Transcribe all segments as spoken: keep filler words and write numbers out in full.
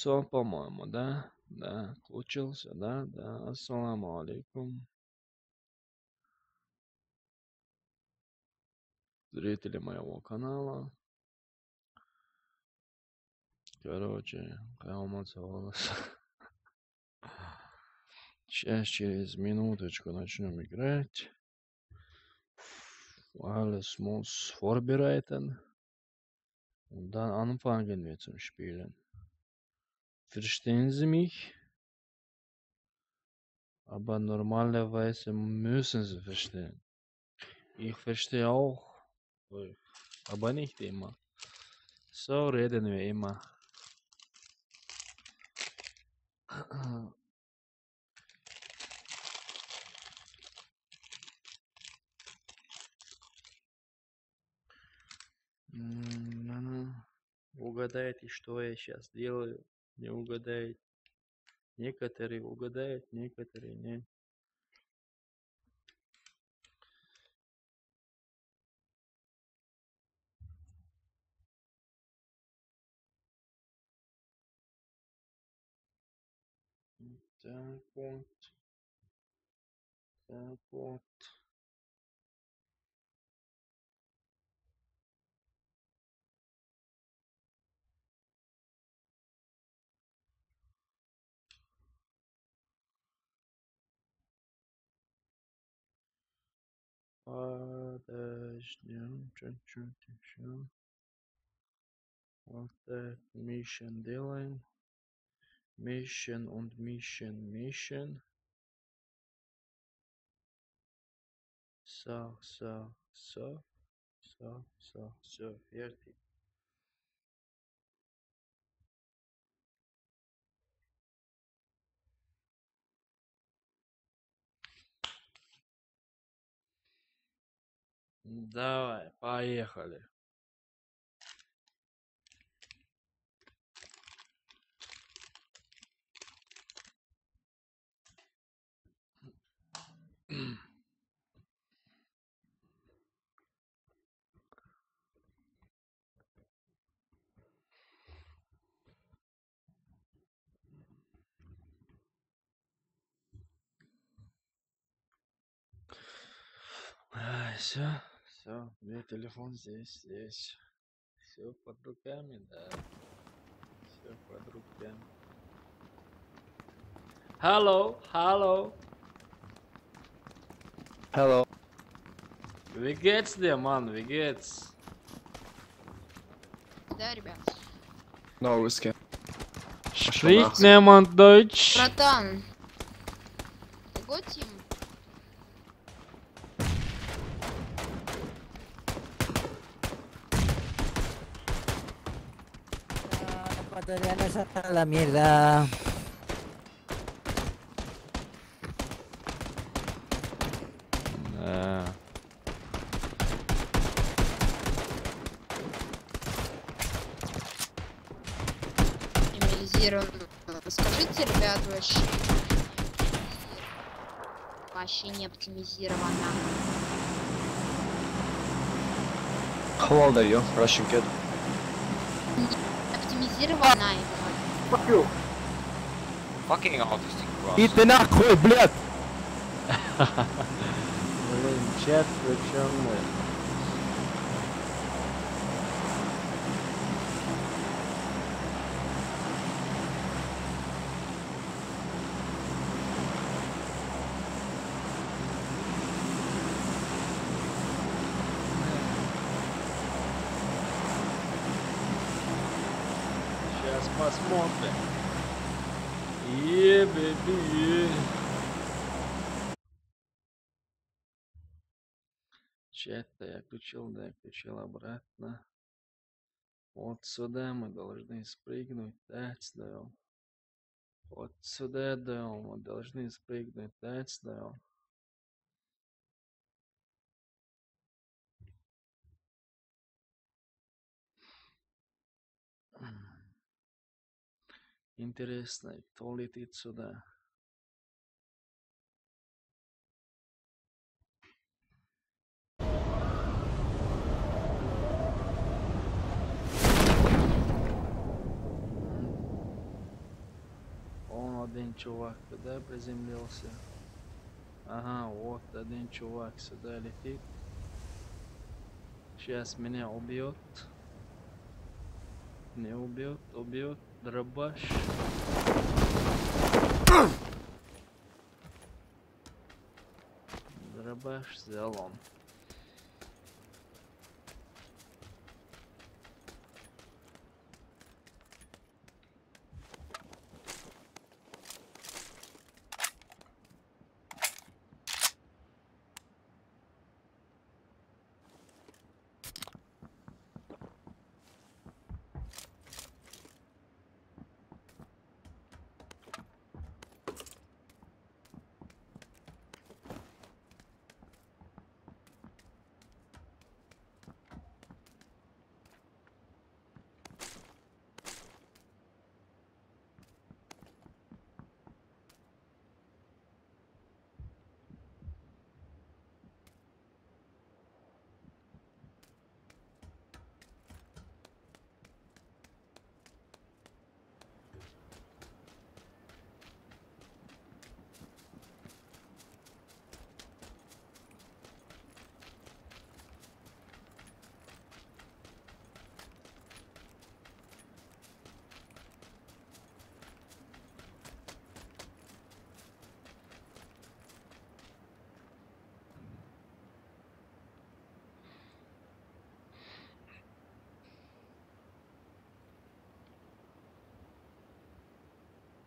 Всё, по-моему, да? Да, включился, да? Да. Ассаламу алейкум. Зрители моего канала. Короче, калматцы волос. Сейчас через минуточку начнём играть. Alles muss vorbereiten. Und dann anfangen wir zum Spielen. Verstehen Sie mich? Aber normalerweise müssen Sie verstehen. Ich verstehe auch. Aber nicht immer. So reden wir immer. М, ну, ну. Угадайте, что я сейчас делаю? Не угадайте. Некоторые угадают, некоторые нет. Так вот. Так вот. Подождём чуть-чуть ещё. Вот так, mission делаем. Mission und mission, mission. So, so, so, so, so, so, fertig. Давай, поехали. Всё, всё, у меня телефон здесь, здесь. Всё под руками, да. Всё под руками. Hello, hello. Hello. Wie geht's dir, Mann? Wie geht's? Да, ребят. No, русский. Spricht niemand Deutsch? Братан. Go team. Ecuatorianos a la mierda. Да. Минимализировано. Скажите, ребят, вообще. Вообще не оптимизировано. How old are you, Russian kid? Не оптимизировано. Fuck you. Fucking autistic. Иди нахуй, блядь! Блин, чат включённый. Сейчас посмотрим. Е, бэби, е. Чат-то я включил, да, включил обратно. Вот сюда мы должны спрыгнуть, да, сюда. Вот сюда, да, мы должны спрыгнуть, да, сюда. Интересно, кто летит сюда? Один чувак туда приземлился. Ага, вот один чувак сюда летит. Сейчас меня убьет. Не убьет, убьет. Дробаш. Дробаш взял он.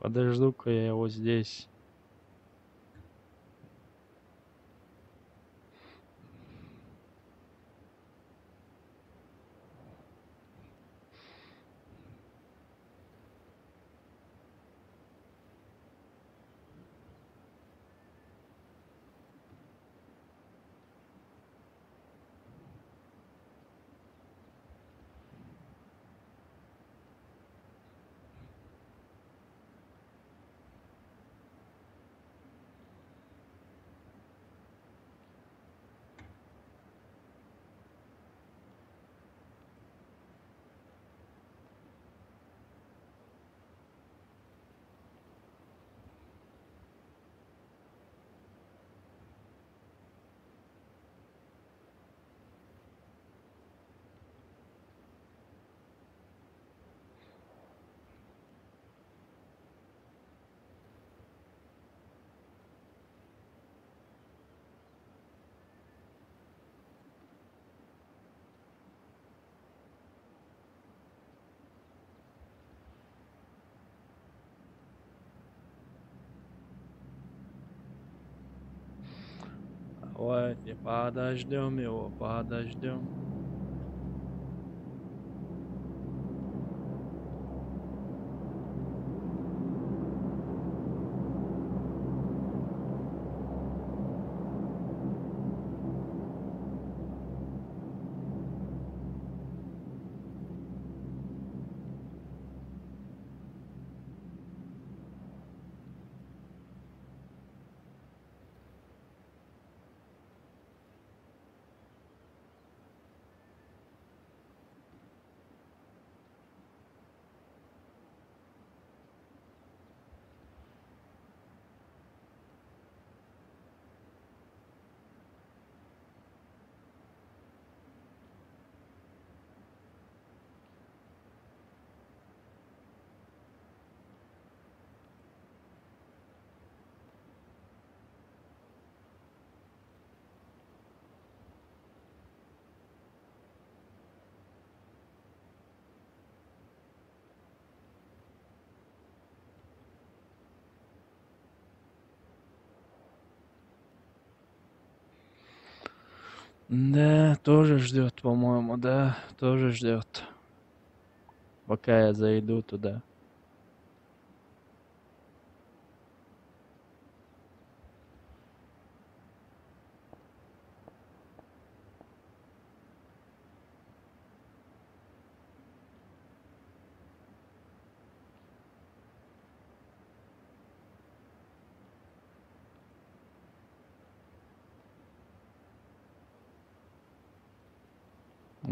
Подожду-ка я его здесь. Давайте подождем его, подождем. Да, тоже ждет, по-моему, да, тоже ждет. Пока я зайду туда.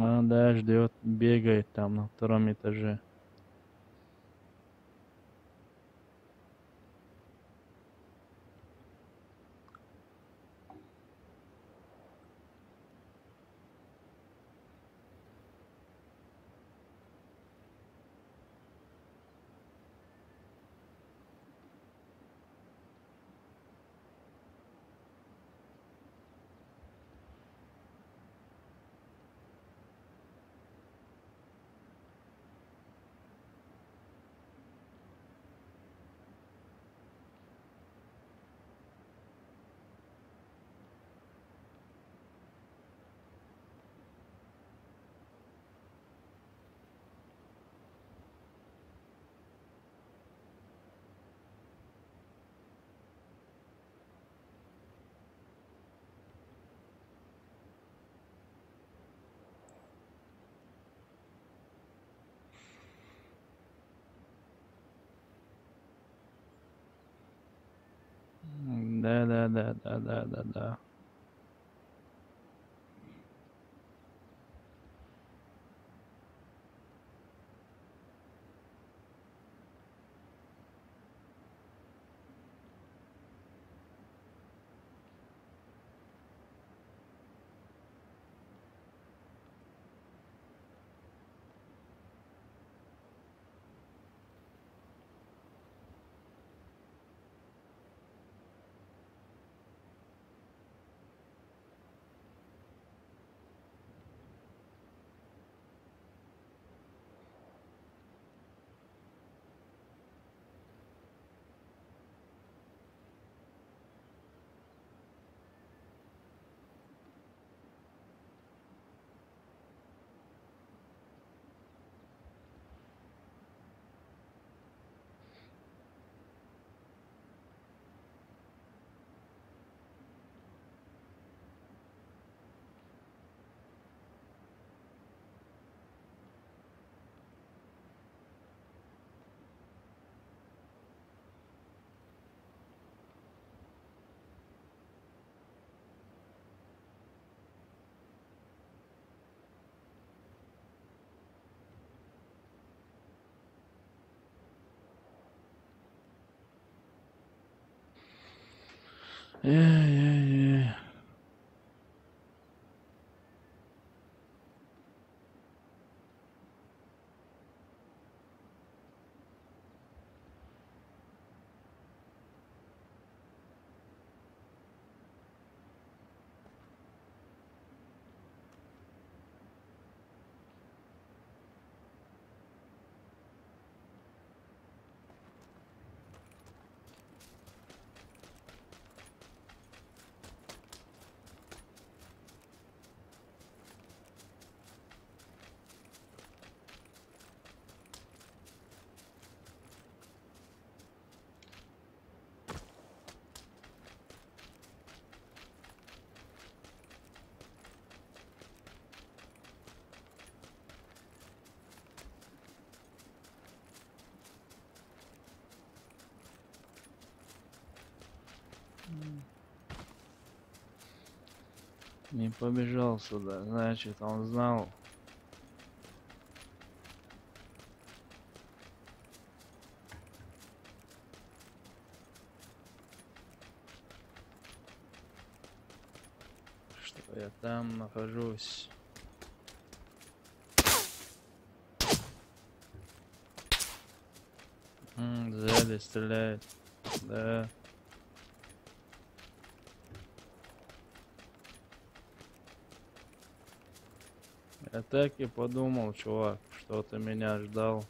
А, да, ждет, бегает там на втором этаже. Да, да, да, да, да, да, да. Эй, эй, эй. Не побежал сюда, значит, он знал. Что я там нахожусь. М, сзади стреляет. Да. Я так и подумал, чувак, что ты меня ждал.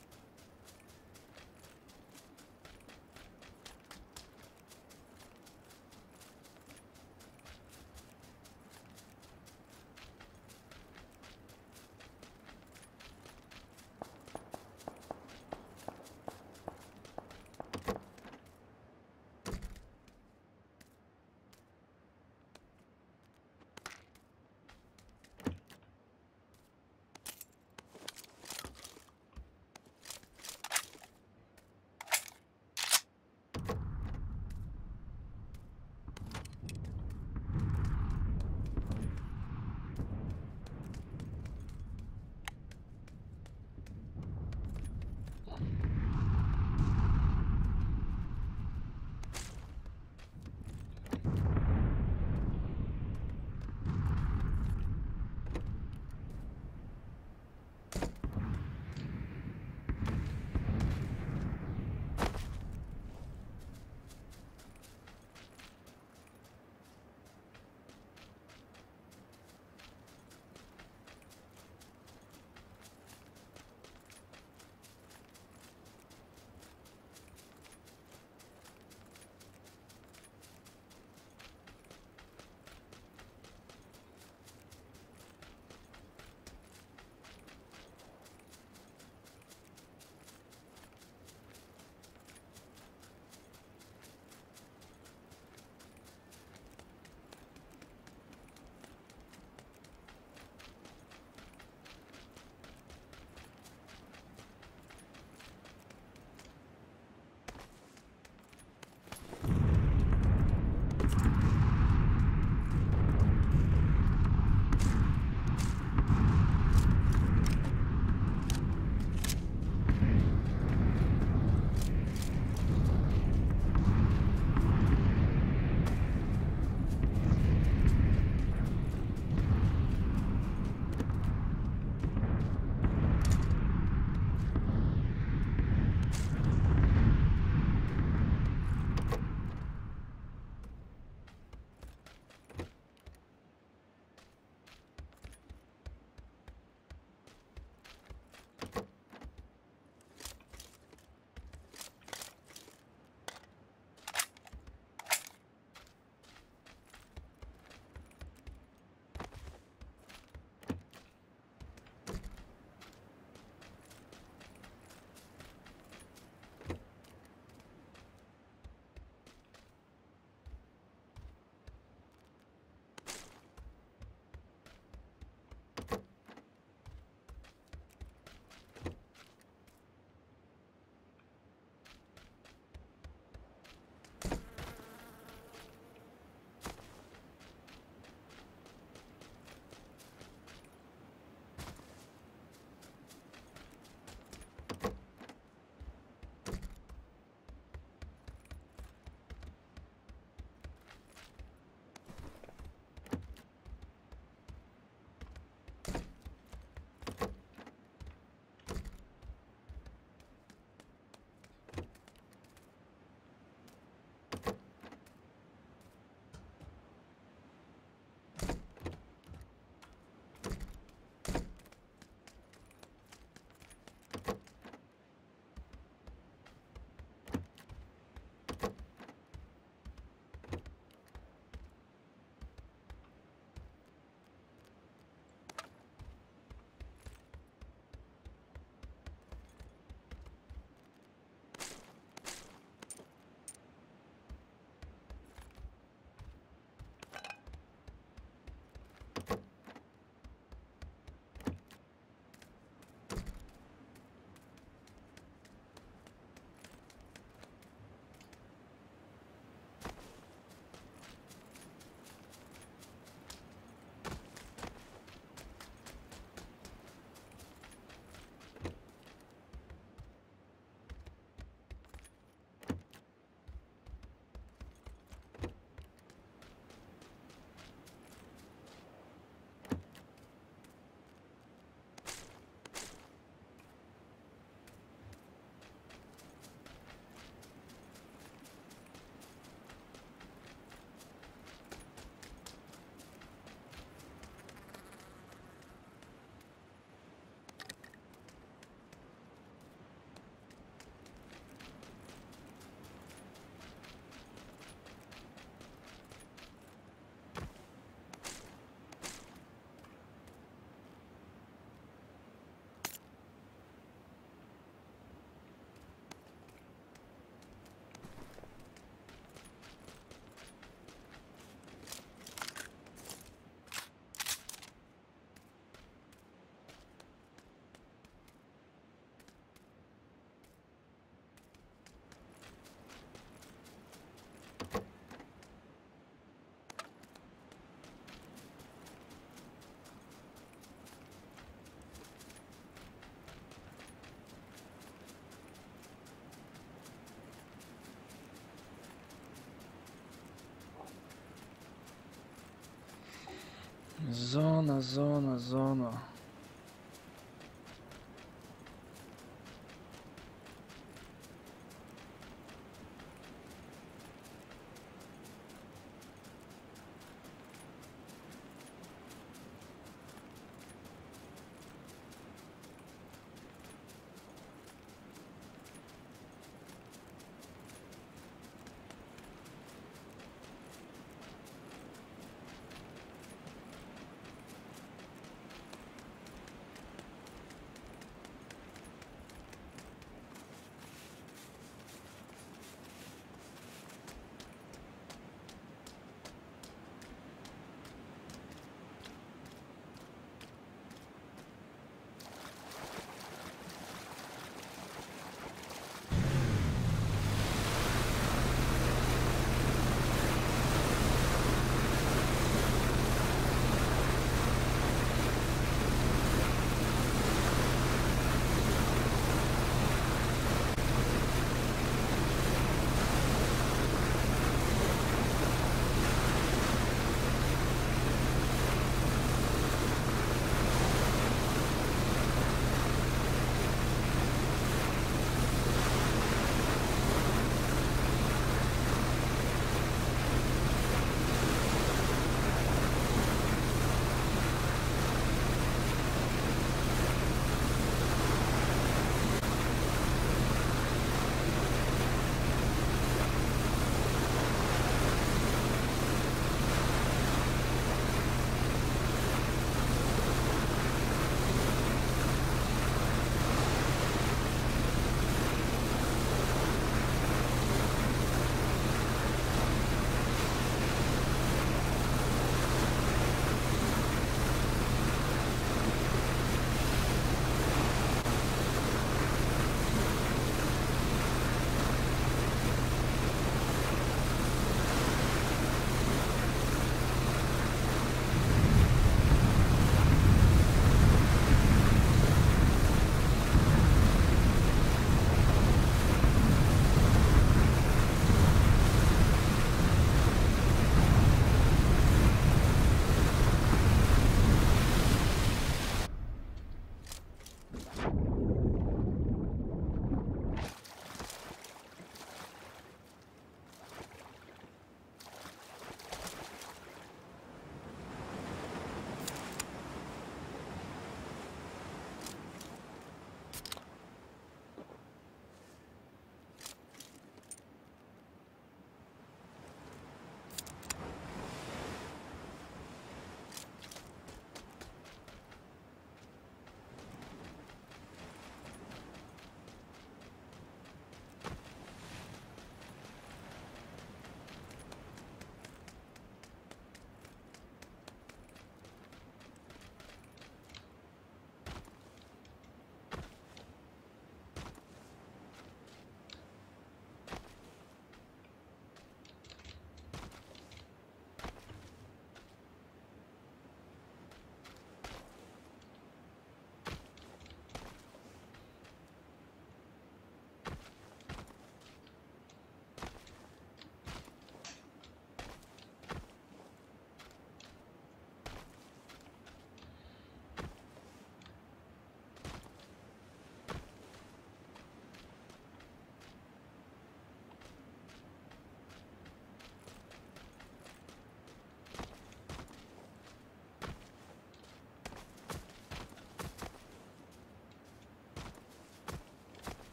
Zona, zona, zona.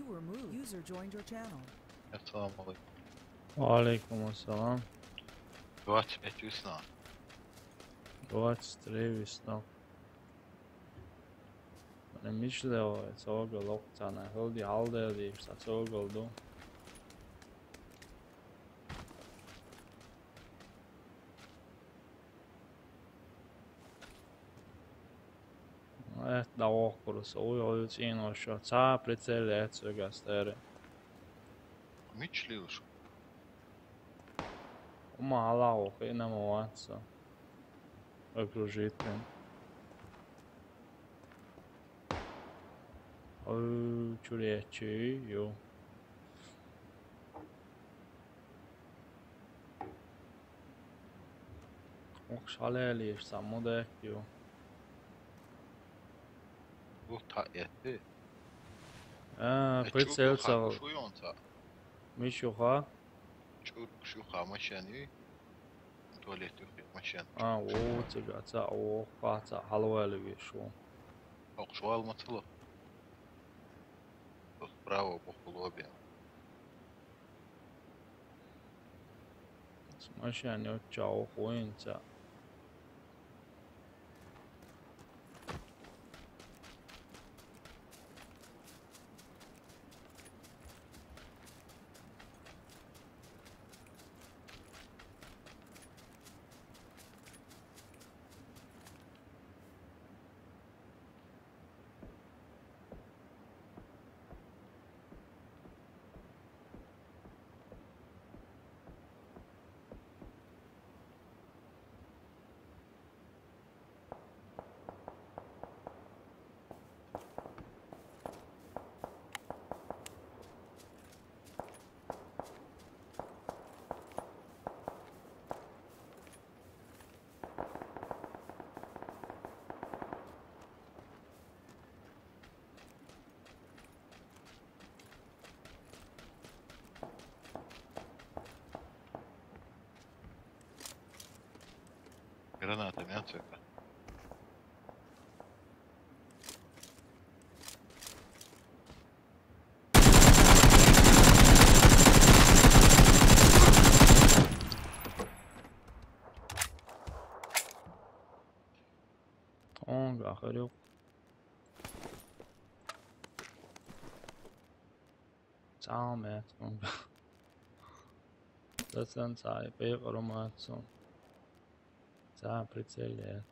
User joined your channel. Ассаламу алейкум. Ва алейкум ассалам. Двадцать пять весна. Двадцать три весна. Мана мишлева цогал лоқцана хилди халдел дийш са цогал ду. Эт да охкурус, уй, уй, цӀийна шо. Ца прицел эцугас дери. Мичлилш. Ума ала охи, нама ванца. Окружить прям. Ой, чуречи, ю. Ох, шалелиш, самудек, ю. Ух, та эти. А, прицел цал. Шуйонца. Мишуха. Чур шуха машани. Туалет юхи машан. А, о, цыгаца, о, хаца, халвалиги шу. Ох, шуал мацало. Справа бохулобе. Машани отча, о, хуинца. Граната, мясо это. Онга хөрүк. Цаамет онга. Дасан цай бейгъ руматсун. Цаа прицелец.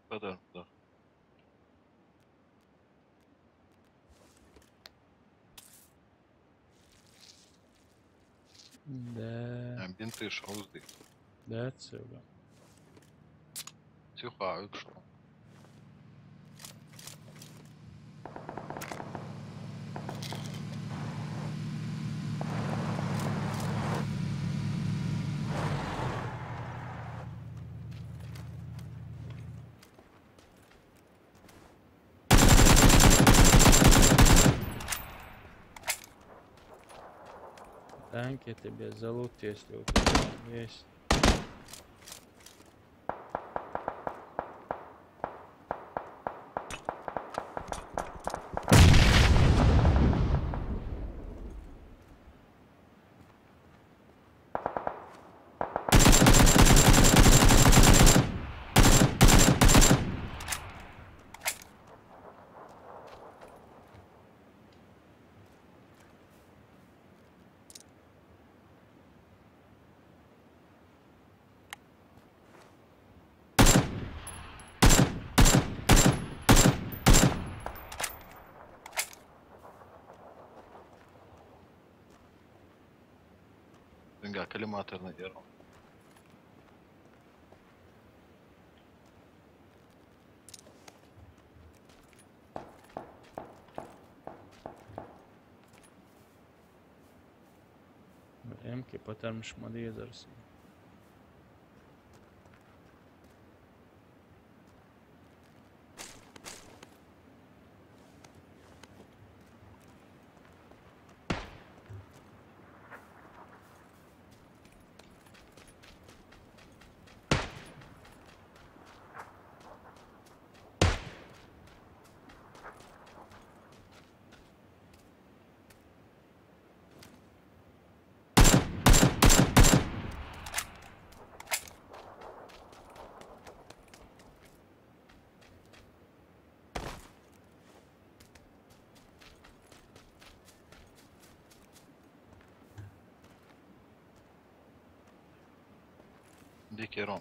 Подарок, да. Да. А бинты шо узды? Да, цыга. Цюха, что? Танки тебе за лут, если у тебя есть. Винга коллиматорный эру. Эмки патармыш мадиязарсың. Дикий ром.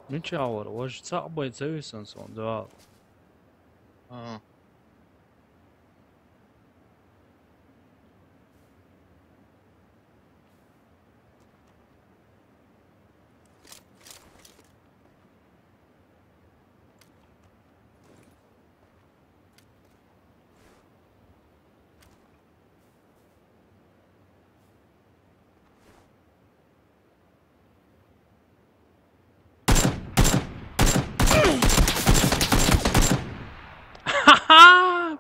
Мича вара, важа цхьаъ бай ца висана суна дуьхьал. Ага.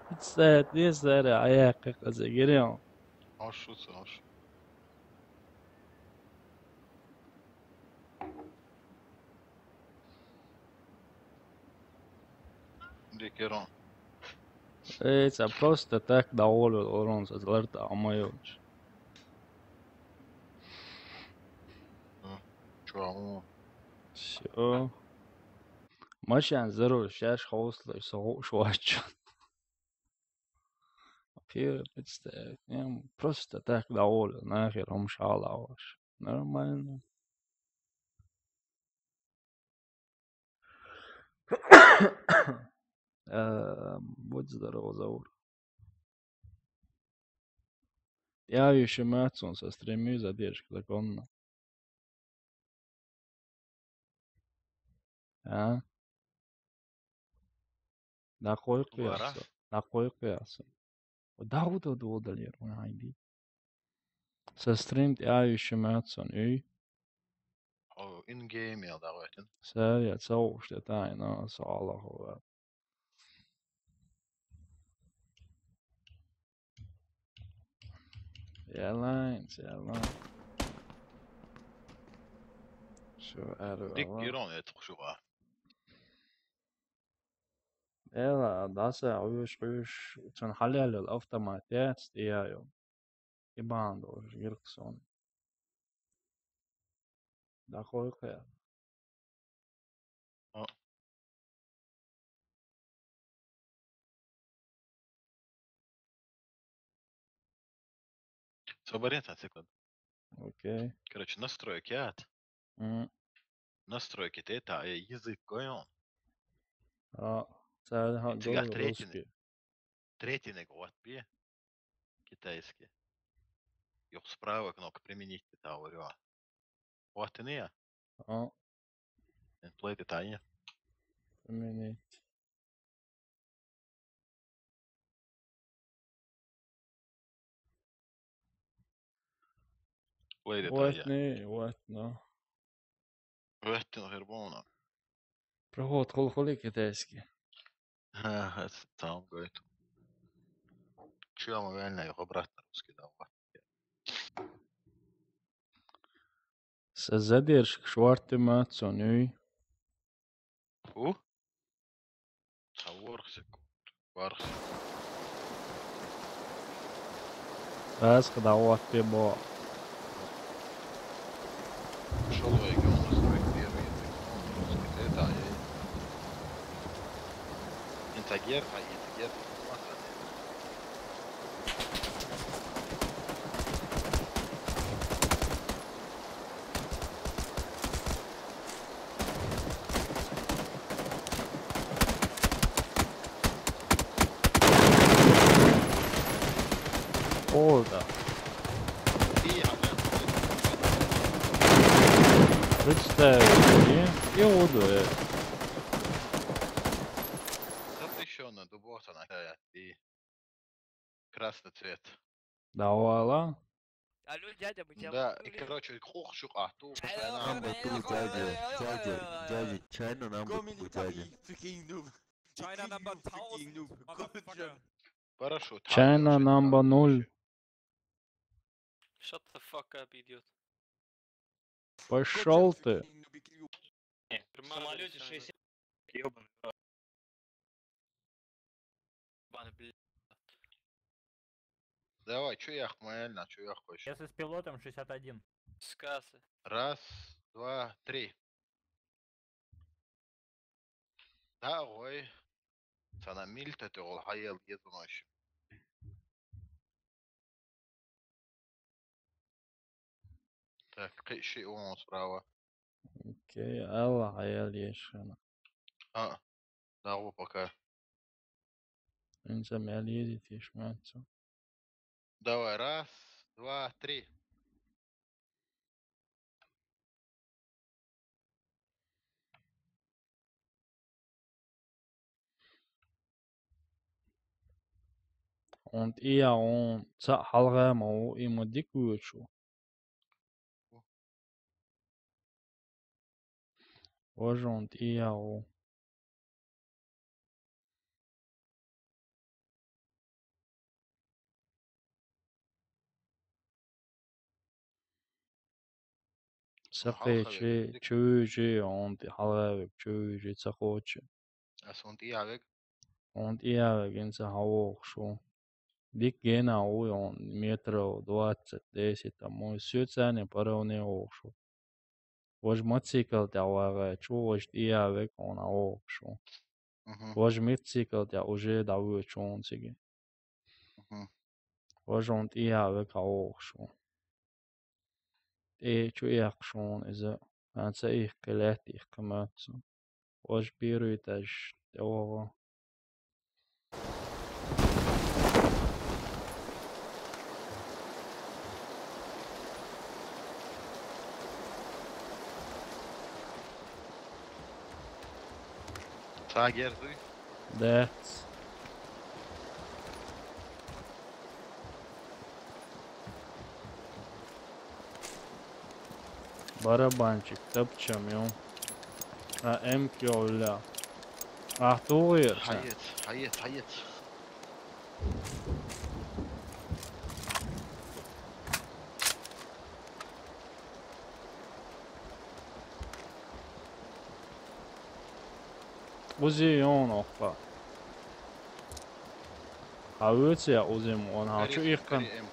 Представь, не знаю, а я как это гирем. Ошуца, ош. Дикий ром. Эй, ца просто так доволен, урон со зларта амайоч. Чё, а? Всё. Машан здорово, сейчас хауслы, со швачу. Вообще, представь, я просто так доволен, нахер, он шалаваш. Нормально. Э, будь здоров, Заур. Я ещё мацун со стримы задержка законно. А? Накъой къияса. Накъой къияса. Давуда дудалер, ма хайди. Со стрим я ещё мацун, үй? О, in-game я давайтын. Сэр, я, цау, что это, ай, но, со Аллаху. Ялайн, ялайн. Шо, ару, Дик ава. Гирон, я тухшуга. Эла, даса, уюш, уюш, чон халялил автомат, я, стияю. Ибан дож, гирксон. Да, хой, хэ. А. Соберем, секунд. Окей. Короче, настройки ат. М. Настройки тэ та, э, язык гойон. А, цэ, ха, Ин цыгах гой, третий, русский. Третий нэг вот би. Китайский. Юх справа кнопка применить та орё. Вот и не. А. Эн плей тэ та, не. Применить. Плей тэ та, Вот я. Не, вот, но. Вот ты, ну, Гербона. Проход, хол-, холи китайский. Ха, это там, говорит. Чё, мы реально их обратно русский давай. Сэ задержка шварты мацун, үй? У? Та ворхсик, ворхсик. Раз, когда вот ты бо. Шел в регион, первый, русский, это, а я. Интагер, а Интагер. О, да. Представь, не? И удует. Запрещённо, дубоса на и красный цвет. Давай, ла. Алло, дядя, мы тебя... Да, и, короче, кух шук, а, ту, постоянно. Number two, дядя, дядя, дядя, China number two, дядя. Go many fucking noob. China number thousand, motherfucker. Хорошо. China number ноль. Shut the fuck up, idiot. Пошёл ты. В самолёте шестьдесят. Ёбаный в рот. Ебаный, блядь. Давай, чё я охуел, на чё я охуел? Если с пилотом шестьдесят один. Сказ. Раз, два, три. Да, ой. Сана милта ты гол хаял езунаш. Так, кыши он справа. Окей, Алла хаял ешана. А, да, пока. Инсам ял езит ешманцу. Давай, раз, два, три. Он тӀия, он цаӀ хьалгӀа ма ву, и ма дика вуьйцу. Важа он тӀия ву. Ца кхечи, чу вуьйжи, он тӀе хьалгӀа вег, чу вуьйжи, ца кхочи. Ас он тӀе а вег? Он тӀе а вег, инца хьавогӀуш ву. Дика гена ву он, метров двадцать, десять там, ой, соьцани паравне вогӀуш ву. Важа мотоцикл тӀе вагӀа, чу важа тӀе а вег, он а вогӀуш ву. Мгм. Важа мотоцикл тӀе уже дӀавоьдуш ву он цига. Мгм. Важа он тӀе а вег, а вогӀуш ву. ТӀе чу эккхаш ву иза, хӀанз ца иккхи, лаьтта иккхи моьтту. Важа первый этаж тӀе вогӀу. Ца герзуй? Дац. Барабанчик тапчам ю. А, эм кёля. А, тугъир. Хьаец, хьаец, хьаец. Узи ён охпа. Хьа вуьйцу я узи ма он, хьа чу иккхина.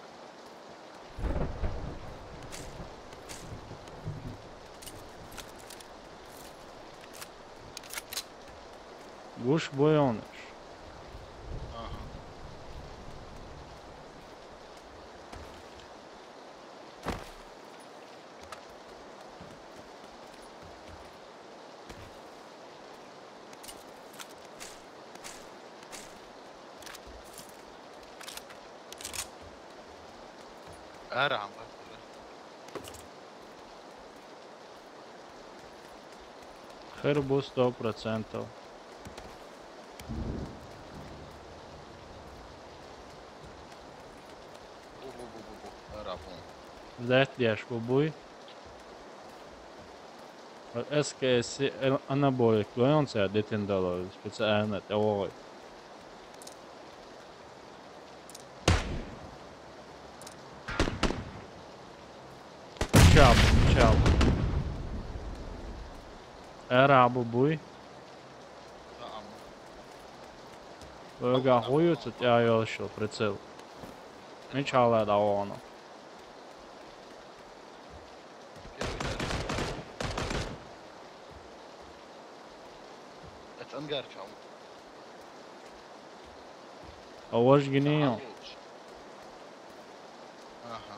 Гуш бу йонаш. Ага. Ара, амбар. Хер бу сто процентов. Бу, бу, бу, бу, бу. Ара, бу. Взять деш бу буй. СКС анаболик лоёнца детин дало специально тӀе вогӀуй. Чап, чап. Ара бу буй. Вега хуюца тӀе йолшо прицел. Мичала да воно. Эт ангар чал. А вож гинео. Ага.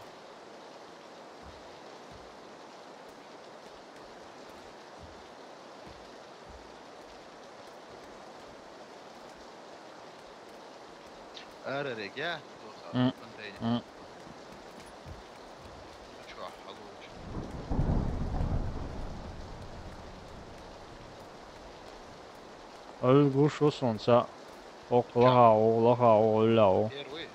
Ара рега, контейнер. М. Чё, халуч? Ой, гуш, сон ца. Ок, лагау, лагау, лагау. Первый.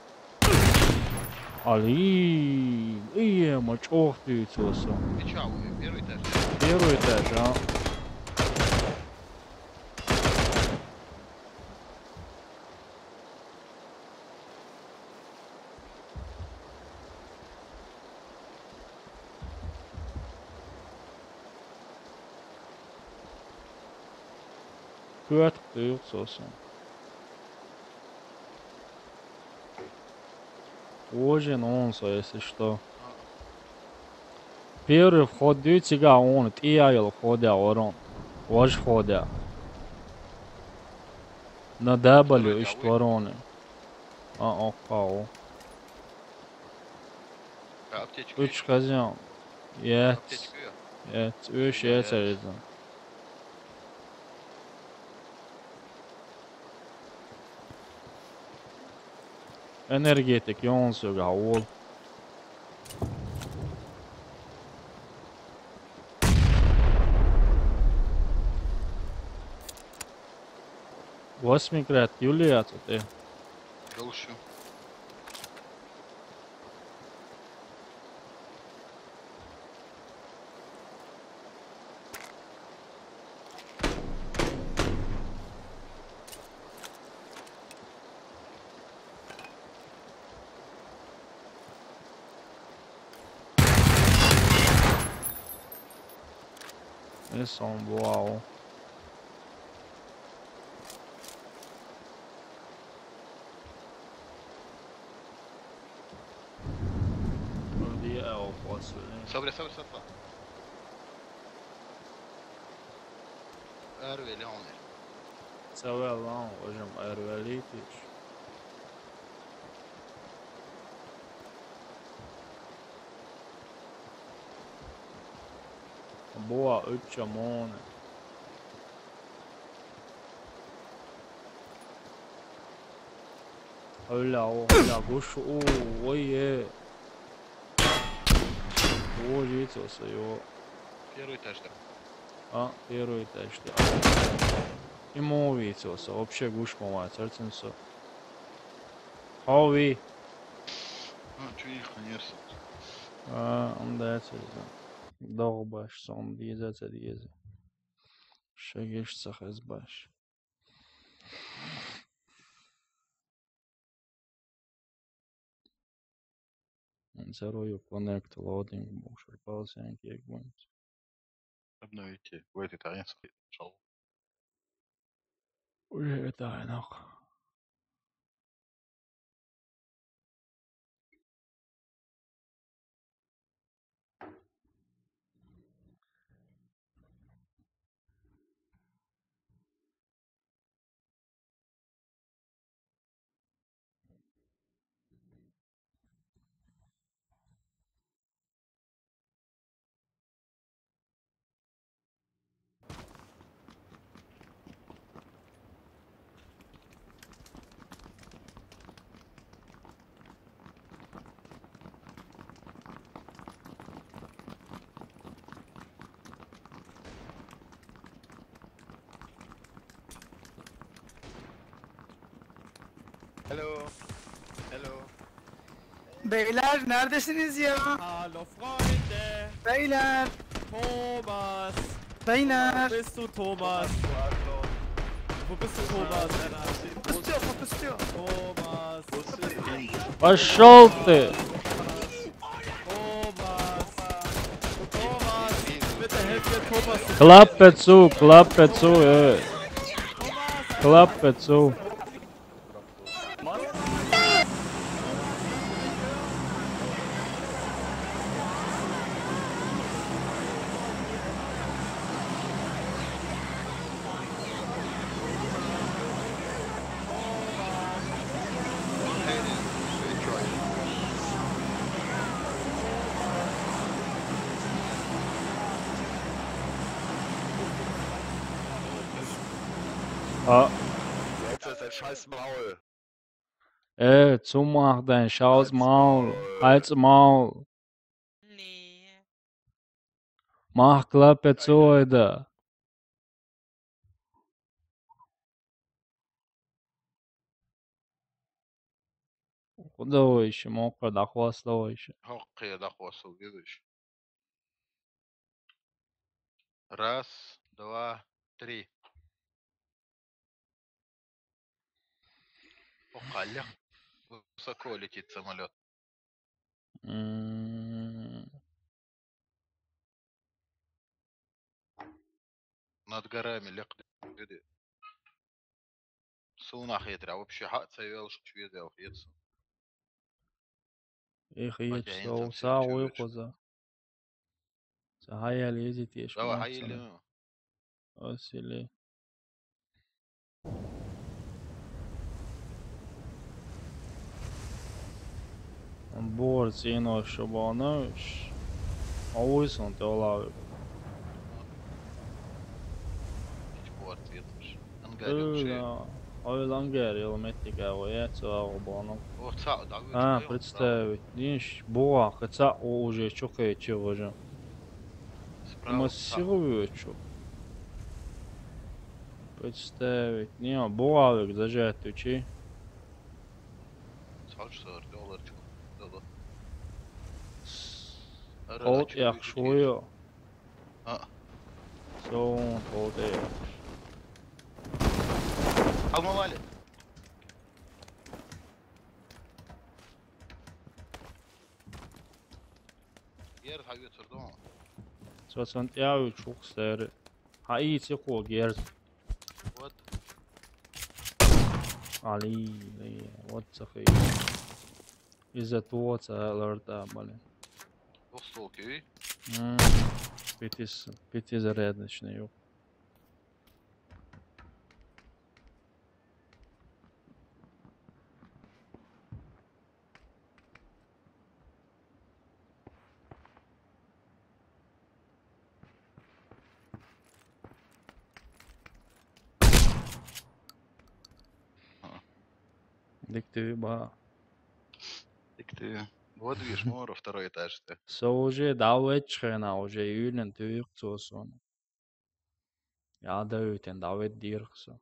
Али, ие, ма чӀоагӀа дувцаш ва со. Ты чё, первый этаж? Первый этаж, а? Коьртах дувцаш ва со. Вожен он со, если что. Первый вход дувц, цига он, тӀехьа йола вход я ворон. Вож вход я. На W ишт ворон. А, окей. Аптечка. Уьш хазян. Яц. Аптечка я. Яц, уьш яц аризан. Энергетик йонсу гавол. Восьмикратный Юлия тут, э. Дальше. Esse é um bom. Bom dia, é o posso, né? Sobre, sobre, sobre. Erveli Omer. Sever lan hocam, Erveli hiç. Boa, üç amone. Öyle o, öyle kuş, oo, oy ye. О, видите, всё, его. Первый этаж, да? А, первый этаж, да. И муви, всё, всё, вообще гуш муви, царцин всё. Хауи. А, чё их, конечно. А, он да, это, да. Долбаш, сон, диза, это, диза. Шагиш, сахаз баш. Zero your connect loading, motion pulsing, checkpoint. Обновите. Вы это, это, иншаллах. Уже это, нах. Hello. Hello. Beyler, neredesiniz ya? Hallo, Freunde. Beyler. Thomas. Beyler. Wo bist du, Thomas? Wo bist du, Thomas? Fokus diyor, fokus diyor. Thomas. Пошёл ты! Thomas. Thomas. Bitte helf mir, Thomas. Klappe zu, Klappe zu, ey. Klappe zu. Ah. Jetzt ist ein scheiß Maul. Ey, zumach dein scheiß Maul. Halt's Maul. Nee. Mach Klappe zu, Alter. Куда вайша, мокхар дӀахоссал вайша. Хьокхе дӀахоссал везаш. Раз, два, три. О, каллех. Высоко летит самолёт. М. Над горами лекха. Суна хетра, вообще хьа ца йолуш чу везел хетса. Их, Батя, хетса, хӀинца ца всё вуй чуьвечу. Кхуза. Ца хьаял еза теш Давай, мацана. Хьаилли. Осили. Бор цӀенош шу бахана уьш. Хьовуй сан тӀе олавиг. Иш бор цӀенош. Ангари Ой, уьш. Да. Хьовил ангар йолу меттига ву, яц вагӀу бахана. О, цхьаъ, да, А, вуьйцу представить. Динш, бугӀа, кхин цхьаъ ву уже чу кхечи важа. Справа Ма цхьаъ. Сигу вуьйчу. Представить. Не, бугӀа виг зажать вичи. Цхьаъ сар, тӀе олар чу. Дала. Ара, Хьо а чу тӀех вуьйчу шуйо. А. Сон тӀе. Алмавали. Герз хьавецар ду. Со сан тӀе а вуьйчу хӀокху стаьри. Хьан ийца кхо герз. Вот. Али, вот ца хи. Иза тоца ларда, блин. Ох, столки, ви? М, пятиз-, пятизарядочный, ёп. Дика ты, ба. Дика ты. Вот видишь, мы во второй этаж-то. Со уже дӀавечча хенахь, уже юьйлина туьйху цо суна. Я давитина дӀаведдийрах со.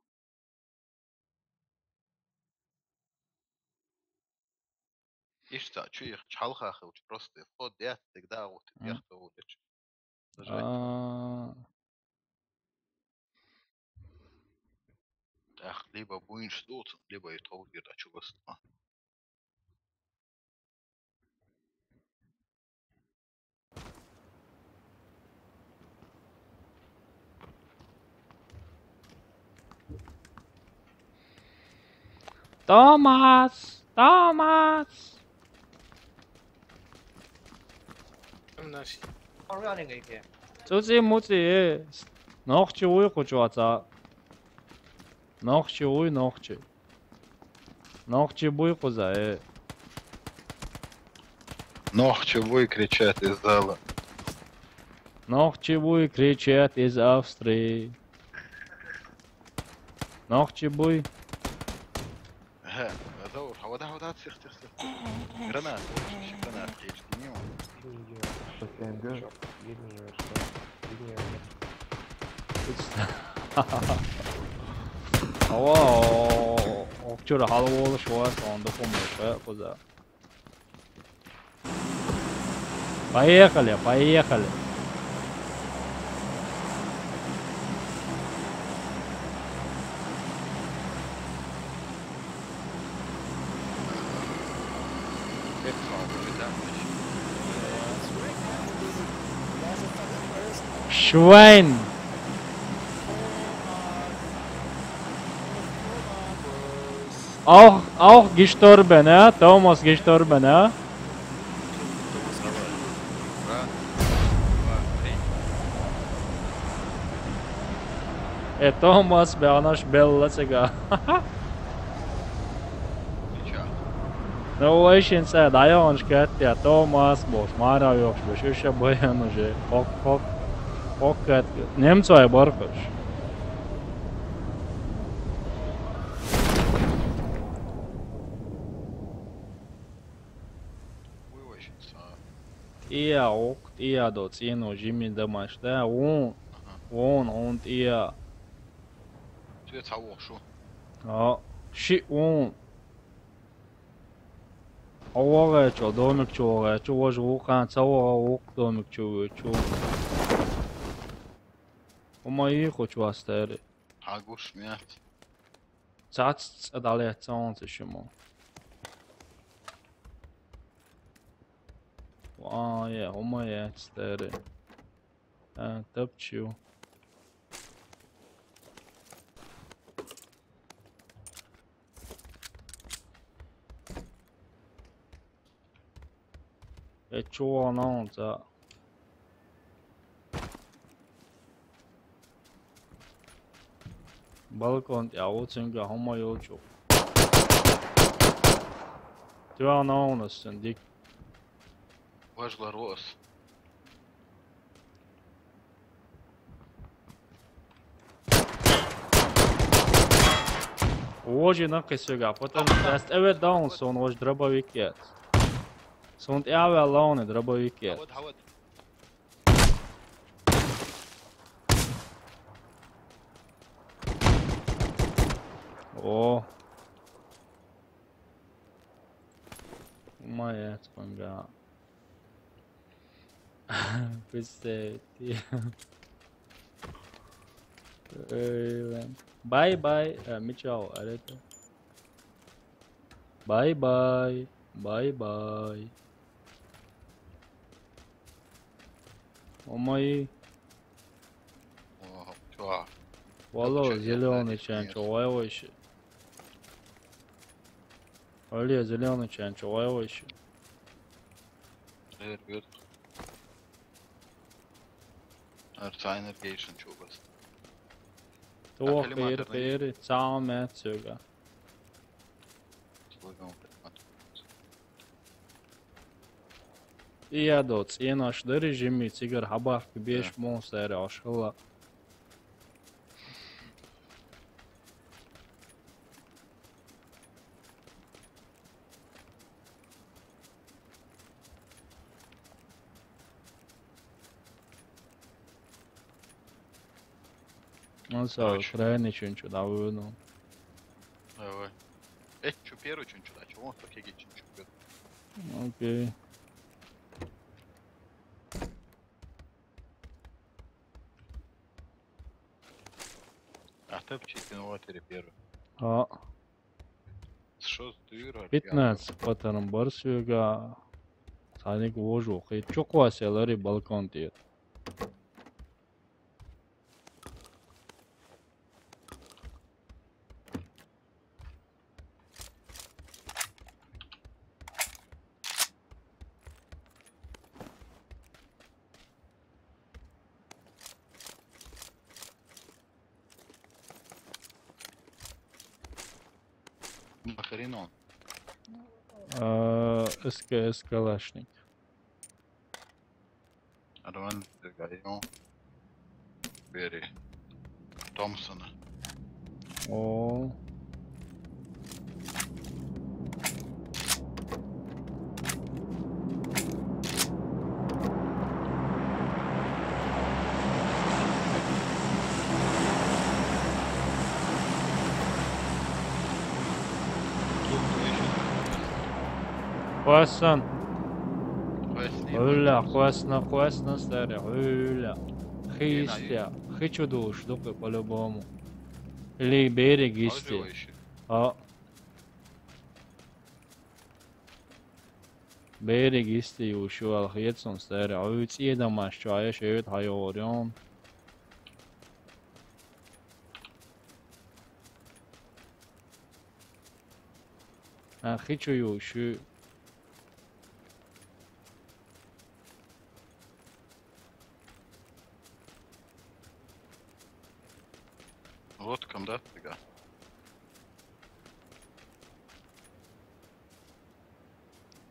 Иштта чу ихча хьалха хилча, просто вход яц, дагахь дагӀуьйту, Мгм. Яхта гӀулечу. Нажать. А. ТӀаккха либо буйнаш дуцу, либо и тховдийр а чу гастма. Томас! Томас! Цуци муци, э, нохчи вуй кху чохь цхьа. Нохчи вуй, нохчи. Нохчи буй кхуза, э. Нохчи буй, кричат из зала. Нохчи буй, кричат из Австрии. Нохчи буй. Ага, Заур, хьо вада, хьо вада, сих, сих, сих. Гранат, вот, ши гранат, есть, не он. Ава, о, о, вчера халволуш ва, он документ, э, кхуза. Поехали, поехали. Schwein. Auch, auch gestorben, ja? Thomas gestorben, ja? Э, Томас беанаш белла цигахь. Ну, вай шин цӀа дӀайогӀуш кхетта, Томас бохуш, мара йохуш беш, уьш а баян уже. Хок, хок, хок кхетта. Немцой бархаш. ТӀе а, окху тӀе а до цӀено жимма дамаш, да, вон, вон, вон тӀе а. Цо цхьа вохуш ву. А, шиъ вон. Хьо вогӀечо, домик чу вогӀечо, важа вукхаьнца вогӀа, вукх домик чу вуьйчу. ХӀума йийхучу вас тӀери. Хьагуш мят. Цац цӀа далеццаунца шиму. Ва, е, хӀума яц тӀери. А, тапчу. Э, чувал наунца. Балкон тӀе а вуцинга хӀума йолчу. Чувал наунас сан дик. Важлар вос. Вожи нахъе соьга, потом даст эвет даун сон, вож дробовик ет. Сон тӀявя лауни дробовик ет. Хавад, хавад. О. Моя цунга. Представьте. Эй, блин. Бай-бай. А, мечал, а это? Бай-бай. Бай-бай. О, мои. О, чё? Вало, зеленый чан, чё, вай, вай, щи. Оле, зеленый чан, чё, вай, вай, щи. Привет, привет. Арца Energation чё у вас? Туох, Калиматор къер, найди. Къер, цаун мят сёга. Сложно придумать. И я доц, и наш дори жимми цигар хабарки беш. Да. Мон сари ашхала. Он са, короче, крайний чунчу, да, вынул. Давай. Э, чё первый чунчу, да, чё он, как я чунчу, говорю. Окей. А ты читинова теперь первый. А. Шо с дыра, пятнадцать патаран бар сёга. Саник вожу. Хи чуква селари балкон тиет. Нахрен он? А, С К С калашник. Нормально, передаём. Бери. Томпсона. О. Къуэсэн. Къуэсни. Уля, къуэсна, къуэсна, старый, уля. Хистя. Хичу душ, дукы по-любому. Или берег исти. А. Берег исти ушу ал хецун старый. Уй, цӀи дамаш чу ая шевет хайорион. А, хичу ю, шу. Лодкам, да, фига?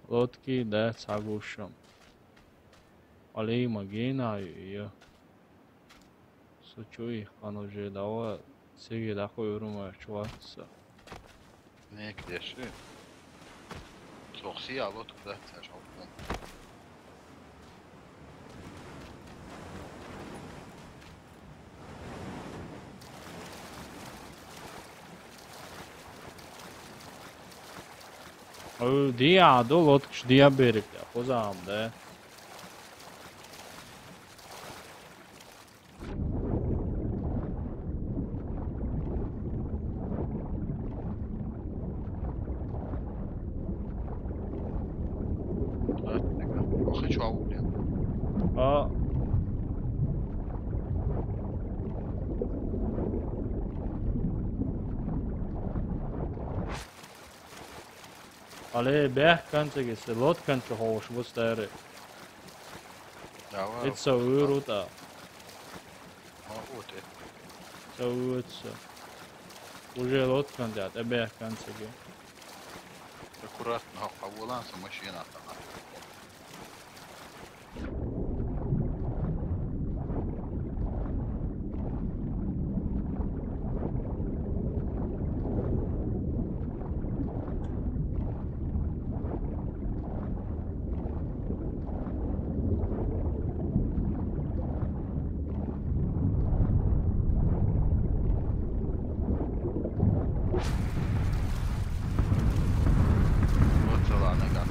Лодки, да, цагушам. Алей магина, ё. Сучуй, хануже дава, сеги даху юрума чуватса. Не, где же? Сохси, а вот куда ты зашёл? Ой, диа, до лодкаш диа берег, я, хоза ам, да. Охи чуавле. А. Але бяхканцаги, се лодканца ховш бу старый. Давай. Эцо урут а. А, вот это. Со урут со. Уже лодканца, а бяхканцаги. Аккуратно, а, а вулан со машина там. Вот целая нога.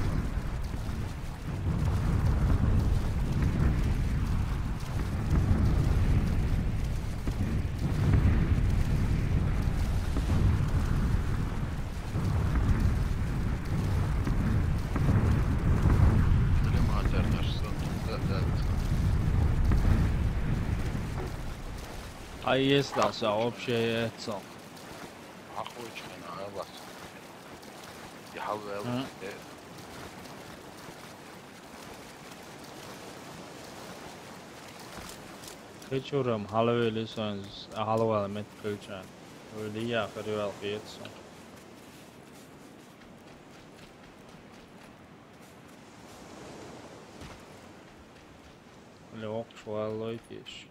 А есть да сообщение это? Ахуй, чё, на, лас. Я халвел. М. Э. Кечурам халвели сонз, халвел мет кылчан. Өлия хырвел киетсон. Лёк швалой кеш.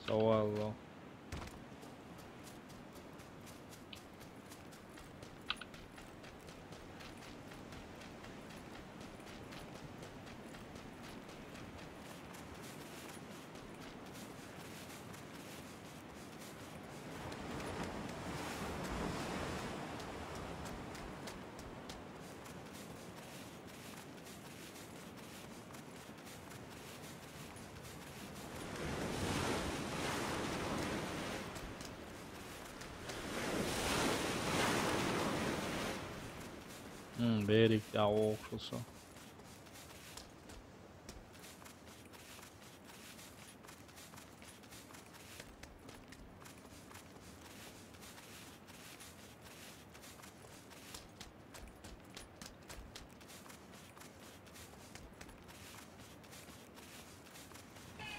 Савалло. М, берег да окшуса.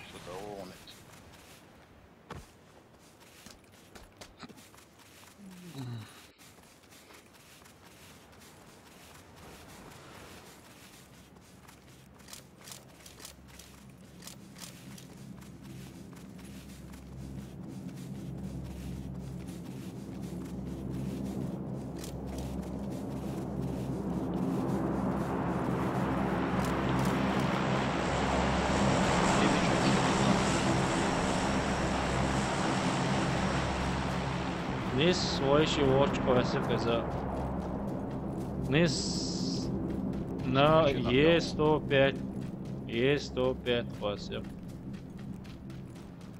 Что-то вон это. Нис вайши ворчко весе пеза. Нис на Е сто пять. Е сто пять пасев.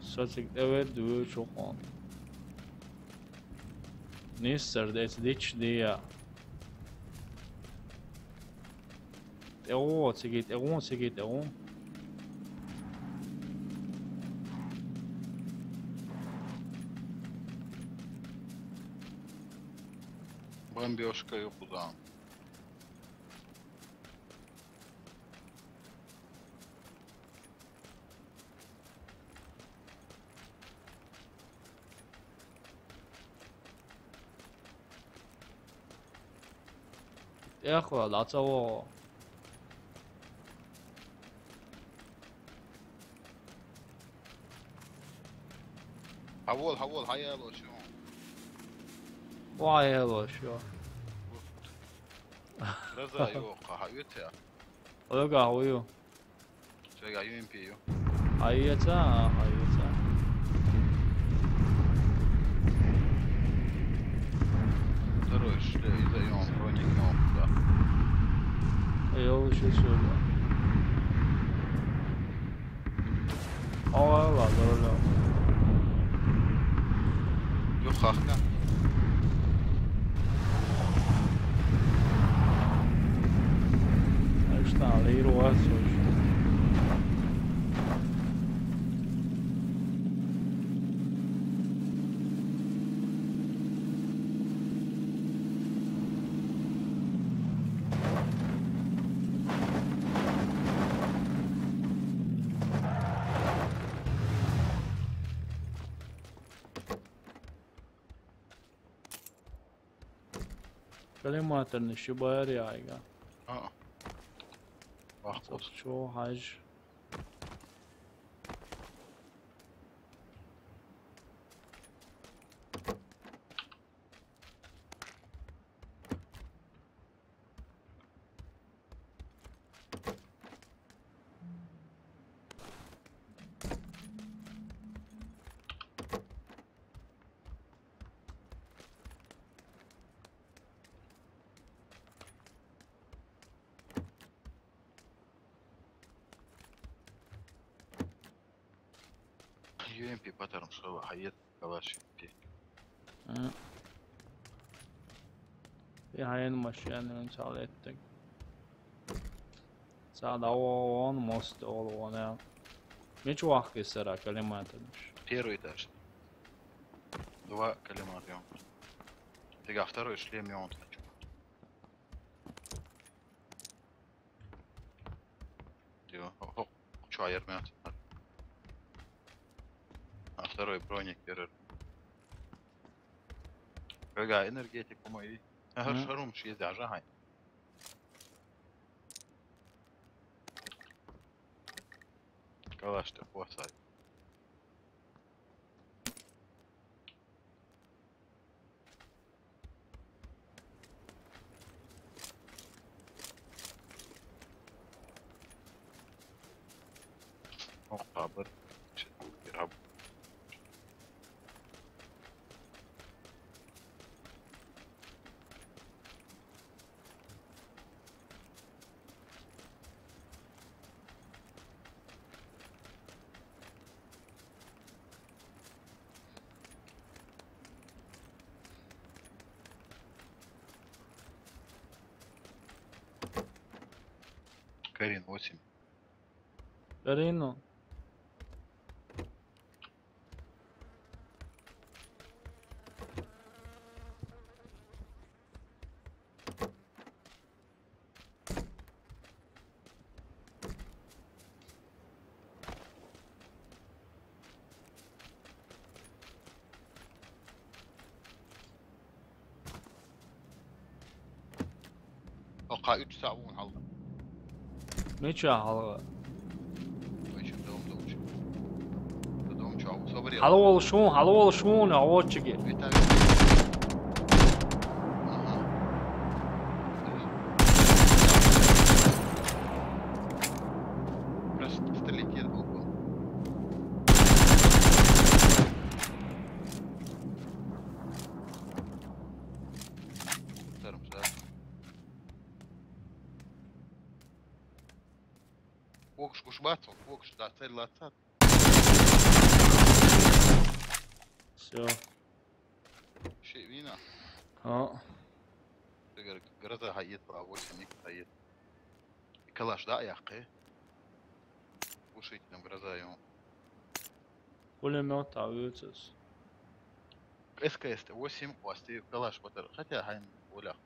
Социк ТВ ду чухон. Нис сердец дич дия. Эго, цигит, эго, цигит, эго. Бомбёжка ю куда? Эх, ладно, цаво. Хавол, хавол, хаяло шо. Хаяло шо. Раза ё, ка хавете. Олга хавю. Чего, ю М П ю? Хайца, хайца. Ой, шли, иза йоӀ, броник йоӀ, да. ЙоӀ, ши сулла. Ава, ава, дорла. Юхахка. Аштан лиру асуш. Калиматарни ши баьр яйга. А. Вахт. Чо хаж. Ю М П патарм шо хьаэт калаш ти. М. Я хьаен машина, ун цал эттег. Цал да вон мост ол вон я. Мич вахки сара калиматарниш. Первый этаж. Два калимат йоӀ. Тега второй шлем йоӀ хочу. Йо, хо, хо, чё, армянцы? А второй броник, первый. Кага энергетику мои. Ага, мгм. Шарум ши даже, ага. Калаш ты хвасай. О, абыр. Карин восемь. Карину. Ока үч саабун алды. Нече алгы? Ой, ещё дом, дом, чё? Дом, чё, а, собри. Халы ол шун, халы ол шун, а вот чеги. Витамин. Ага. Просто стрелять нет, балкон. Вторым сразу. Кокш, кокш бацал, кокш, да, цель лацат. Всё. Ши вина. А. Тегер гроза хаит, а восемь икс хаит. И калаш, да, яхы. Слушайте, нам гроза, ё. Пулемёт, а, вылетел. С К С восемь, у вас ты калаш, вот, хотя, хайн, Оля.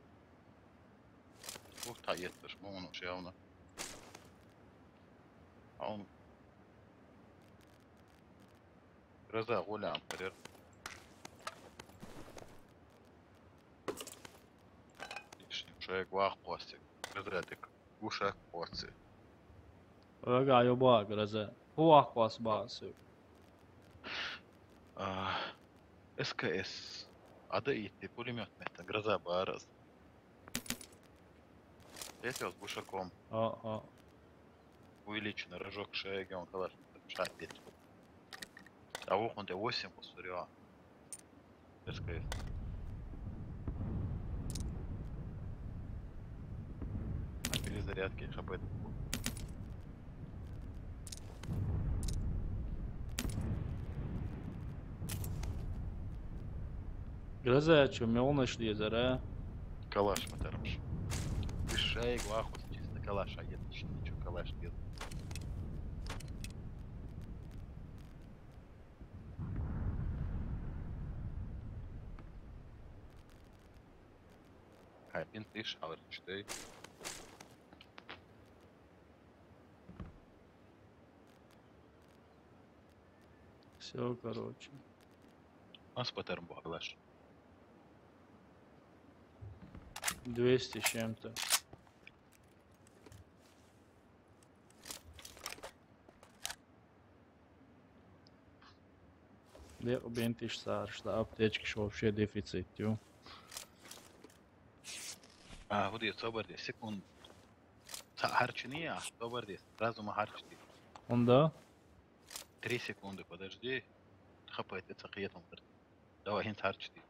Ух, та етташ, муну явно. А он. Гроза гулян, например. Лишний человек вах пластик. Гроза так. Гушак пластик. Рога ёба гроза. Хуах квас басы. А, С К С. Ада и ты пулемёт метта. Гроза барас. Если вот с глушаком. А, а. Увеличенный рожок шея, где он калаш. Шаг пять. А вот он восемь по сурьё. С К С. Зарядки хапать. Гроза, чё, мелочь дезара? Калаш матармыш. Бишай гуахус чисто калаш, а я точно ничего калаш нет. Хай, бин тыш, алар чутой. Всё, короче. Ас патарм бу калаш. Двести с чем-то. Де бентиш сарш, да аптечки вообще дефицит, ё. А, вот я собар де, секунд. Са харчини, а, собар де, сразу ма харчини. Онда? Три секунды, подожди. Хапайте, цакиятам. Давай, хин харчини.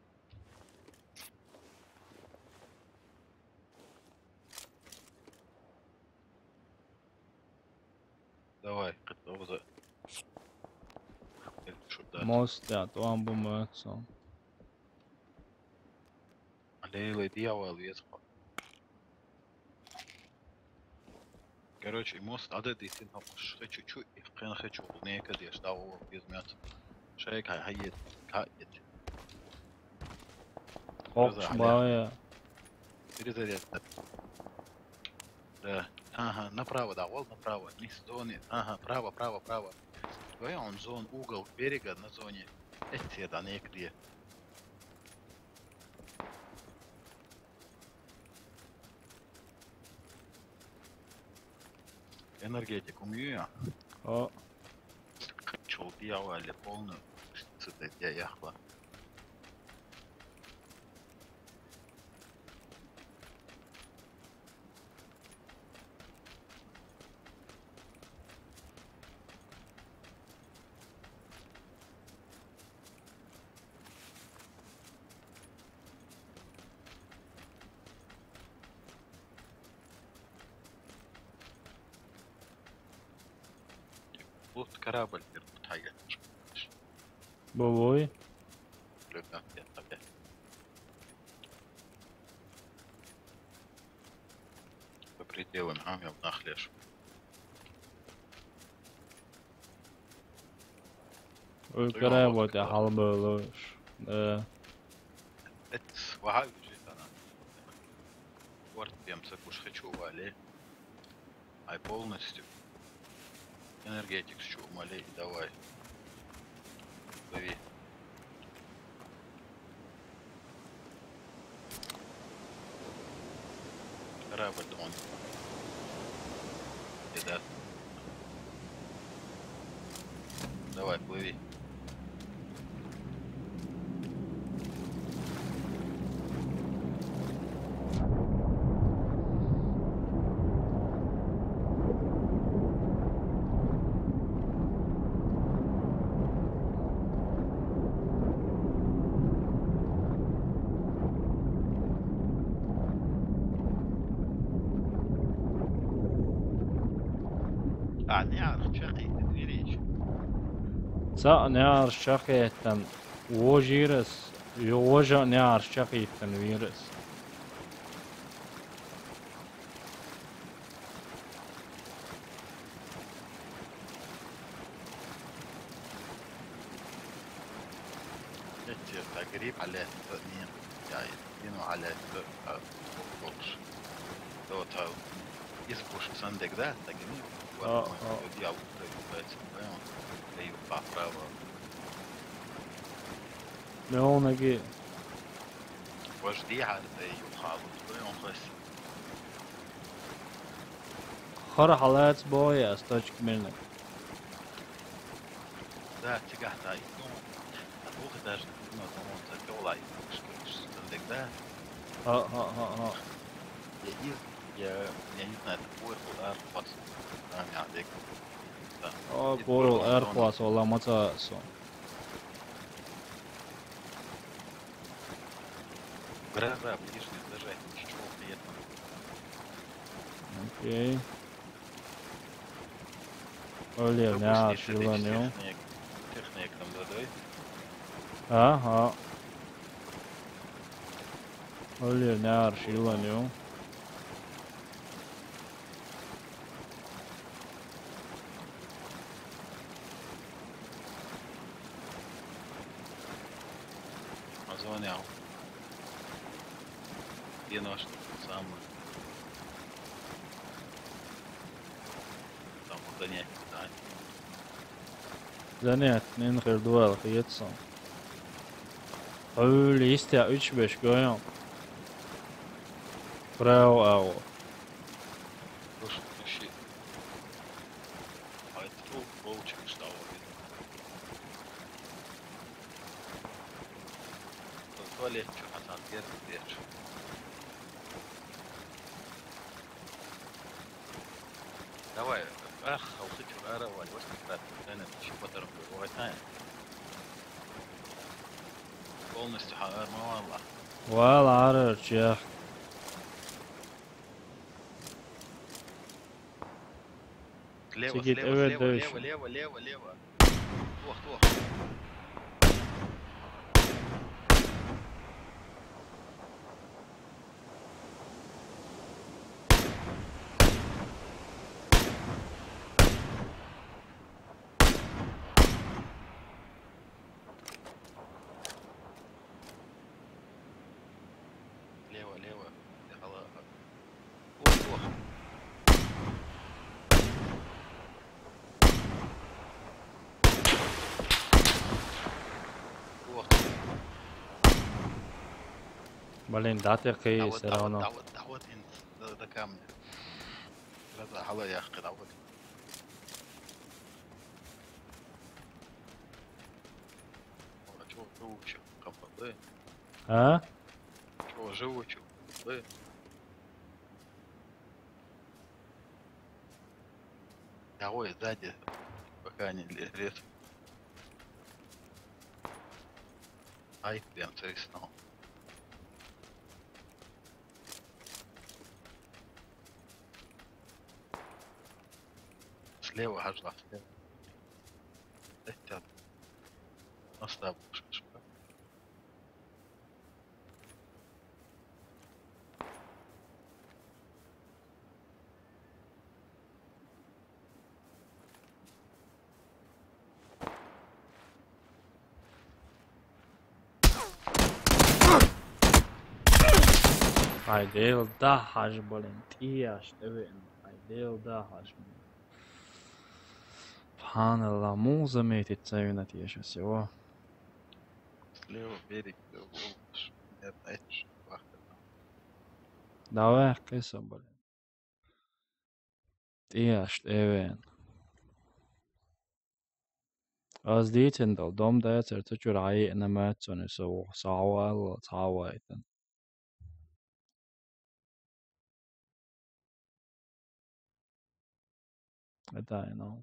Давай, кытта уза. Шурда. Мост, я, то ам бу мөтсо. Лейле дьявол езхо. Короче, мост ада дитин хокуш. Хочу чу, и хен хочу, некад еш, да, о, без мёт. Шай кай, хайет, кай, ет. Хокуш, бая. Перезарядка. Да. Ага, направо, да, вол направо. Не в зоне. Ага, право, право, право. Твоя он зон, угол берега на зоне. Эти, да, некогда. Энергетик умею я. О. Чё, дьявол, полную. Что-то я яхла. Вот корабль, наверное, тайга. Бобой. Лёгнат, я опять. По пределам, а, мел нахлеш. Ой, корабль, я халбылыш. Да. Это ваха уже она. Порт прям сакуш хочу вали. Ай, полностью. Энергетик, чё, умоляй, давай. Лови. Корабль, думаю. Еда. Давай, плыви. А, не арх, чё ты, ты дверь ещё? Ца не арш чахеттан вожирас, вожа не арш чахеттан вирас. Эти, да, гриб, але, не, я, не, ну, але, а, бокш. То, то, из бокш сандег, да, так и, ну, а, вот, а. Я вот, да, поэтому, понял, да, и по праву. Меонаги. Вожди, а, да, и ухалу, понял, хас. Хара халац боя, с точки мельник. Да, цигата, ну, а двух этажных, ну, там он за пёла, и что, что, да. А, а, а, а. Я из, я, я не знаю, это Coral Air Class. А, не, а, да. А, Coral Air Class, вала маца со. Гроза, ближний, зажать, ничего приятного. Окей. Оле, Кто не быстрее аршила, всех не? Техник, техник там задой. А, а. Оле, не аршила, не? Позвонял. Где наш самый? Там вот занять, да. Занять, не нахер дуал, хиетсон. Öyle işte üç beş koyuyorum. Bravo, bravo. Слушай, вообще. А это был Волчек, что ли? Туалет, что, Хасан, первый вечер. Давай, ах, алхычу ара валь, вот как раз, наверное, ещё потом бывает, а? Полностью ха-, ар, мавалла. Вал ара чех. Слева, Сидит, слева, эве слева, дальше. Слева, слева, слева, слева. Тух, тух. Лево, лево. Лево, лево. О, о. О. Блин, да ты А вот, всё а вот, равно. А вот, а вот, ин-, до, до камня. Раз, а, хала, я хкид, а вот. О, а чё, чё вообще? Капот, да? А? Чё, живой, чё? Да. Да, ой, сзади. Пока они ле-, лезут. Ай, прям, смотри, снова. Слева, хажла, слева. Хотя. Оставь. Ай, дел да хаж, блин, тияш, эвен. Ай, дел да хаж. Панела, муза метит цевина тияш всего. Слева берег, э, волнуешь. Нет, знаешь, вахта там. Давай, кыса, блин. Тияш, эвен. Аз дитен дал, дом да церта чураи на мэтсони со, сава, сава итен. Это, you know.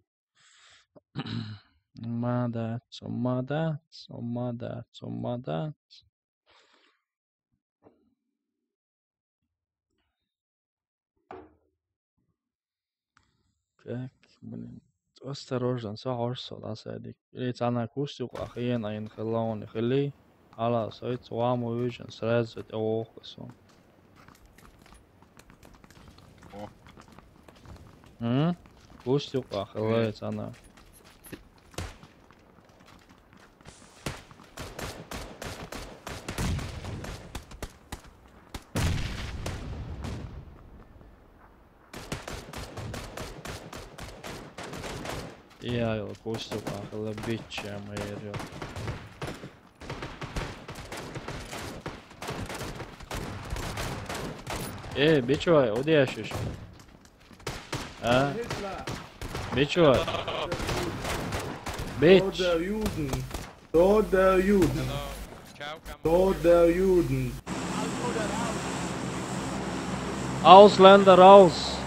Мадат, сумадат, сумадат, сумадат. Так, блин. Осторожно, со хорсо, да, садик. Или цана кустик, ахиен, айн хеллауни хели. Ала, сой цуаму вижен, сразу это охусон. О. М? Кустик, ахилай, Э. цана. Я его кустик, ахилай, бича, моя. Э, бичой, удешишь. А? Hitler. Bitch, what? Bitch. Tod der Juden. Tod der Juden. Tod der Juden. Ausländer raus.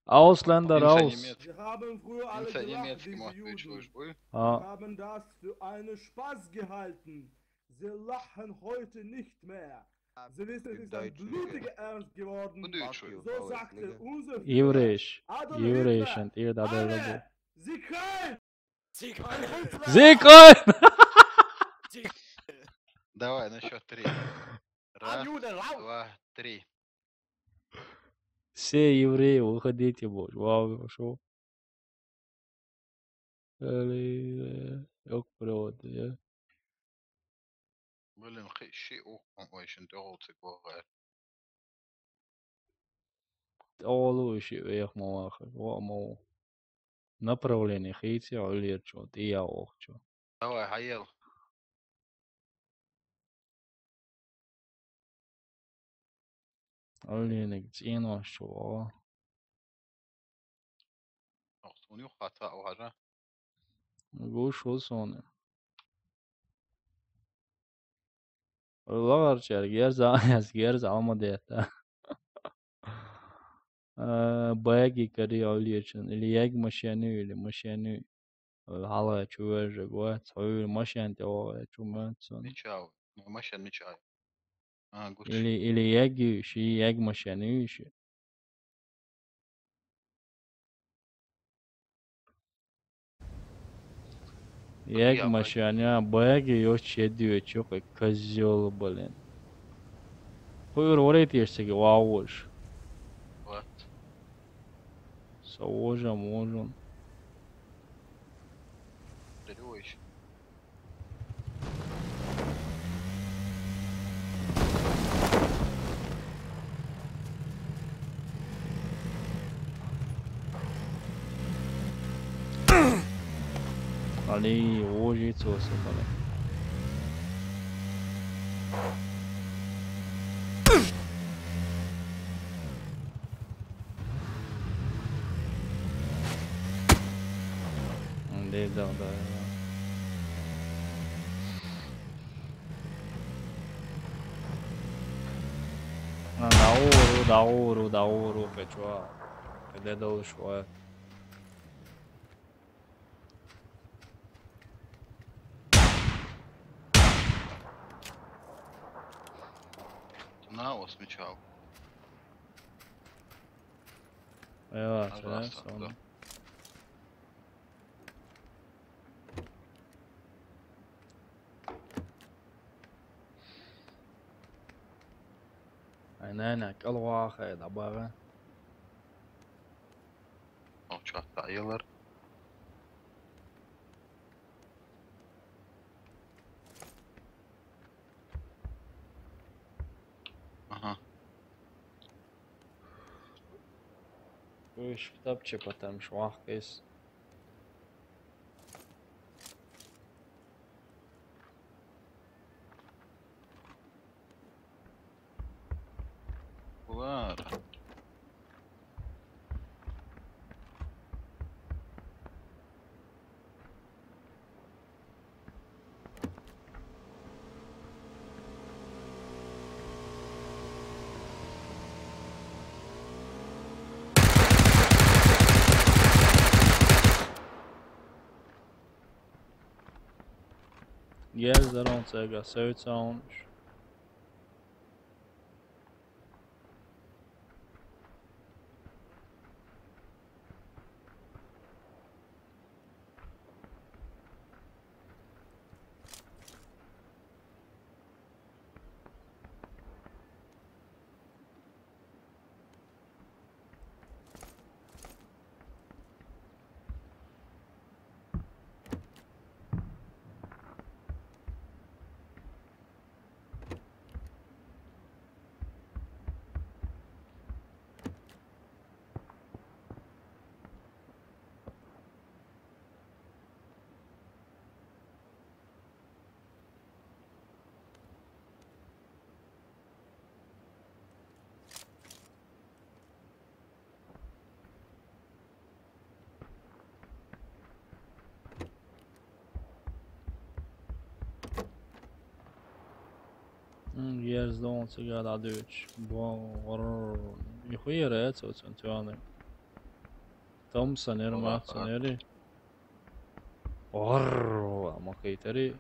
Ausländer raus. Wir haben früher alle gelacht, diese Juden. А. Wir haben das für einen Spaß gehalten. Sie lachen heute nicht mehr. Silvester ist ein blutiger Ernst geworden. So sagte unser Führer Evreeši, Adolf Evreeši Hitler. Šeit ir tāda lieta. Aber sie können Sie können! Давай, на счёт три. Раз, два, три. Все евреи, выходите, боже. Вау, хорошо. Али, э, ок, провод, я. Блин, хи-, ши ух, он, ой, шин тёгол цик вогар. Олу иши вех ма вахар, ва ма у. Направление хийци, Ӏуьллерчу, тӀе я вохчу. Давай, хьаел. Ӏуьллиниг цӀенош чу ваха. Ох, суна юххе цхьаъ вахара. Гуш ву суна. ЛагӀарчаьрга ерза, аз ерза Ӏалма детта. Э, баги кари Ӏуьллерчун, или яг машенуй, или машенуй. Э, хьалха чу вержа вац, хьуьйра машен тӀе вогӀе, чу моьтту суна. Мичав? Ма машен мичав? А, гуш. Или, или яг юй ши, яг машен юй ши. Як машина, баги йоч ядуьвечу, козёл, блин. Хуйр варайтеш саги вагуш. Вот. Со вожа можун. Дарёвич. Али, ожи цоса, блин. Де, да, да. Дауру, дауру, дауру, качуа. Къеде долуш вай. На, осмичал. Эва, раз, раз, раз. Ай, нана, кӀалвахай, дабагӀа. Алча, тайылар. Ага. Уйш, тапча, потому что вахкайс. Булар. Yes, I don't say I got search on. М, ерзон цигара дадуч. Бон, гърр. Нихуя рецо центуаны. Томсон эр, Матсон эри. Гърр, ама хейтери.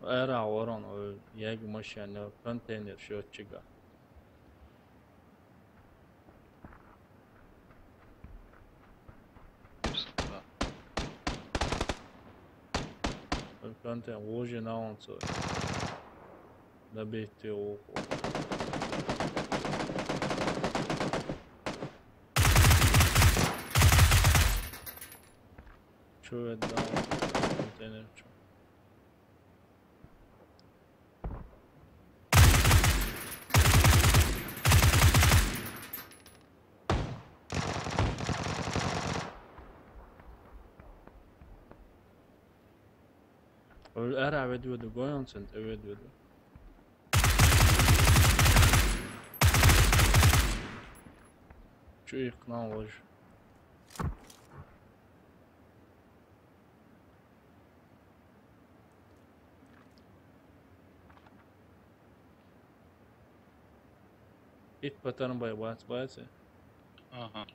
Ара ворон, ой, яги машина, контейнер счётчика. Ой, контейнер, уже на он цой. Добейте его. Чё я дал? Контейнер чё? Ара ведь веду, гоён сент, э, ведь веду. Чё их к нам ложь? Ит патарн бай бац бац. Ага.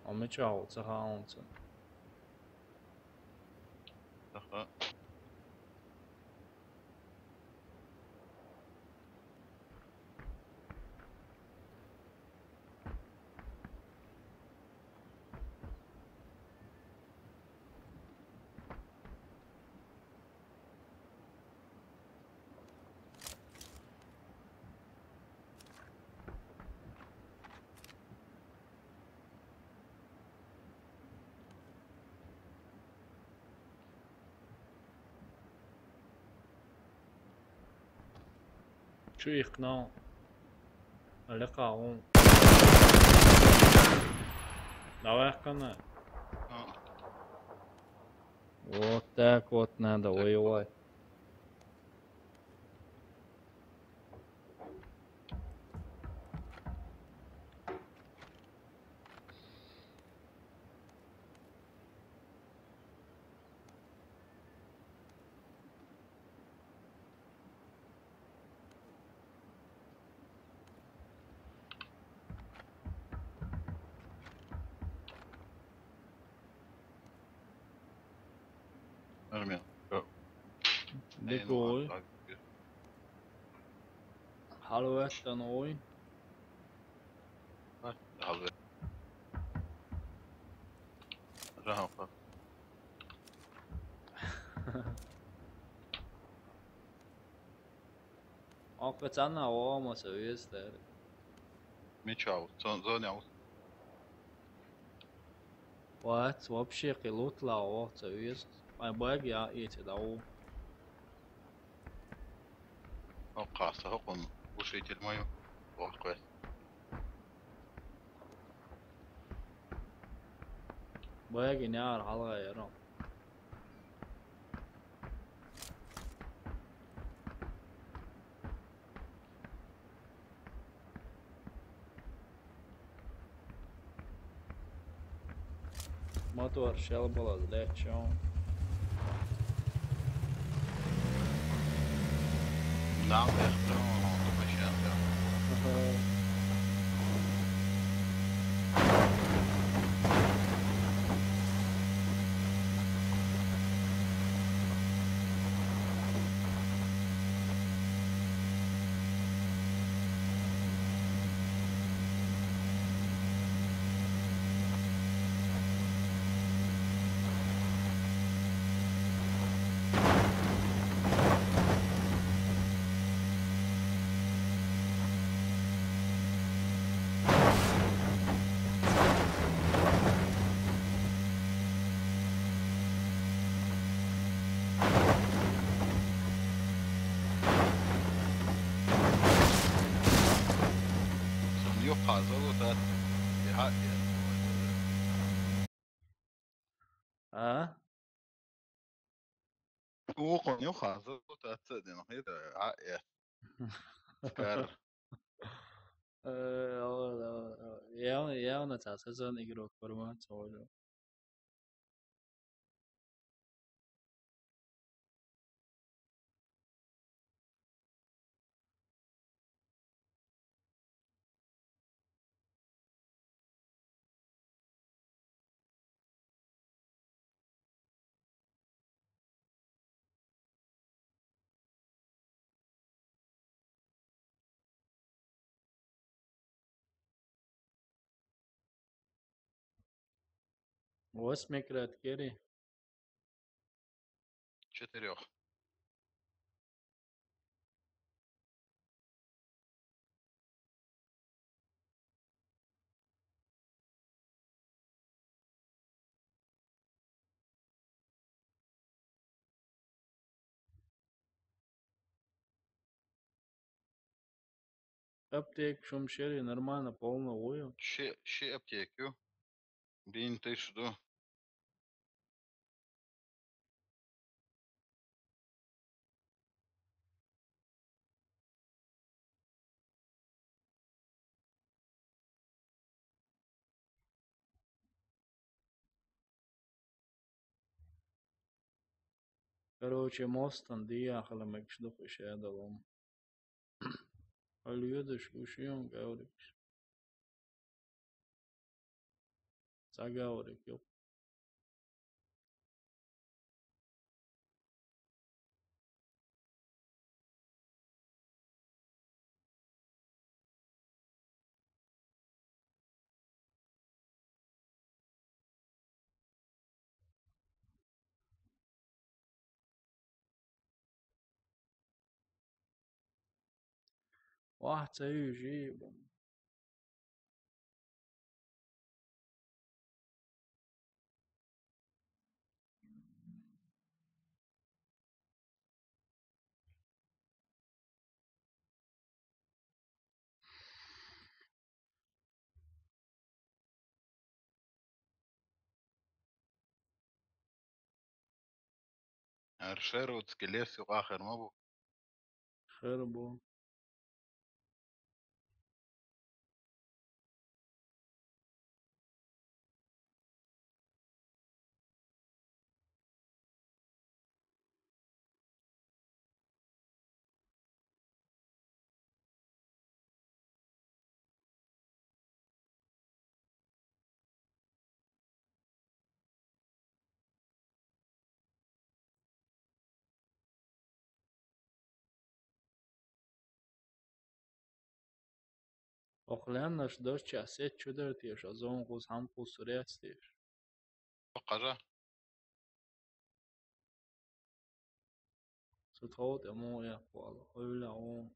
Ами чао, цаха онца. Цаха. Чё их к нам? Алека, он. Давай, Хана. А. Вот так вот надо воевать. Армия. Бекой. Халветтан ой. Халвет. Жаха. Акъ цана ома савестер. Мечаут, зон, зон яут. Вац, вообще къилут ла о, цавист. Ай, баг я, эти да о. О, каса, хокон, ушитель мою. О, квест. Баг я, ар халга яро. Мотор шел было злячо. Нам это, ну, вообще, да. Ага. Сон ё паза ло тат. Ё ха, ё. А? О, кон ё хаза ло тат, ца ден хе да, а, ё. Скар. Э, о, о, о. Явно, явно, ца сезон игрок формат, о, о. Восьми кратт кери. Четырёх. Аптека шум шери нормально, полно вую. Ши, ши аптека ю. Бин тыш ду. Короче, мостан дияхала мегаш духу шедалом. Алюдаш ушион гаврикш. Ца гаврик ю. Вахца южи. Аршер вот скелет сюкъа херма бу. Хербо. Охлянаш дошча сет чудартеш, а зон гуз хам кусурецтеш. Кажа. Сутхаут ему я куала. Ойла о.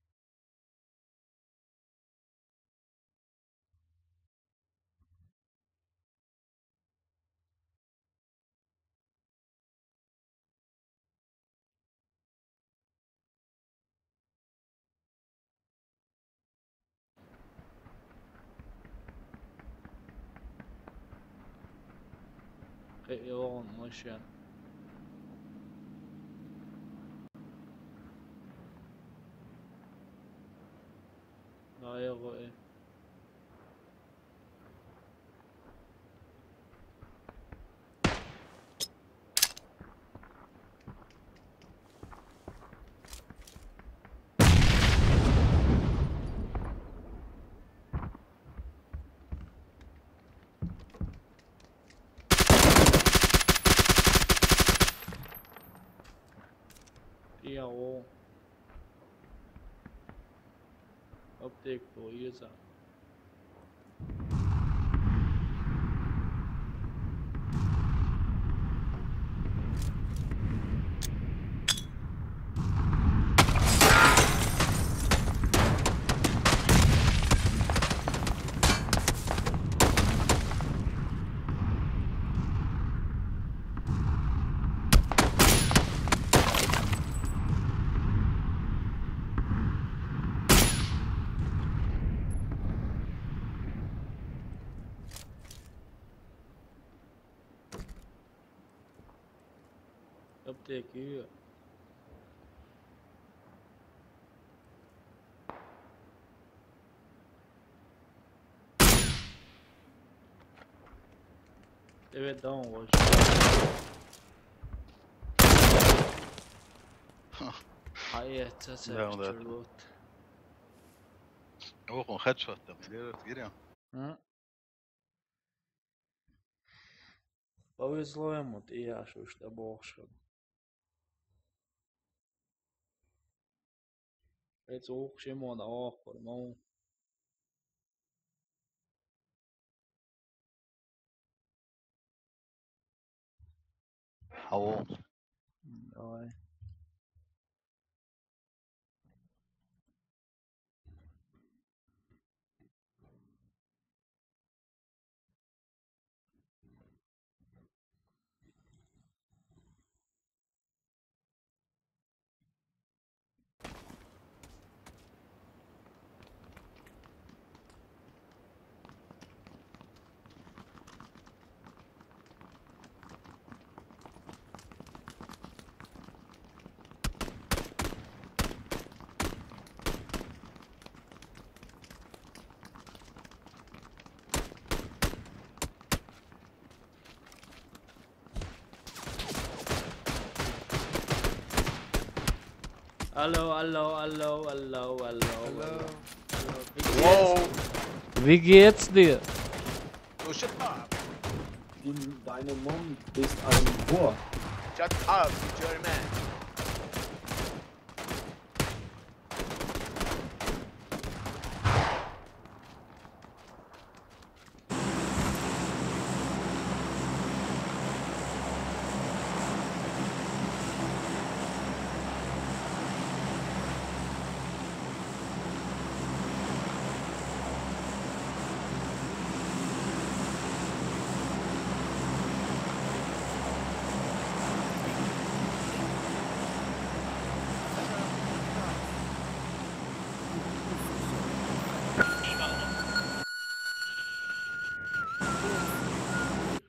Хе, йоогун машин. Да, я го, э. Яо. Аптек то еза. Аптек ю. Evet, tamam, hoş. Hayır, Down, down. Ох, он хедшот там, или гиря. Повезло ему, ты я что ж, да бог что. Эцу укшимона охпур, ну. Алло. Давай. Алло, алло, алло, алло, алло, алло. Алло. Алло. Wie geht's? Wie geht's dir? Du, shut up. In deinem Mund ist ein Wurm. Shut up, German.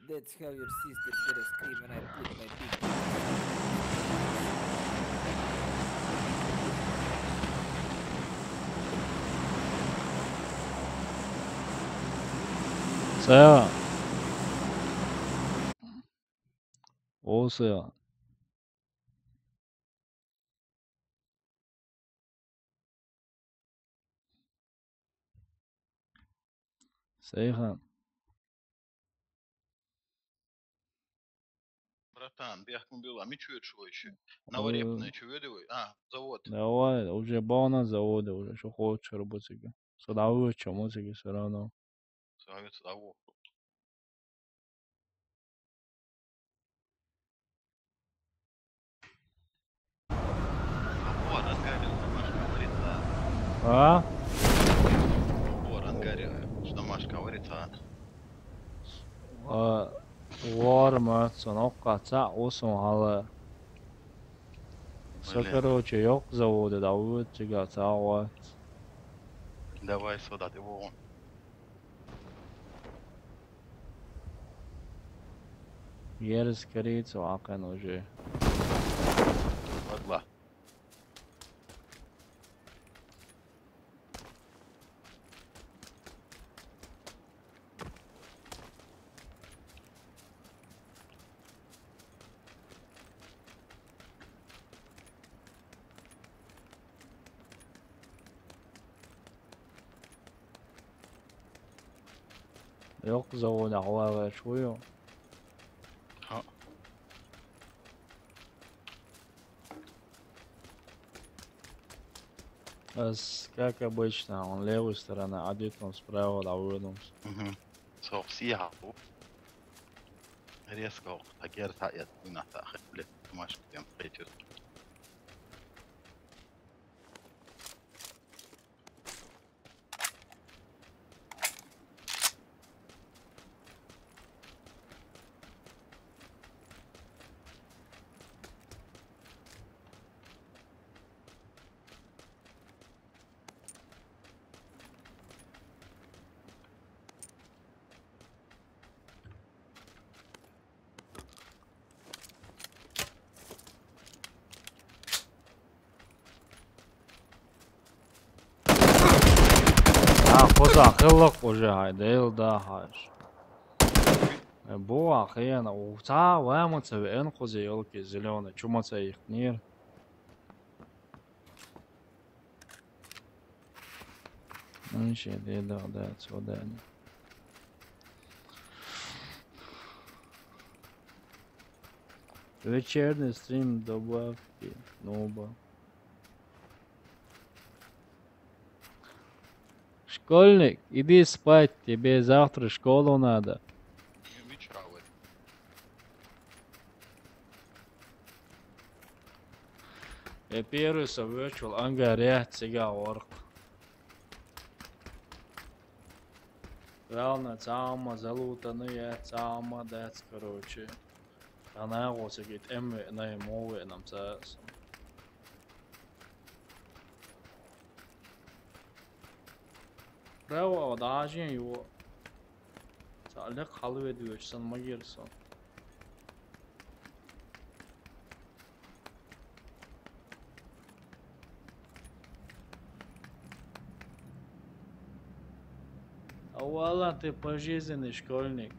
That's how your sister's gonna scream when I put my big dick in her. Сая. О, сая. Сайхан. Братан, бяхкун била, ми чует шо ещё. На варе пнай чует его. А, завод. Давай, уже бана завода, уже что хочешь работать. Садавы чему тебе всё равно. Садавы, садавы. Во, ангаре, что Машка говорит, а? А? Во, ангаре, что Машка говорит, а? А, вормат, сон окка ца, осон хала. Со, блин, короче, ёк завода, да вот тебя ца, вот. Давай сюда, ты вон. Ерс корицу акан уже. Ладно. Ёк, завод ахуалар шуё. Ха. Аз, как обычно, он левой стороны, а где-то он справа, да, выдумался. Мгм. Сохсия. Резко, а герта, я, блин, а, блядь, Машка, прям встретил. А, хоза, хыллык уже, хай, дейл да, хаш. Э, бу, ахиян, уца, вама, цеве, эн хоза, ёлки зелёные, чума ца их нир. Ну, ещё, да, да, да, отсюда они. Вечерний стрім добавки, нуба. Школьник, иди спать, тебе завтра в школу надо. Не, вечера вот. Первый со virtual ангар яц цига ворх. Главное, цама залутана яц, цама дац, короче. Ана госик ит эм ве най мове нам цаасам. Право даже его. Цалек халве дюч сан магирсон. А вала ты пожизненный школьник.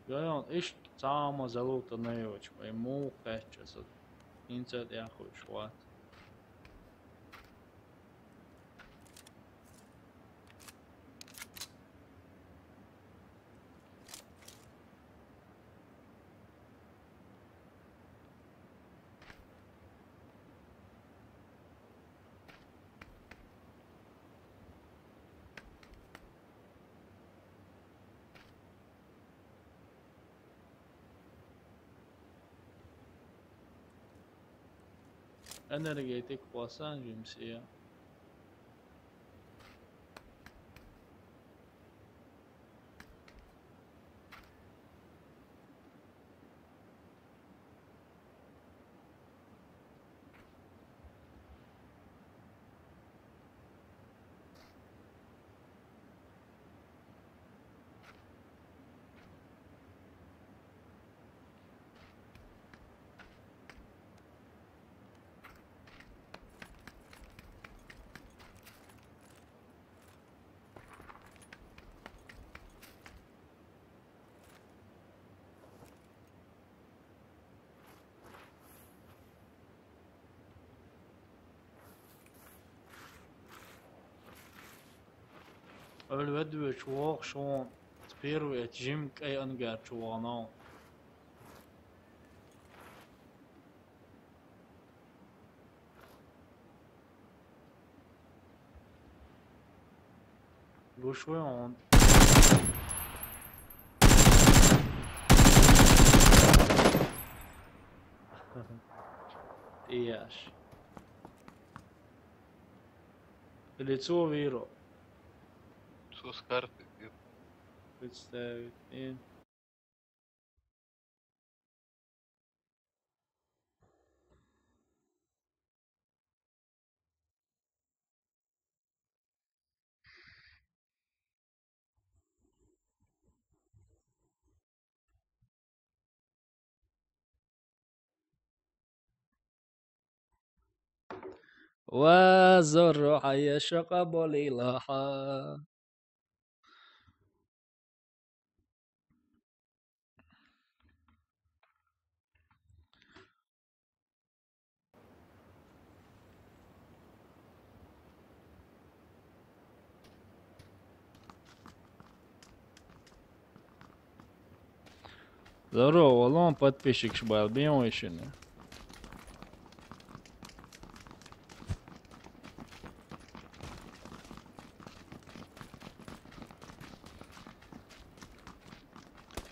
Гаён иш цама залута наёч, вай муу хаччаса. Инцет яхуй шват. Энергетик хуасан жимсия. Өлведвич вох шон первый эт жим кай ангар чугана. Лушвой он. Яш. Лицо виро. Что с карты? Представить. Э. Ва зорро хьая шака болила хьа. Здорово, валон подписчик шбал, бьём ещё не.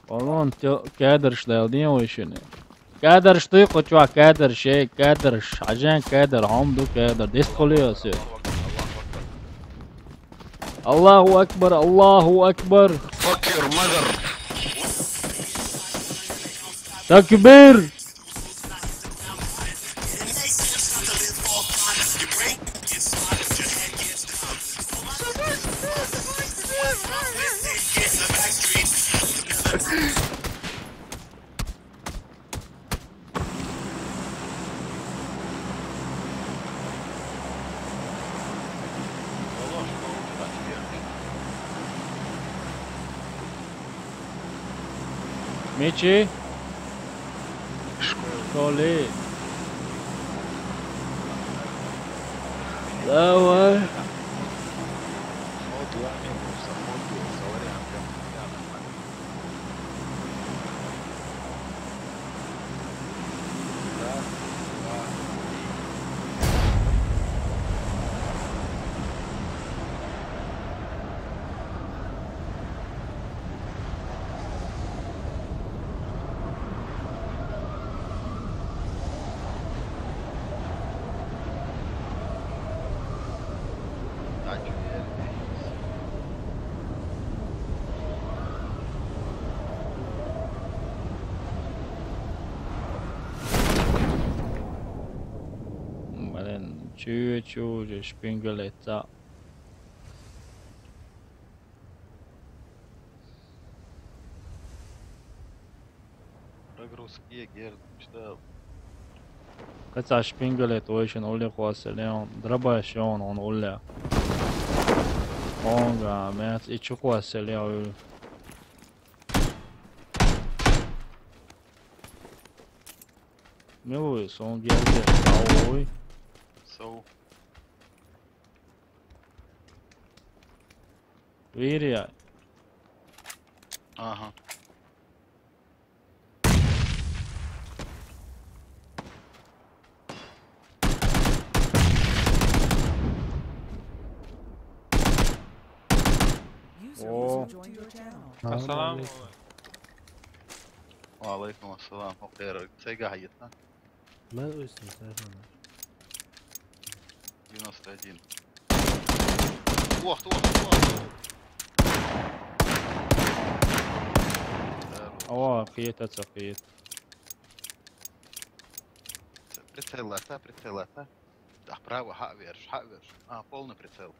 Валон тё-, кадр ждал, не очень. Кадр что, хоть ва кадр, шей, кадр, ш-, ажан кадр, хамду кадр, дес холио всё. Аллаху акбар, Аллаху акбар. Fuck your mother. Такбир. Мичи? Школа. Школе. Давай. Блин, чё, чё, чё, шпингалет, а? Загрузки герд, что? Каца шпингалет ойшин улли квасилион, драбашион он улли. Онга, мец, и чу квасилион. Милуис, он герде, ой. Сау. Вирия. Ага. О. Ассаламу алейкум. Ва алейкум ассалам. Хокер, сейга хайта? Мен уйсун, сахана. Девяносто один. Ох, ох, ох, ох. Ава, киет, аца киет. Прицел лата, прицел лата. Да, право, ха верш, ха верш. А, полный прицел.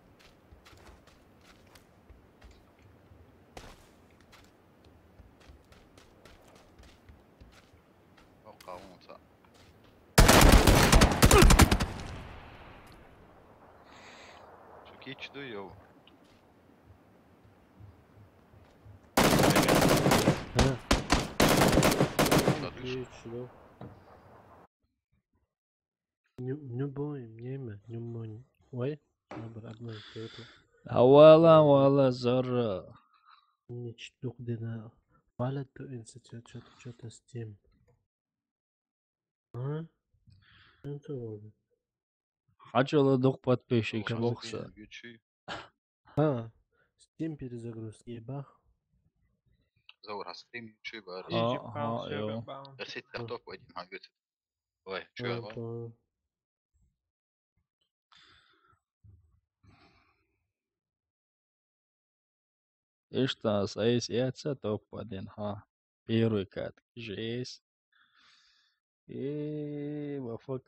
О, кавунца. Чукич ду йоу. Ага. Чукич ду. Ню-, нюбой, неме, нюмонь. Ой, абр, одно и то же. Авала, авала, зора. Нич дух дена. Валет то инситиот, чё-то, чё-то с тем. А? Это вот. Хачала дух подписчик, бокса. Ха, Steam перезагрузки, бах. Заур, а Steam YouTube, а? Ага, ага, йо. Эрсит картоп один, ага, ютит. Ой, чё, ага. Иштта, сайс яца топ один, ха. Первый кат. Жесть. Э, мафак.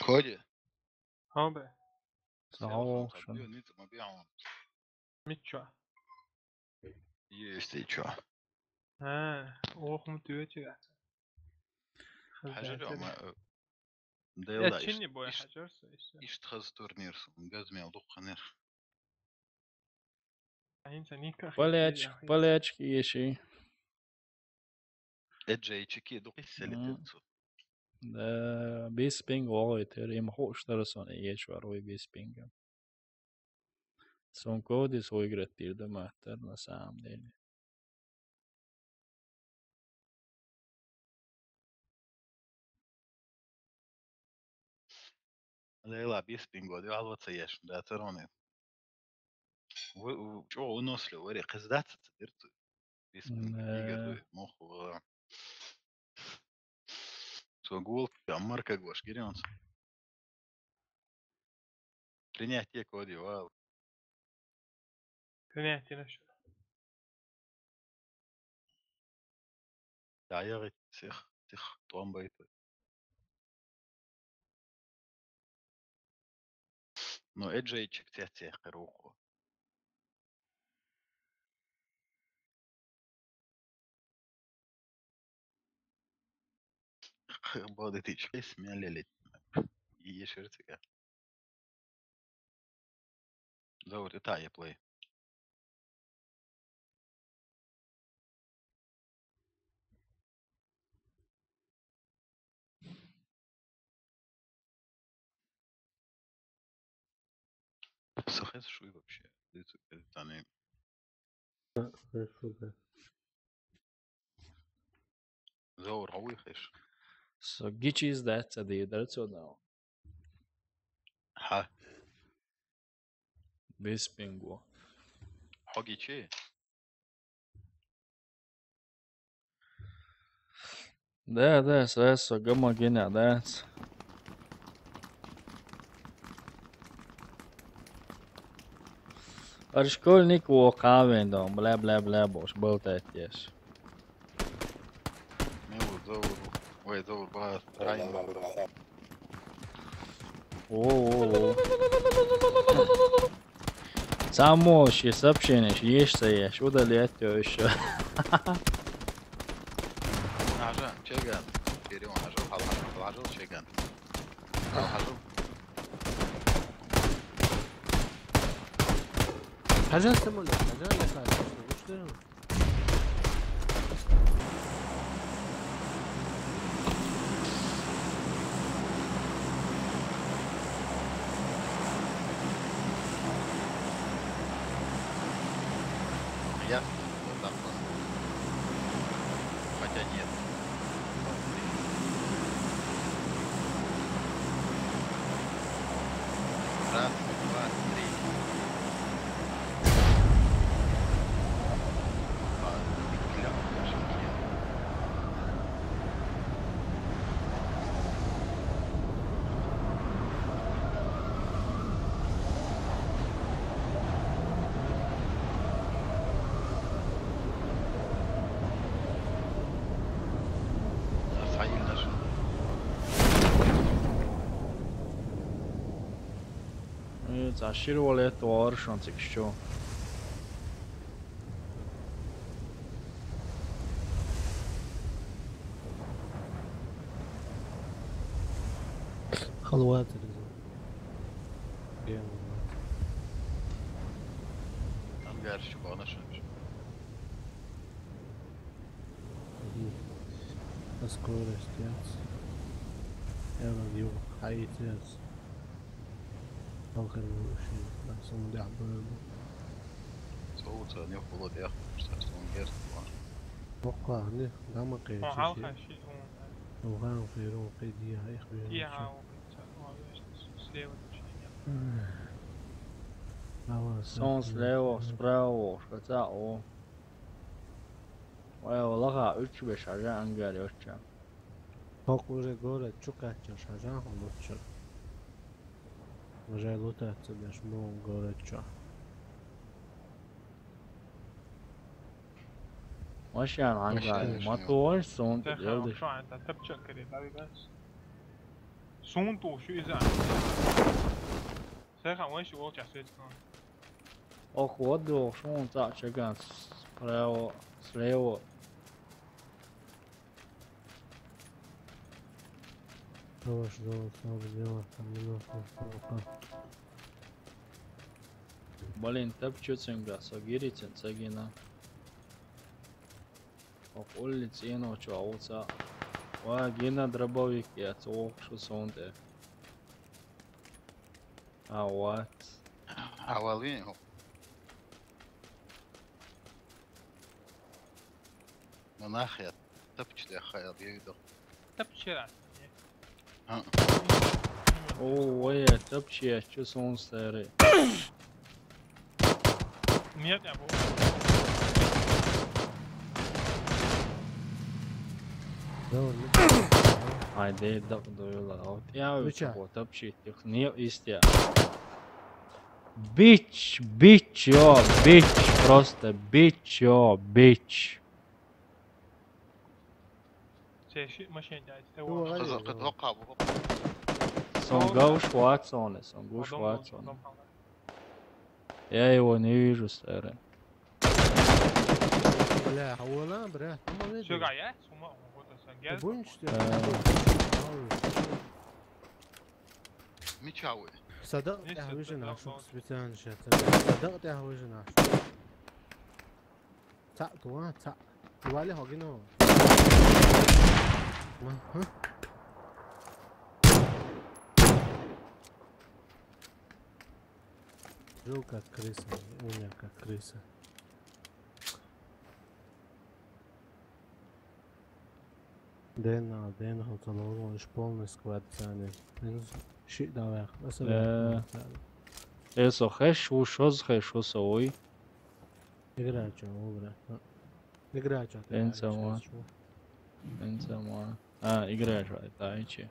Коди. Хобе. Сау, шун. Мича. Есть и чё? А, ох, мы тюечи. Хажа, ма, э, я дела чини иш-, бой иш-, хажарса, иш-, ишт хаз турнир сон, газмел духанер. Айн са никак. Болячки, болячки еши. Эджейчики духи селитецу. Да, Биспинг вагой тер, им хош тарасон еш вар ой Биспинг. Сон кодис выиграть тирда маттер, на самом деле. Лейла Биспинг, вот, алва ца еш, да, церони. Вы, вы, чё, уносли, вари, кыздаца ца дирту. Биспинг, да. Игорь, мох, э, Со гул, а марка гош, гирёнс. Принятие коди, вау. Принятие на что? Да, я говорит, всех, всех томбает. Но эджейчик тя тя хруху. Бодитич, смелели. И ешерцика. Зовут и тая плей. Сохес шуй вообще. Дыцу, э, таны. Хорошо, да. Заур, а вы хеш? Со гичи издать, а да и дарцо дал. Ха. Без пингу. Хоги чи? Да, да, сразу гомогена, да. Ар школьник во кавен дом, бля, бля, бля, бош, болтать еш. Не вот, Заур, ой, Заур, ба, Райан. О, о, о. Само ще сообщение, ще есть, что есть. Удалять всё ещё. Нажа, чеган. Перион, нажа, хал, хал, хал, чеган. Хал, хал. Хажан самолёт, хажан летает, что, что? Я вот так вот. Хотя нет. Раз, два, три. Э, за шир валет вар шон цикшо. Халват. Ангар шибана шон. Скорость, я. Я на него. Хайт, я. Halkan bu şey, ben sonunda yapmıyorum. Soğuk sanıyor, kula diye yapmışlar, son gerçi var. Yok lan, ne? Gama kayışı. Halkan şey. Soğan kayırı o kayı diye, hayır, bir şey. Слева. Сон слева, справа, что-то, о. Ой, валаха, уч беш, а я ангар, я. Пак уже город, чукача, шажан, лучше. Уже лутаться, беш, мон город, чё. Машин ангар, машин, машин. Мотор, сон, тихо, елдыш. Шо, это топчок, кыре, да, видать? Сон, то, шо из-за. Саха, вон шо, волча, светло. Ох, вот, да, шо, он так, чекан, справа, слева. Хорош, золото, слава, дело, там немножко плохо. Блин, тапчу цинга, согири цин, цагина. Ох, улиц, ино, чё, ауца. Ва, гина дробовик, я, цо, ох, шо сонте. А, вот. А, валви, о. Ну нахер, тапчи, я хаял, я видел. Тапчи раз, не? А. О, ой, тапчи, я чё сон старый. Нет, я был. Давай, мича? Ай, дей, дак, дуйла. Вот я Мича? Вот вообще техния истя. Бич, бич, ё, бич, просто бич, ё, бич. Се ши машин дяйте, Ё, ва. Ай, Хаза ё. Кадва кабу. Сон гавш Ватсоне, сон гуш Адам Ватсоне. Адам. Я его не вижу, старый. Бля, а вон, бля, там он Всё, видит. Гая, сума, вот это, Ты газ. Будешь, что ли? Э. Ой, всё. Мича вы. Садак Не, тяхвижи садак, наш, да. Специально сейчас. Садак тяхвижи наш. Ца, туа, ца. Туа ли хоги но. Ма, ха? Жил как крыса, умер как крыса. Дэн, а, дэн, хотел он полный сквад цены. Минус щит давай. Э. Эсо хэш, у шоз хэш, у соуй. Игра чё, игра. Игра чё, ты Эн играешь, сама. Чё? Эн сама. А, игра чё, это айчи.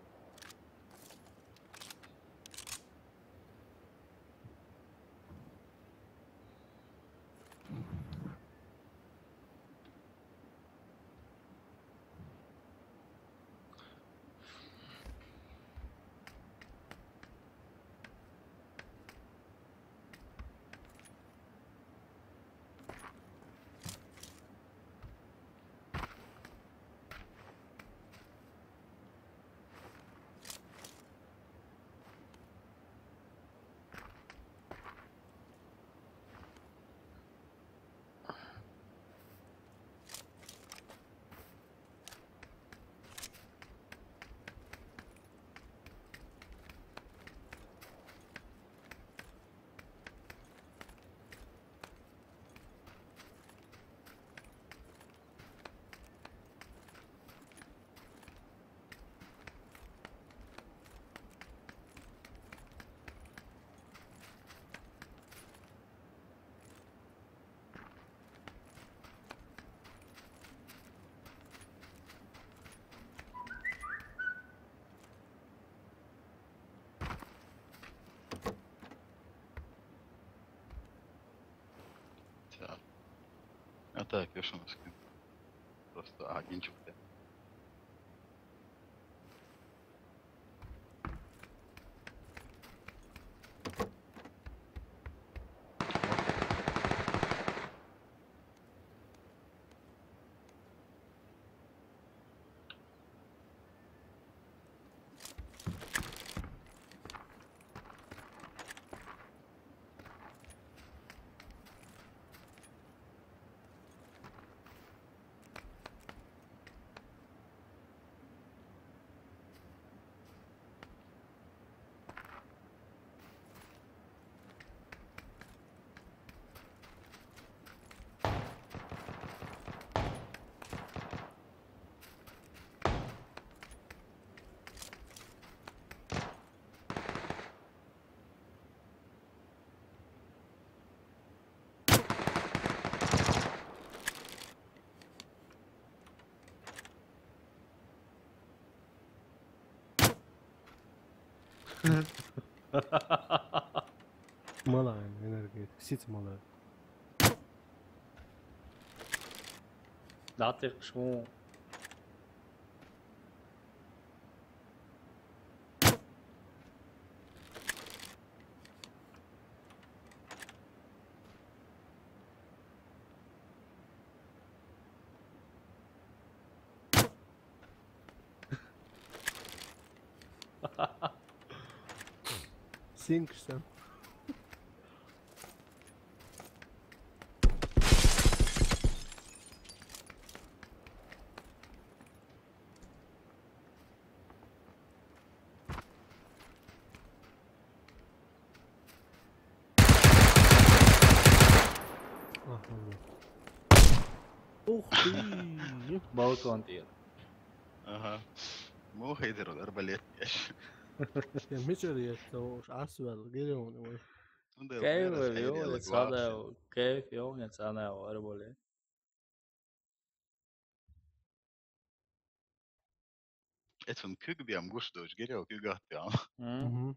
Так. А так, я что скину? Просто, а, ничего. Мала, энергия, сиц мала. Да ты шо? Синкшсен. Ага. Ух ты! Балкон тир. Ага. Муха идер ол арбалет яш. Мичер яш, то уж асвел, гелеон. Кайф ёл, цада, кайф ёл, цада, арбалет. Эцун куьг бен гуш долуш гирев куьг аттиам. Мгм.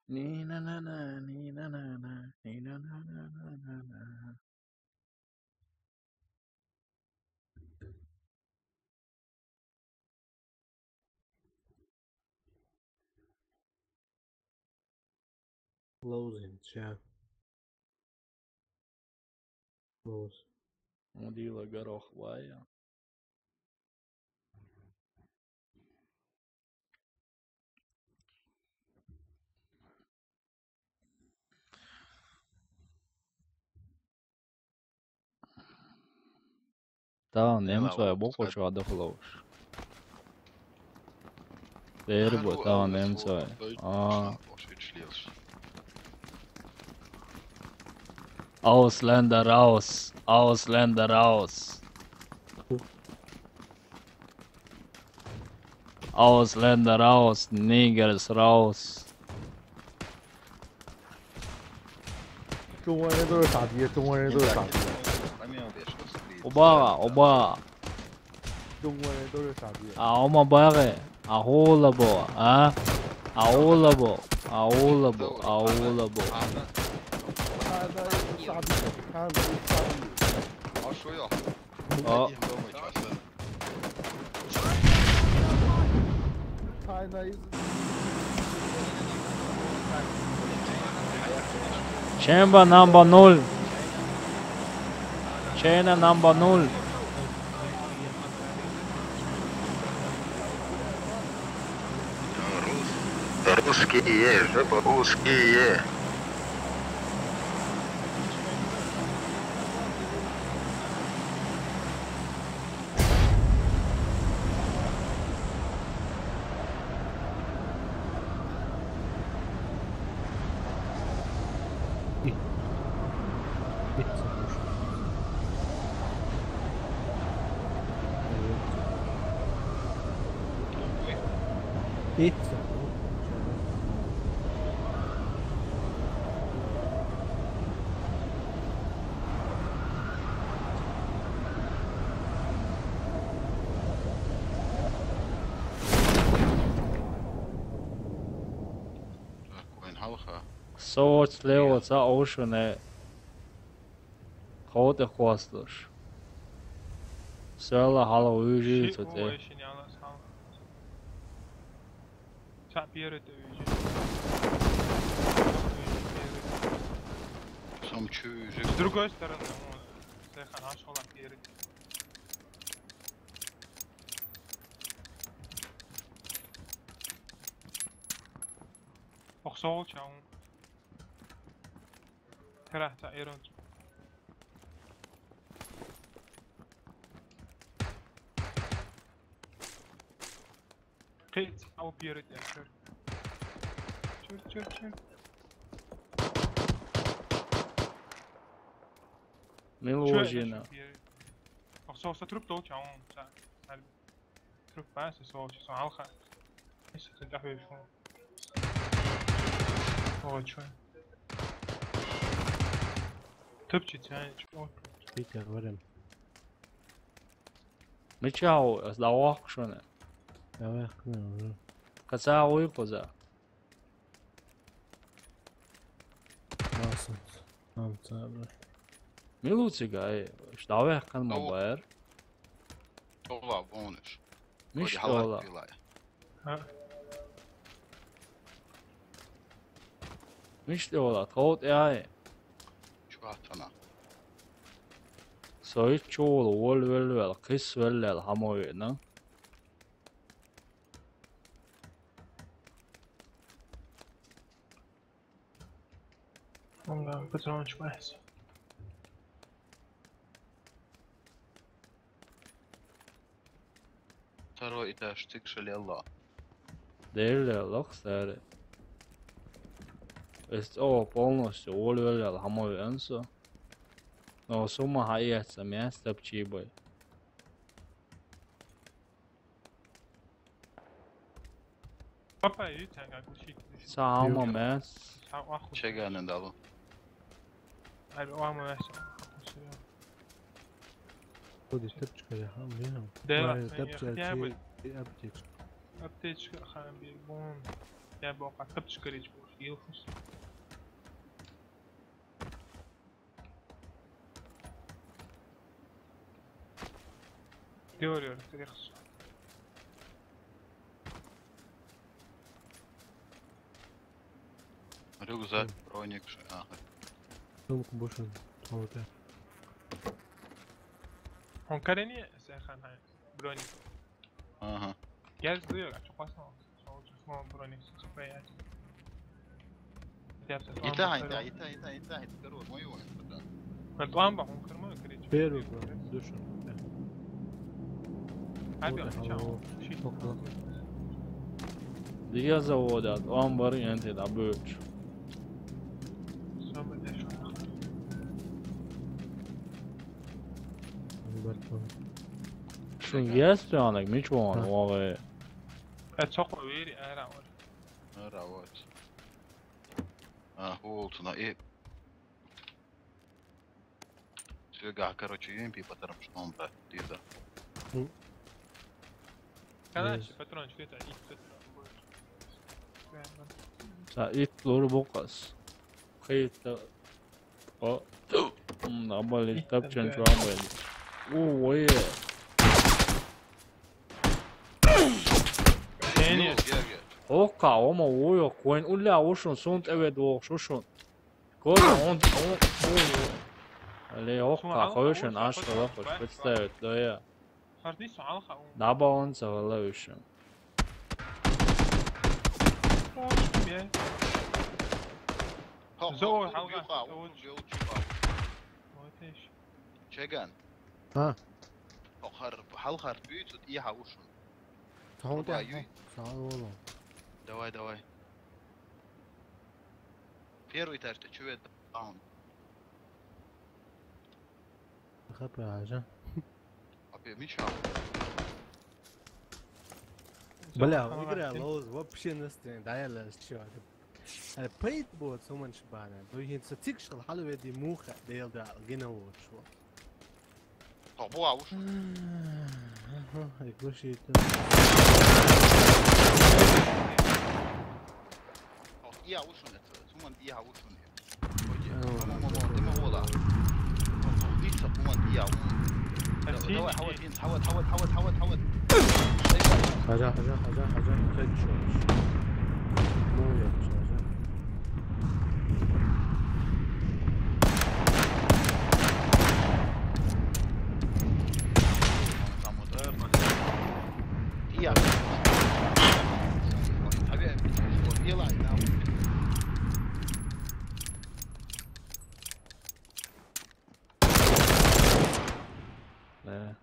Нина-на-на, нина-на-на, нина-на-на-на-на. Лоузин, ча. Лоуз. Мудила горох вая. Тан немцой бу кочу адахлош. Дербу тан немцой. А. Ausländer raus, Ausländer raus. Ausländer raus, Niggers raus. Jungmann都是傻逼，中国人都是傻逼。我爸，我爸。中国人都是傻逼。啊，我们爸个，啊，好了不？啊，啊，好了不？啊，好了不？啊，好了不？他那是傻逼，他那是傻逼。好，说哟。哦。 Chamber number ноль. China number ноль. Рус-, русские, жопа, русские. Пицца. Соц лево ца оушене. Кховда кхоссалуш. Села хьалха вуьйжий цу тӀе. Цхьаъ пера тӀе вуьйжий. Сом чу вуьйжий. С другой стороны, вот. Сайхан ашхала пера тӀе. Охсол чаун. Хера ца ирон. Кхиц, ау, пера тӀе, чур. Чур, чур, чур. Мила вожина. Охсол са труп дол чаун, са. Труп ба, са сол, са алха. Иса, са дахве шу. О, чу. Тупчи, тянь, чу. Питер, варим. Мича хьо, ас дӀавахка шуна. ДӀаваьккхина, мгм. Кхин цхьа вуй кхуза? Масанца. Амца, бля. Мила ву цига, ай, аш дӀаваьккхина ма бара. Ола, бонуш. Мишта ола? Хьа? Мишта ола, тхов тӀе ай? Чу хьаттана. Со иччо волу, волавелла, кхиссавелла хьамо веана. Вон патронаш бац. Второй этаж, цигша лелла. Дера лелла, лоху сари. Эс цӀо полностью волавелла хьамо веана со. Но сума хьаэца мес тапчий бай. Папа, ю тянга кушик. Са хьалма мес. Са ваху. Чегана дало. Ай, ваху мес. Кушик. Будешь тапчика, я хам, я хам. Да, Май я тапча, хотя бы чи аптечка. Аптечка, хам, бегун. Я бы аптечка речь был, съел. Говорю, рехс. Рюкзак, броник, ш- ага. Сумку больше. Вот я. Он корени, сехан, хай. Броник. Ага. Я жду, я хочу посмотреть. Что лучше снова броник стоять. Я всё Ита хайн, да, ита, ита, ита, ита, короче, мой он, да. Ламба, он кормой, короче. Первый план, слушай. Да. Abi, Вот açacağım. o. Shit. Çok bak. Diga zavodat, on bir enti da böç. Somebody shot. Alberto. Şun yes yani, miç on, Ha. o ve. It's okay, very around. Ара, вот. А, холтуна, э. Сюга, короче, U M P потому что он, брат, ты да. Конечно, патрон, что это? Их тут будет. Sa it lor bokas. Kayıtta. O. Hmm, abali tapçan çuambali. Oo, oye. Genius. Георгий. Hoka, oma uyo, kuen ulla ushun sunt evet o ushun. Koda on, on, on. Ale hoka, koyushun aşka lokoş, представить, да я. Хардни суал ха. Naba on sa valla ushun. Konuştum ya. Хо, Зоо, хо, халга, бюха, зоо. бюха. Молодец. Чеган. А, Хо, хар, хал хар бюцут и ха ушун. сау Врубаю. Да. Сау болу. Давай, давай. Первый этаж, ты чё это? Даун. Хапа, ажа. Опять меча. Бля, Зоо, игра халга. Лоуз, вообще настроение, да я лез, чё. Э, пейт будет, суман шибана. Ну, ин са тик шал, халу веди муха, дейл да, гина вот, шо. Хо, бу ауш. Ага, и глуши это. Хо, и ауш он это. Суман и ауш он. Ходи. Ага. Мамо, мамо, ты мамо, да. Хо, хо, и са, суман и ауш. Спасибо. Давай, хават, ин, хават, хават, хават, хават, хават. Хажа, хажа, хажа, хажа, хедшот. Ну, я хажа. Там вот, э, я. Тебе, что делай, да? Ne?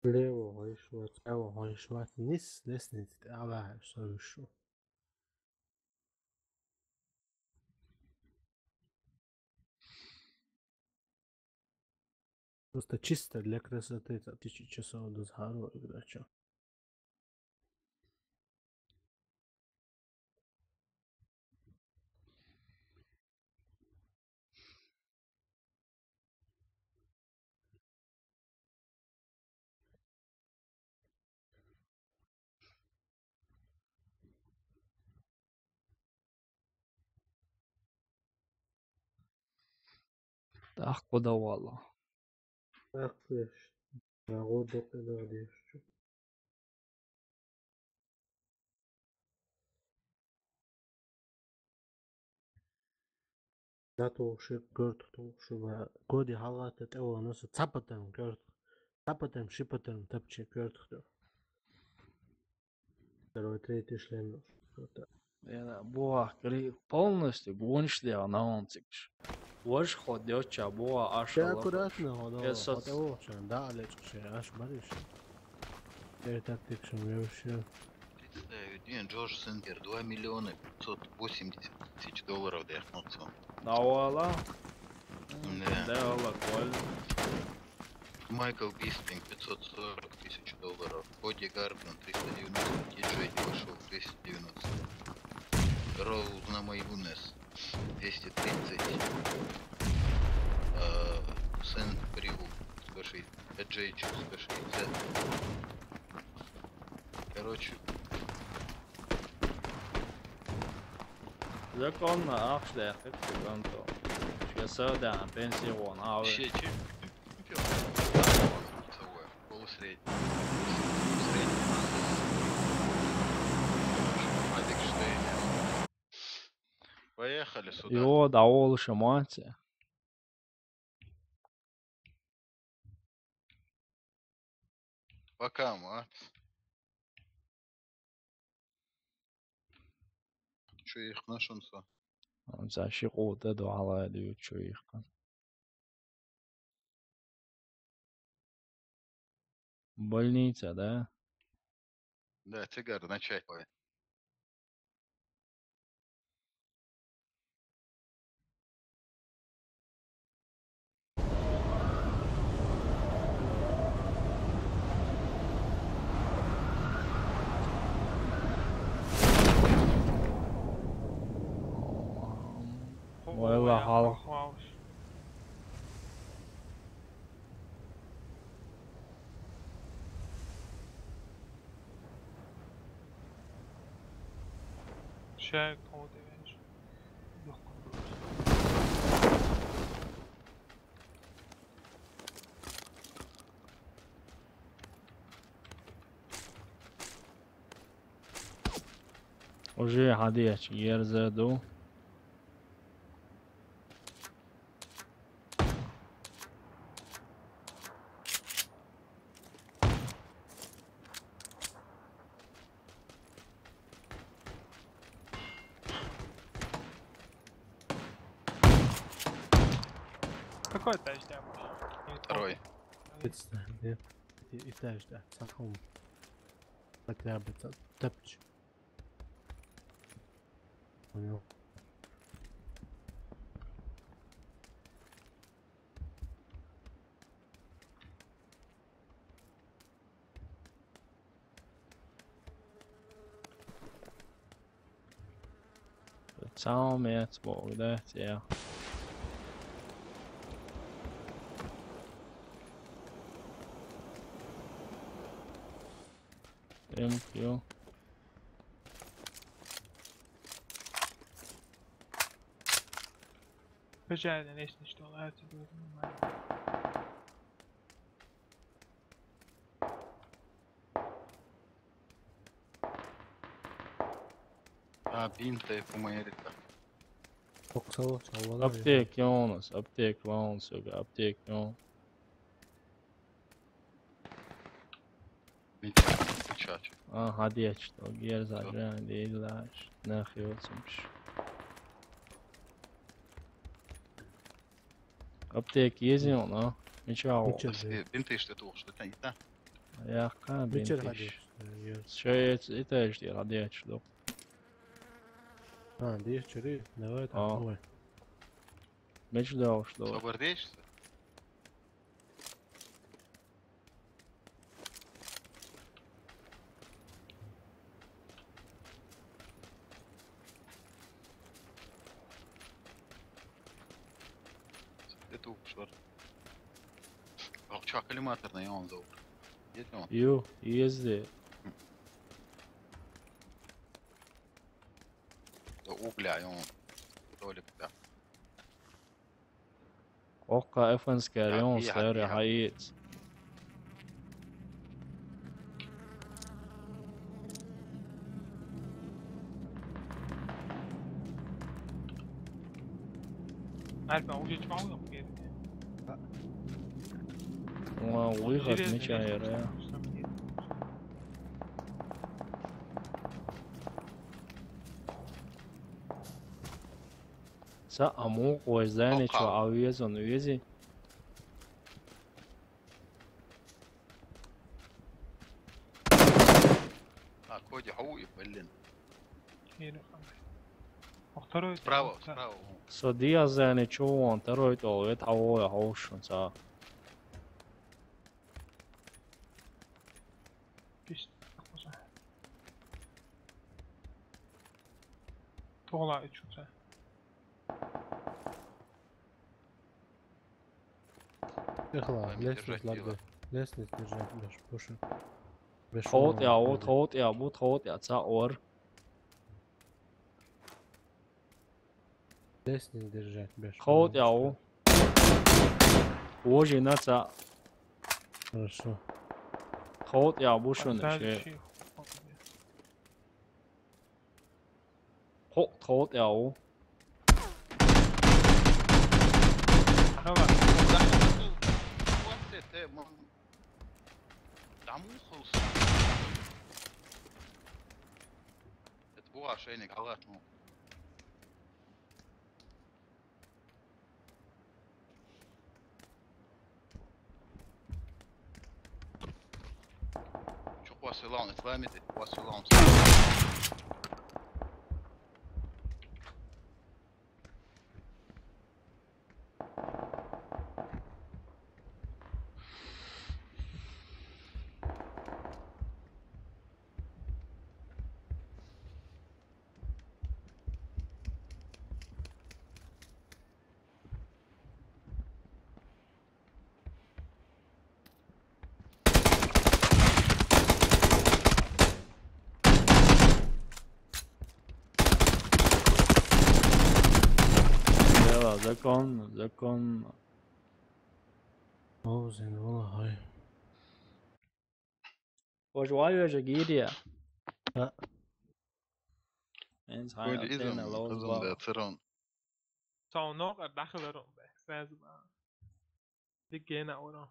Лево, хойшват, право, хойшват, низ, лестница, ава, что ещё? Просто чисто для красоты, там, тысяча часов до Захарова, когда чё. Так, куда вала? Так, слышь, нагода, когда дышишь. Да, то уши, горд, то уши, ба, годи халгата, те, о, ну, со, цапатан, горд, цапатан, шипатан, тапчи, горд, кто. Второй, третий шлем. Вот так. Я да, буа, кри-, полностью гонишь ли она он цикш. Вож ходёча, буа, аша. Ты аккуратно, ходо, Я со- ходо, чё, да, лечше, аж бариш. Я так тыкшем, я вообще. Представь, день Джордж Сенгер, два миллиона пятьсот восемьдесят тысяч долларов, да, я хмутцу. Навала. Да. Да, вала, коль. Майкл Биспинг, пятьсот сорок тысяч долларов. Коди Гарден, триста девяносто. Ти Джей Дилашоу, двести девяносто. Роуз на Майонез, двести тридцать. Э, Сент Приу, сто шестьдесят. Джей Чу, сто шестьдесят. Короче, Законно ахча даьккхар цу кӀанто. Шен сов даьнна пенсионна а ве. Вообще, чем? Полусредний. Средний. Адик Штейн. Поехали сюда. Йо, дӀаволуш ма ца. Пока, ма. Чу йихкина шуна со? Ца ши къу тӀа ду хьалха дуьйцу чу йихкина. Больница, да? Да, цигара начать. Валла хьалха. Шаьрда тхо девеш. Уже хьадеча ерза ду. Какой этаж там? Второй. Представь, да? И этаж, да, цахом. Хотя бы ца-, тапч. Понял. Цхьа а меца боху, да, цӀе? М Q. Печально, лестничного лазить будет нормально. А, бинт, по моей река. Оксала, чалла. Аптек, Йонас, аптек, вон, сука, аптек, Йон. Бинт, печать. Ага, дечь, то герза, да, да, да, нах, ёцумш. Аптек езион, а? Ничего. Ничего, да. Бинты что-то, что-то не так. Яхка, бинты. Ничего, да, ёц. Что это, это, что я, да, что? А, дечь, чури, давай так, давай. Меч дал, что? Собор дечь, что? Де ту шор. Ох, чё, коллиматорный он зовут. Есть он? Ю, езди. Да угля, он. Толик, да. Окка эфенская район, сэр, хаец. Альпа, уже чего он? Уа, выход меча яра. Са аму, ой, зайни, чё, а уезон, уези? А, Коди, хау и, блин. Второй. Справа, справа. Со диазайни, чё, вон, второй тол, это, а, ой, а, ой, шо, са. Пишет. Тола ичуца. Эхла, лестница ларда. Лестница держать, беш, пушу. Беш, тховт я, у, тховт я, бу, тховт я, ца ор. Лестница держать, беш. Тховт я, у. Ожи на ца. Хорошо. Тховт я, бу шун, ше. Хо, тховт я, у. Ахава. Даму хулса. Это была шейник, алат, ну. Чё, у вас и лаун, это вами, у вас и лаун. Бела, законно, законно. Озин, валлахи. Ож вай, ож гирия. А. Энс хай. Кой изен атена лоз козун ба. Да церон. Саунок а дахыларон бе. Сразу ба. Дигена орон.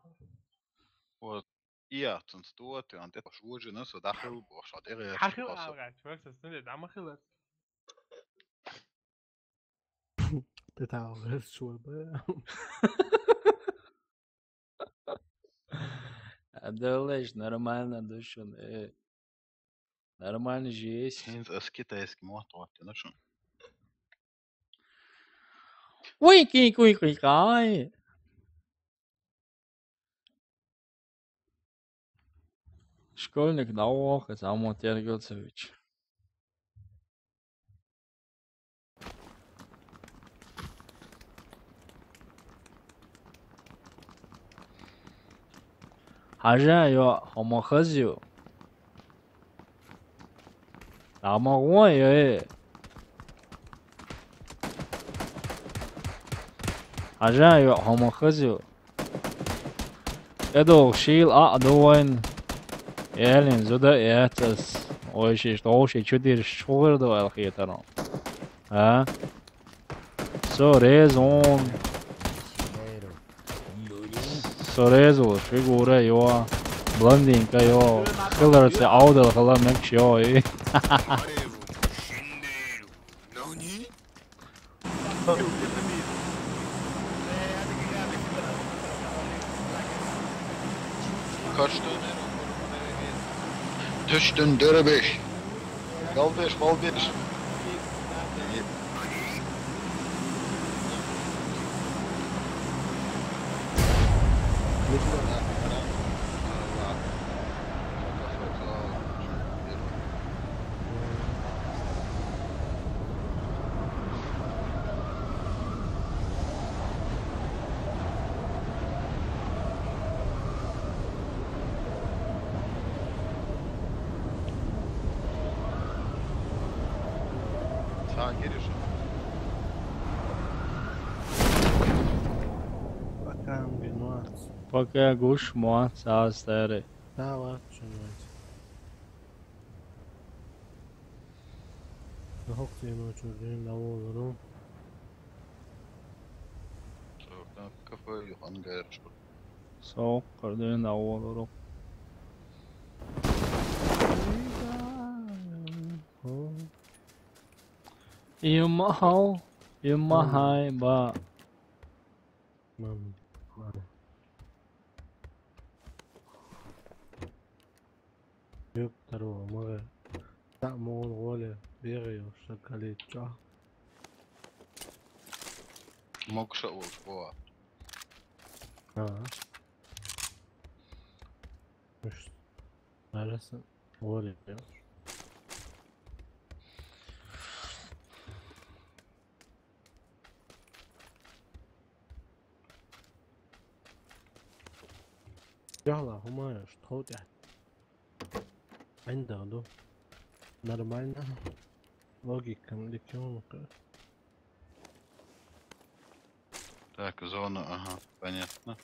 Вот. И я цун стуат, и анте шуожи на со дахыл, бо шо деге. Хахыл алга, чувак, состын де дамахылар. Ты там говоришь, что, да? Адалеш, нормально душун, э. Нормально же есть. Хинз ас китайский мот, вот, ну что? Уй, ки, куй, куй, кай. Школьник на ох, это Амон Тергилцевич. Хажа ё, хомохозю. Тамагой, э. Хажа ё, хомохозю. Эдо шил а дуэн. Элин зуда этас. Ой, шиш, то ши чудир шугыр да алхитаро. А? Со резон. Со резон, фигура ё. Блондинка ё. Хылар це аудал хала мекш ё, э. Kaç tane? Düştün dörü beş. Kaldı beş, kaldı beş. Саан гери шо. Пока, Амгин, молодец. Пока, гуш, молодец, аз тери. Да, ладно, чё, молодец. Нахуй ты ему чё, блин, на волну? Кафе Юхан Гайршур. Соох, көрдөн да оолорук. Имахал, имахай ба. Мам, мам. Ёп, здорово, мага. Та мон воле бегаю, шакалит, чё? Мокша ол, о. А. Мыш. Neresi? Oraya. يلا، هما شطوطة. عنده دو. Нормально. Логика, легёнка. Так, зона, ага, понятно.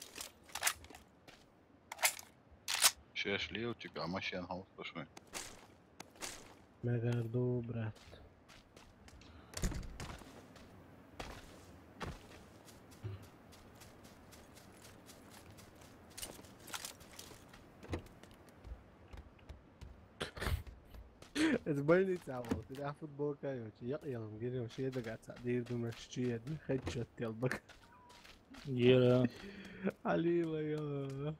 Сейчас шли у тебя машина, слушай. Мегарду, брат. Это больница, а вот. Я футболка, я я я гирем, шеда гаца, дир думаешь, чьед, хедшот телбак. Ира. Алила, я.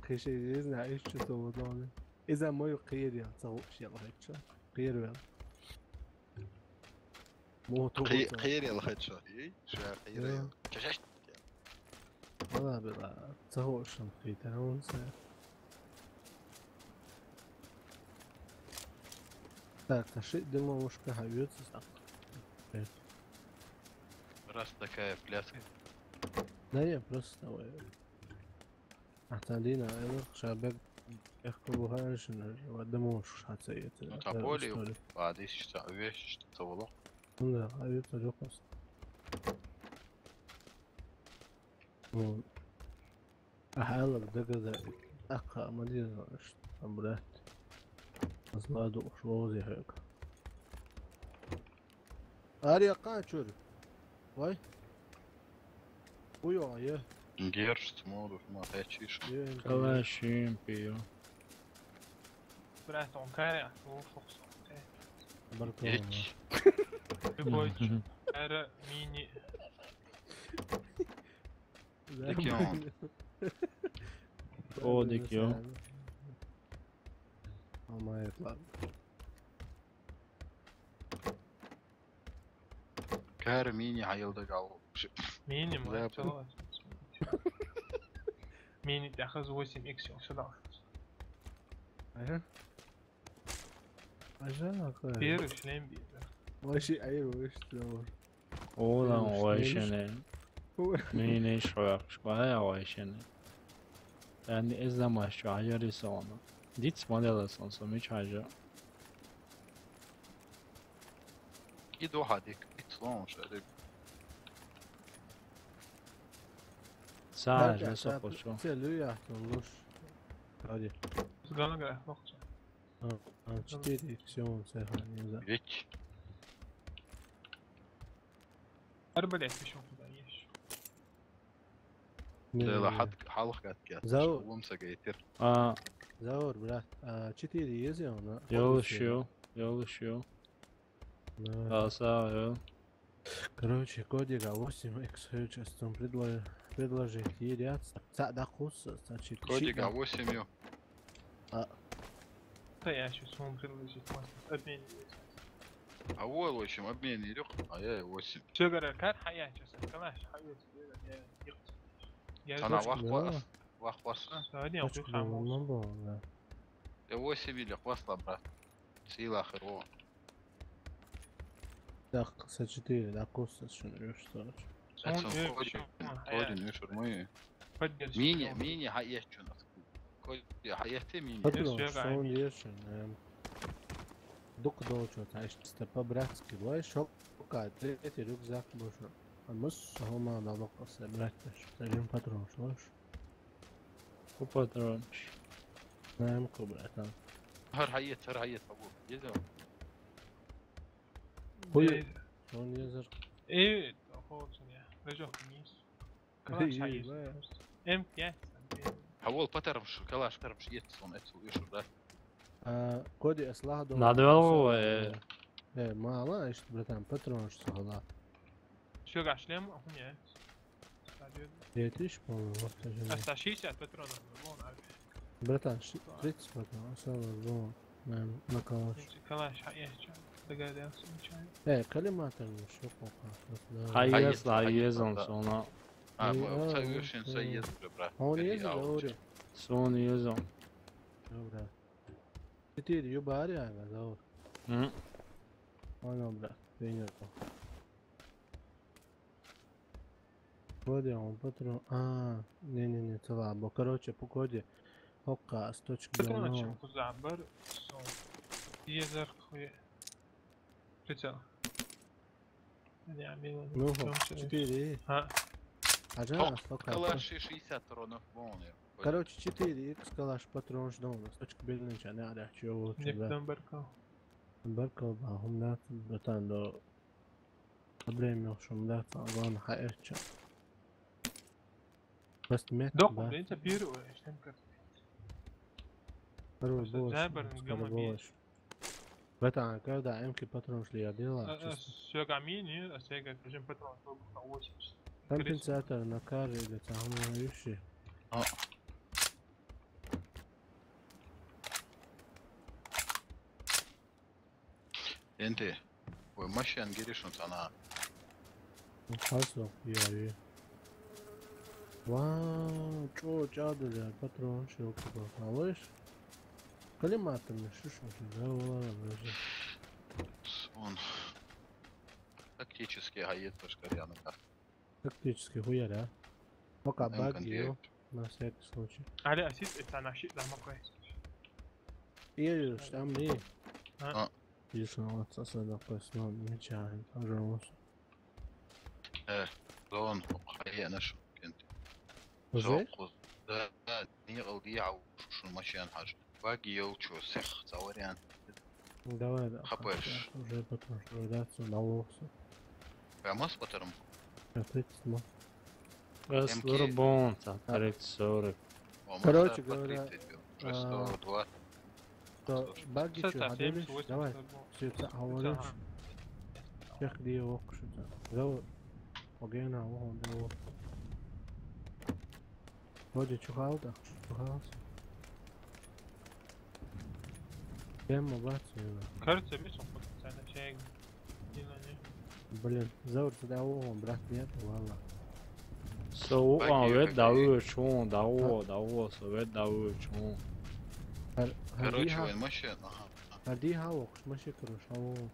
Кеше, не знаю, что то вот он. Из-за мою кирия, цал шел хедшот. Кирия. Мо то Кый-, вот. Кыйыр ел хачо. Эй, шуя кыйыр ел. Чачаш. Ала била. Цагошын кыйтаунса. Так, таши дымовушка хавьётся так. Раз такая пляска. Да не, просто того. Аталина, эла шабек. Эхко бухарышын, ва дымовушка хацаете. Ну, тополи, ладно, ещё вещь, что то было. Ну да, а это лёгкость. Ну. Ахала дагада. Аха, мадина, что, брат. Азладу, что за хек. Ари, а чур? Вай? Уйо, е. Гершт, мору, ма, хачиш. Е, Калашим, пио. Брат, он кая, о, фокс. Баркалана. Ич. Любой. Мгм. Эра мини. Да, Дикион. О, дикион. Алмай, ладно. Кар мини хайылдык ал. Мини, да, ма, чалгы. Мини тахыз восемь икс, всё, да. Ага. Ажа, ага. Первый шлем бир. Вообще, ай, вообще, да. Одан Первый шлем. Вайшене. О. Мини шояк, шоя вайшене. Яни, эз замаш, чо, ажа рисовано. Диц модель сон, сомич ажа. И доха дик, и слон шадик. Са, Ага, жа са, сопошо. Целую я, луш. Ради. Сгана гра, лохча. А, а, четыре, всё, он сохранил, да. Ведь. Арбалет ещё куда есть? Не, Дела не, не. Хат-, халх гатке. Зау- Шулум са гейтер. А. Заур, брат. А, четыре есть, он, а? Ёлшо, ёлшо. Да. А, са, ё. Короче, кодега восемь икс сейчас там предложи, предложи, и ряд, ца, да, кус, значит, Кодега щит, да. Восемь, ё. А. Да я щас вам предложить, может, обменивайтесь. А вот, в общем, обмен идёт. А я восемь. Всё, говорю, как, а я щас, калаш, а я тебе, я, я, я Тана точка вах была. Вах, вах, вах. А, да, не, Точка вах, была, вах. Ну, была, да. Я восемь или вах, брат. Сила херо. Так, са четыре, да, кус, са шун, рюш, сорок. Сон Это сон эр-, Кодин, сон, а, Кодин, я. Эр, шурмы. Поддержка. Мини, мини, ха, есть чё у нас. Кодин, ха, есть ты мини. Патрон, Эр, сон, эр, шун, эм. Дук дол чё, та, ишь, по-братски, бой, шёл, пока, третий рюкзак, бой, шёл. А мы с, хома, да, локо, собрать, один патрон, слышь? Ку патрончик. Наверное, ку, братан. Гьар гьаят, гьар гьаят, абу. Еза. Хуй. Э. Он езер. Э, охоту не. Режок вниз. Калаш Эй, гьаят. Бля. М пять, м пять. А вол патарам шу, калаш тарам шу, ет сон, эт сон, ешур, да? А, коди эс лагь дол. Надо было, э. Э, мало, ишт, братан, патрон шу сохла. Всё, гашлем, ахуня. Етиш, по-моему, вот это же. А, сто шестьдесят патронов, вон, а. Братан, ши-, тридцать патронов, всё, вон, на, на калаш. Калаш, а, я чё, догадался, ничего. Э, коллиматор, ну, что пока, вот, да. Гьа, еза, гьа, еза, да. Сона. А, мы, а, всё, а, очень, всё, а. Еза, брат. А он еза, да, аучи. Сона еза. Добре. Четыре, ю баарий, ага, заур. М. Понял, брат, принял. Коди он патрон. А, не-не-не, цела. Бо, короче, по коди. Окка, с точки. Патрон, чем куза бар, сон. Езер хуй. Прицел. Не, мило. Ну, четыре. А. А, да, калаш шестьдесят патронов полный. Короче, четыре икс калаш патрон ждал у нас. Точка беленча, не аря, чего, не да. Баркал. Баркал, да, у нас, братан, да. Проблема, что у нас, а, главное, хаерча. Просто мет, да. Док, блин, это первое, что им как. Второй голос, забар, скоро голос. В этом, когда М К патрон шли, я делал, а, а, честно. Сёгами, не? А сёга, скажем, патрон, только восемьдесят. Компенсатор на каре или там, ну, ещё. А. Энди, ой, машин гиришун сана. Хасо, я, я. Вау, чё, чадыля, патрон, шо, куда, малыш? Коллиматор, шо, шо, да, вала, даже. Сон. Тактический гайет, пошкаряна, да. Тактический хуярь, а? Пока багги, ё, на всякий случай. Али асит, это наши, да, макой. Ир, там не. А? Если он отсосёт, допустим, он не чаем, пожалуйста. Э, зон, хайя наш кент. Уже? Зокуз, да, да, не алды, а уж машин хаж. Багги ёлчу, сех, заварян. Ну, давай, да. Хапаешь. Уже потом, что ждаться, на лохсу. Прямо с потом? Опять смо. Раз М К. Вырубон, там, тридцать сорок. О, короче говоря, тридцать, а, сто двадцать. То багги чё, совсем ходили? Давай, всё это, а, вот. Ага. Всех где его кушать. Давай. Погнали, вон, да, вот. Вроде чухал-то, чухался. Прямо бац, и да. Кажется, мисс, он потенциально чай. Не, ну, не. Блин, заур сюда, о, брат, нет, ладно. Со, а, вед давы чун, да, о, да, о, со, вед давы чун. Короче, вон машина, ага. Ардиха, ох, маши, короче, а, вот.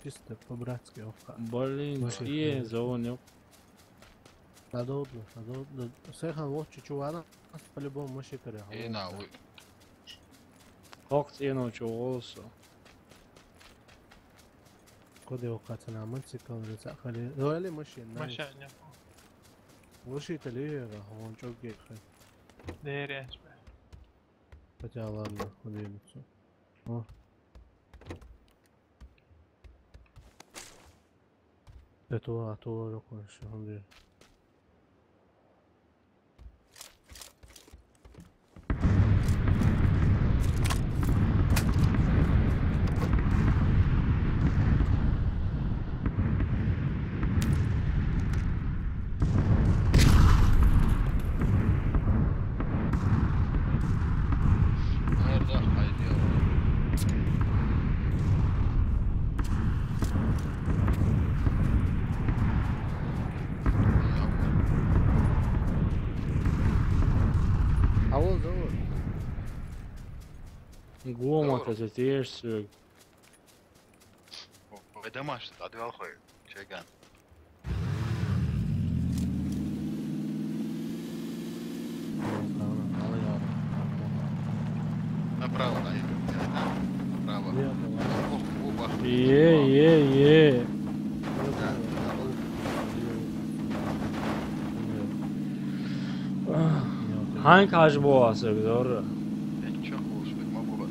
Чисто по-братски, ох. Блин, маши, е, заур, не. Надолго, надолго. Сехан, вот, чичуана, по-любому, маши, короче. Э, на, вы. Как цена, чё, олсо? Коди окатана мацикал рецахали. Рояли машин, машин, не. Лучше это ли, он чё, гек, хай. Дереш, бля. Хотя ладно, куди лицо. О. Это, а то, короче, он. Алло, зовут. Гома, здорово. Кстати, ешь, э. О, это Маша, отвёл хуй. Чеган. Направо, наверное, да? Направо. Нет, давай. Ох, опа. Е, е, е. Да, да, да. Ханг хаж боасыг зор. Энд чок болуш бек ма боор.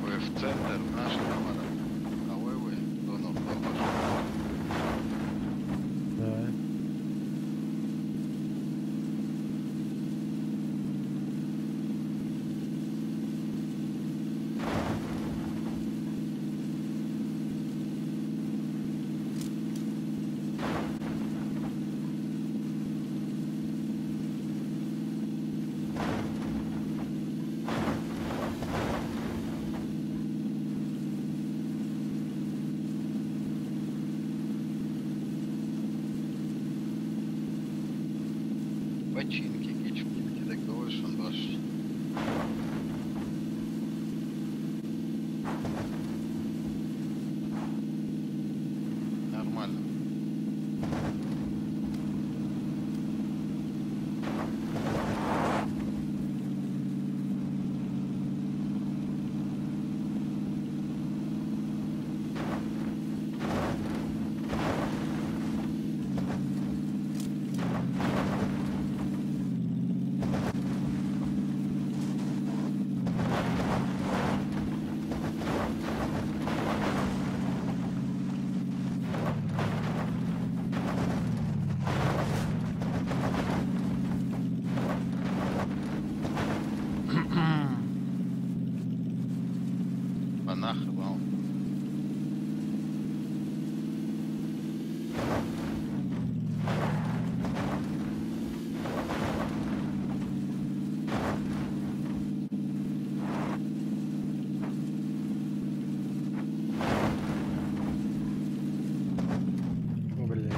Вы в центр, в наш камера. А вы, вы, кто нам поможет? Да. Починки, кички, это, короче, он ваш. Нормально. Монах вал. Блин.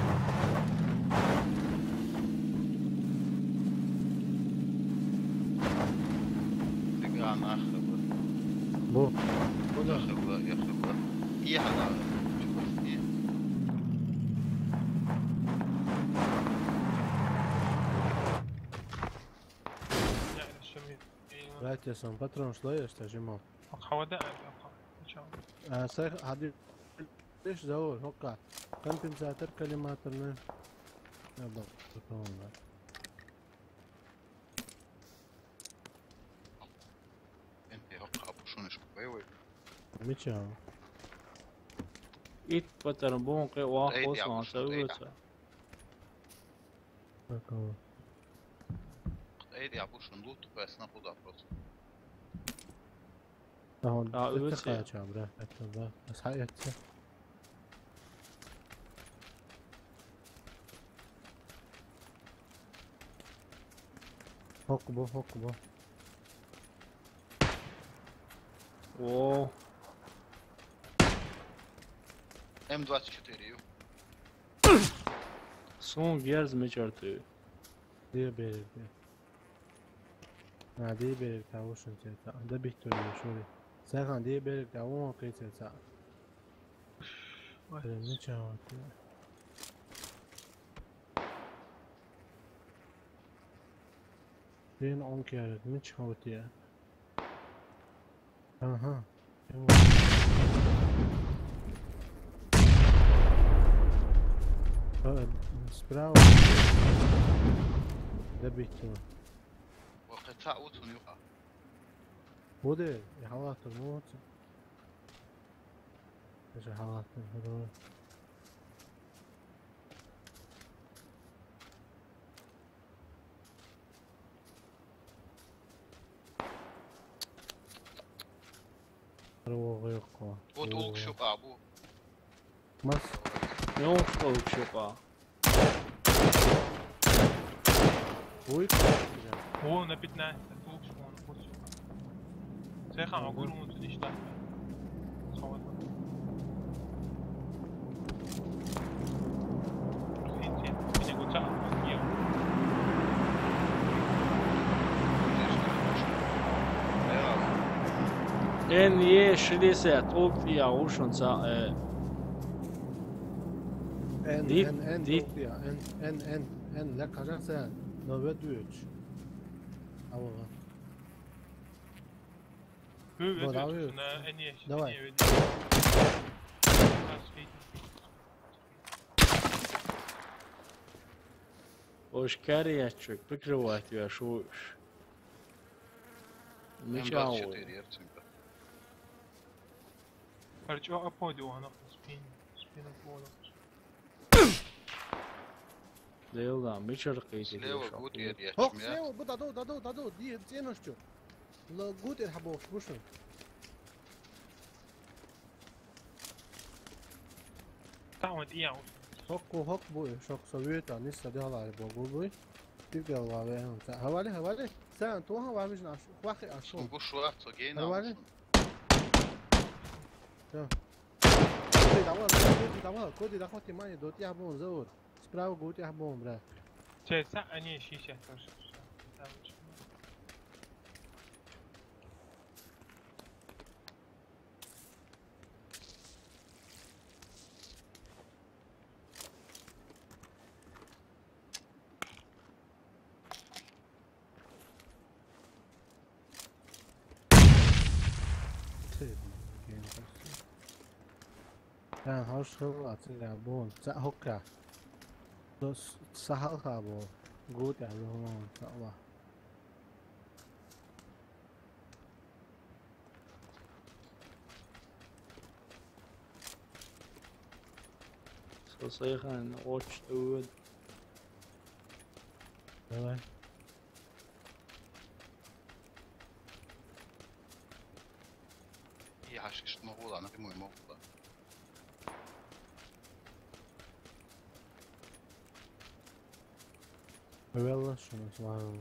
Ты гранах, Бу. Куда? Хыба, я хыба. Иһана. Чугасни. Братья, сон патрон шло, я что жимо. Хавада, а, а, а, чё? А, сай, хади, лишь заур, хокка. Компенсатор, коллиматорный. Я был, потом, да. Энди хокка, а пушуниш кубайвай. Мича. Ит патар бон кэ ва Эйди, хос а ма пушун, эйди. Савыца. Такого. Эйди, а пушун лут, поясна куда просто. А он А, это ывыцы. Какая чё, бля? Это, да. А сай это. Хокку бо, хокку бо. О. М двадцать четыре, ю. Сон герз мечартый. Дебелди. А, дебелди, тавушун тета. Анда битто, шури. Сахан дебелди, тавун кыйца. Ой. Блин, ну чё вот, я. Блин, он кярит, ну чё вот, я. Ага. Э, справа. Добить его. Вакъа таъутун юкъа. Буде, я халатыр, ну вот. Я же халатыр, ну. Рогъёкъо. Вот улк шукъа бу. Мас. Ёкъо улк шукъа. Ой, как. О, на пятнадцать. Улк шукъа, улк шукъа. Сехан, агур умутун иштан. Эн е шилисе тултия ушун са, э. Эн, эн, эн, тултия, эн, эн, эн, эн, ля кажа сэ, нове дюч. Алло. Давай. Ош кариячек, прикрывать я шуш. Мечау. М двадцать четыре, я цинка. Короче, а, а, пойду, она спин, спину пойду. Лейлда, мичар кайти. Слева гуд я, я. Ох, чмя. Слева, бу, даду, даду, даду, ди, ценушчу. Ла гуд я, хабо, бушун. Там вот я. Хок, хок бу, шок совета, не садала, бу, бу, бу. Тик дала, ве, та. Хавали, хавали. Сен, то хава, вижн, аш, хвахи, аш. Сумгу шуа, цо гейна. Хавали. Всё. Коди, давай, коди, давай, коди, давай, ты мани, дот я бон заур. Справа гуд я бон, бра. Сейчас, а, не, сейчас, сейчас, сейчас. Ца хӀорш хилла, цига бу, ца хӀокка. Со с-, са хьалха бу, гу тӀехь лохлон ца ва. Со сайхан оч тӀе вуьйд. Давай. Я хьаш иштта ма гӀула, напрямую ма гӀула. Велла шуна, слава.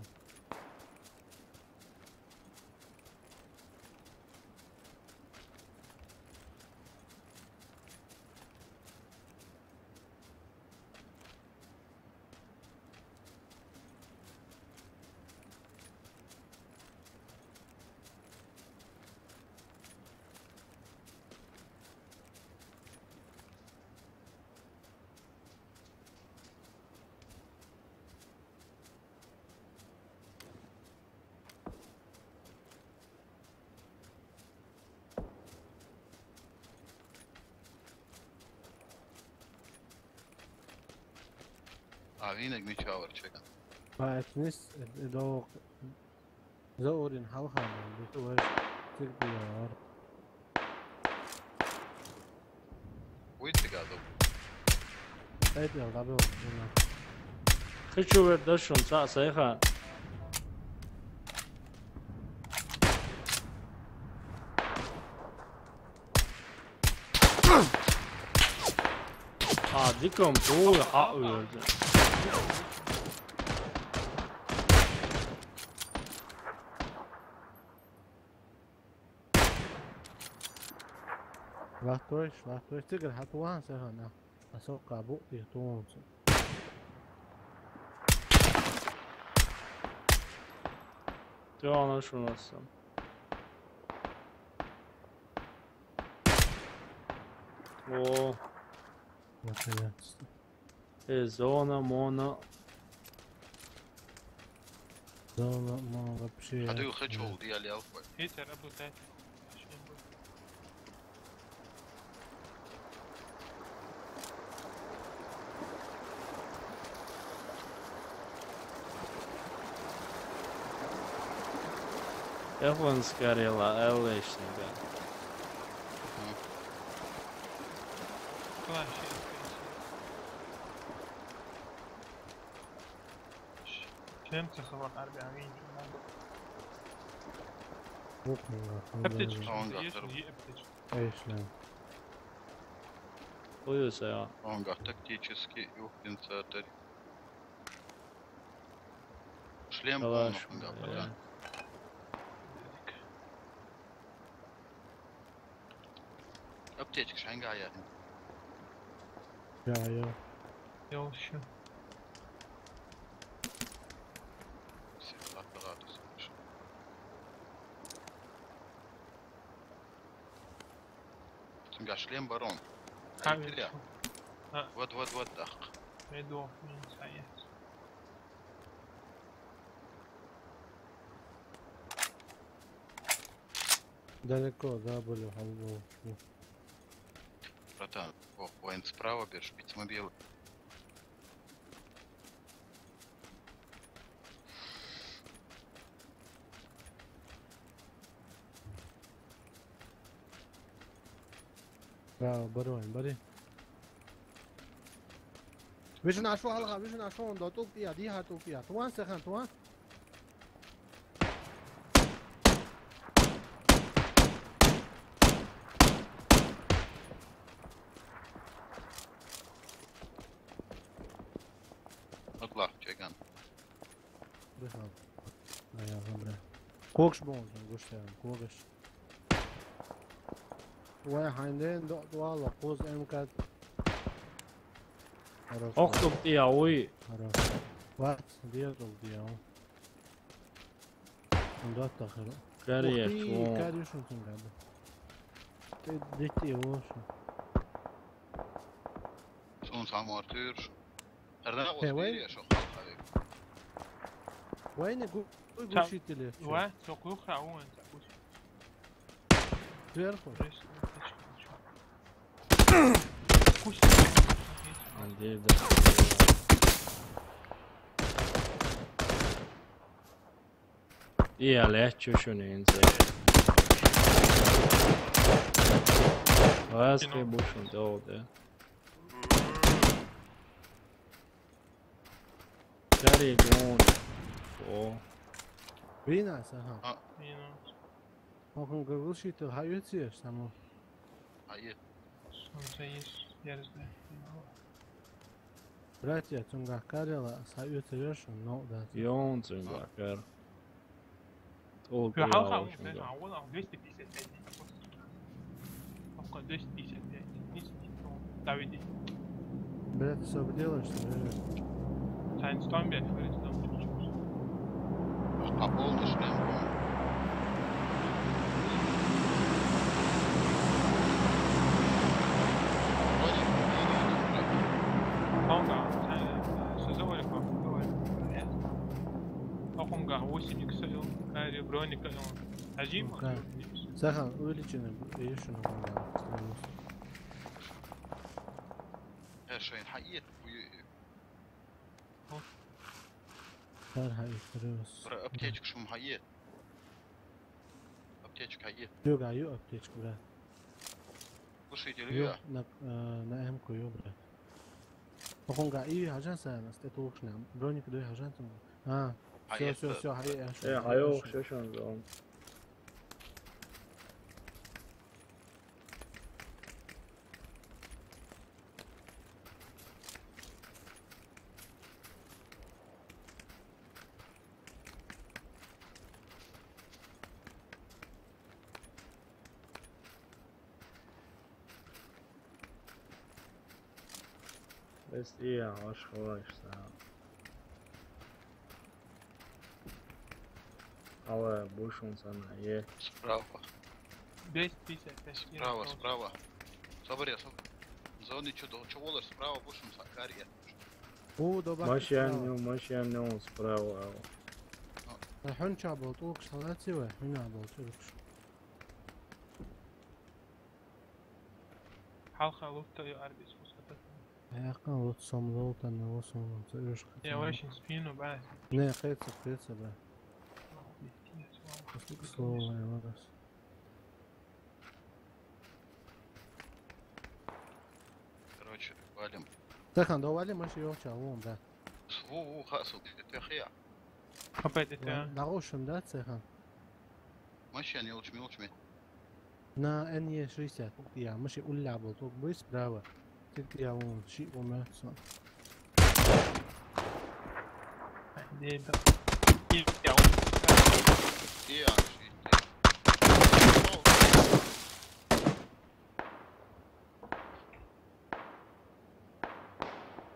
А, вийнаг мича вара чекан? Ва, эцнис, э, э, до, за урин хьалха, биту ваш, цик диар. Уй, цига ду. Эт ял дабил, дина. Хи чу вер дашун, ца сайха. А, диком, ой, а, вер. Лахтойш, лахтойш, цигар хьатуан сахана. Асо кабу и тунцу. Ты она ж у нас там. О. Наконец-то. Э, зона, мона. Зона, мона вообще. Хьадуй хачул, диали алфа. Питер, работает. Японская рела, элэшника. Класс. Чем цеховал армия? Буквально. Аптечка. Он есть, готов. Есть аптечка. Эйшна. Ой, я. Он готов тактический, и в принципе. Шлем полный, да, пока. Аптечка шанга я. Я, я. Я вообще. Все, ладно, ладно, слушай. Цунга шлем барон. Камера. Ай, а. Вот, вот, вот, так. Меду, не стоит. Далеко, да, были, голубой. Братан, о, воин справа, бежит, бить мобилы. Да, барон, барон. Вижу нашу, алга, вижу нашу, он дотук пия, диха тук пия. Туан сехан, туан. Аглах, чеган. Бихал. Ай, алга, бля. Когаш бонзун, гуштен, когаш. Вай, хайнден, до, до, ала, коз эмкат. Хорош. Ох, тук, я, уй. Хорош. Вац, дера тӀом дӀадоал. Ам доттагӀа хир. Кариеш Ух ты, вон. Кариеш вон цунгада. ТӀе дитти воши. Сун самар тюрш. Эрна Хе, вай. Гостири шо халхавик. Вайни гу-, гу-, Ца-, гушителе. Ва, цокуха уан, ца, кус. Сверху. Кус. Андей, да. И алечу шуни инзе. Вас Кино. Ты бушун дол, да? Кари гон. О. Вина, саха. А. Вина. Охун гагуши ты хаюци, само. А, е. Сонца ес, я не знаю. Братья, цунга карела, саюци вешун, но, да. Ён цунга кар. Ол Ё, халха, кар, он, он, он, он, двести пятьдесят пять. Окко, двести пятьдесят пять. Давиди. Блядь, ты что делаешь, что ли? Сайн стомби, форестом. Пополнишь, не? Вроде бы, Ага, сайн, созовали, пополнили. Окунга восемь икс, Кари, броника, Ажима. Окей. Сахан, увеличенный, ещё на. Э, шо ин хьаэт, уй, уй, уй. Хар хьаэт, рус. Бра, аптечка шум хьаэт. Аптечка хьаэт. Ё, га, ё, аптечка, бра. Слушайте, Ё, Илья. На, э, на М-ку, ё, бра. Охунга, и хажан сайн, астэ тулкшна. Броник дой хажан тун. А, всё, Хьаэт, всё, да. Всё, хьаэт, Э, хьаэт, хьаэт, шо. Шо, шо, шо. Эс и аш хойш са. Ала бушун сана, е. Справа. Двести пятьдесят пять. Справа, справа. Собри, соб-, зони чё до-, чё волар справа, бушун са, кария. О, добавь Машин справа. Не, машин не он справа, ала. А хун ча бол, тулкш салаци ва, хун а бол, тулкш. Халха лутта ё арбис пуската. Яка лут сом лутта, не лут сом лутта, ё шо. Я очень спину, ба. Не, хеца, хеца, ба. После слова, я вырос. Короче, валим. Цехан, да валим, маши ёлча, вон, да. Ву, ву, хасу, это хия. Опять это. Да, ошим, да, цехан. Маши, не улчми, улчми. На Н Е шестьдесят, я, маши улля был, только бы справа. Ты, я, вон, ши, вон, мертв. Не, да. И я, вон. И я, ши, ты.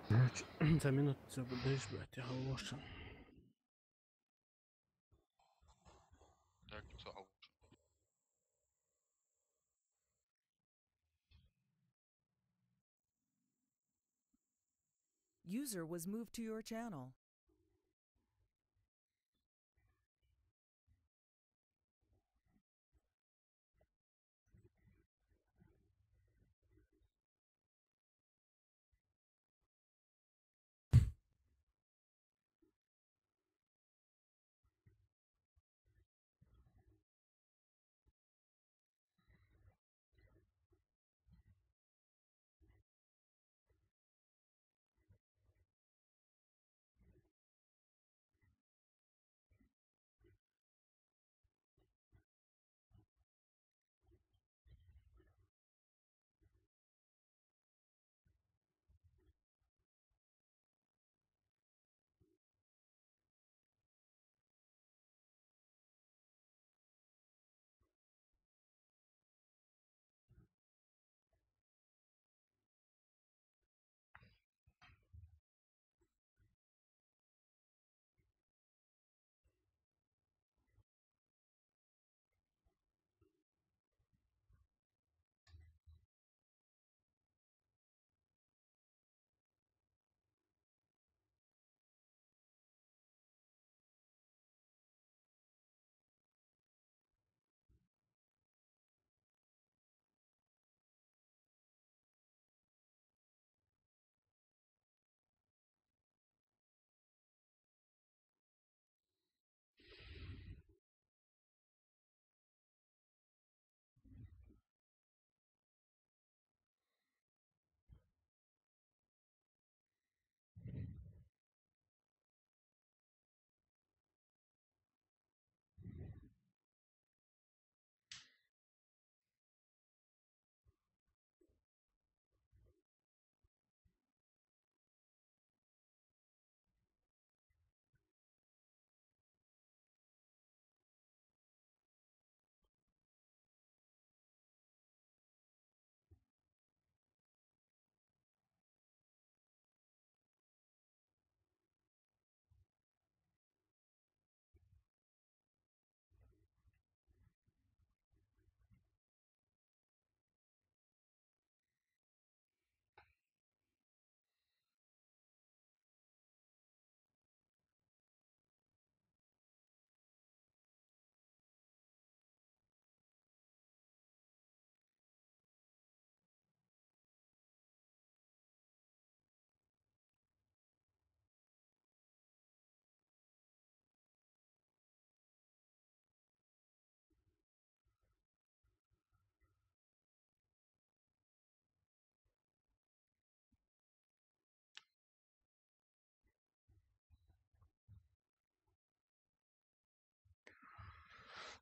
Блядь, за минуту всё будешь, блядь, я хороший. Так, всё, а уж. User was moved to your channel.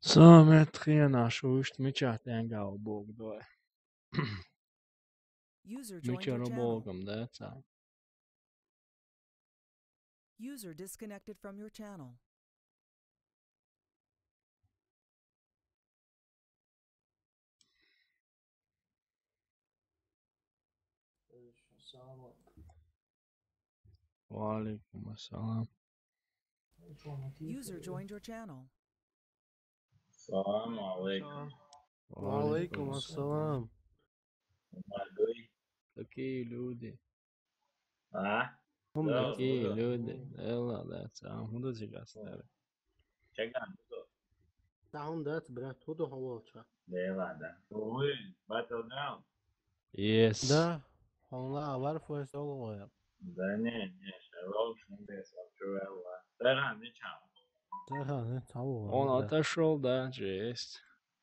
Самет хена шуйшт мича тенгал богдой. User joined your channel. Мича богам да ца. User disconnected from your channel. Ва алейкум ассалам. User joined your channel. Салам алейкум. Ва алейкум ассалам. Какие люди? А? Хунда. Какие люди? Эла, да, ца, хунда зигастар. Чаган, хунда. Та хунда, брат, худа хавалча. Эла, да. Ой, Battle Ground. Yes. Да, хунда авар фуэс олугоя. Да не, не, шалом, шундес, обчувелла. Тара, не чам. Тара, не чам. Он отошёл, да, жесть.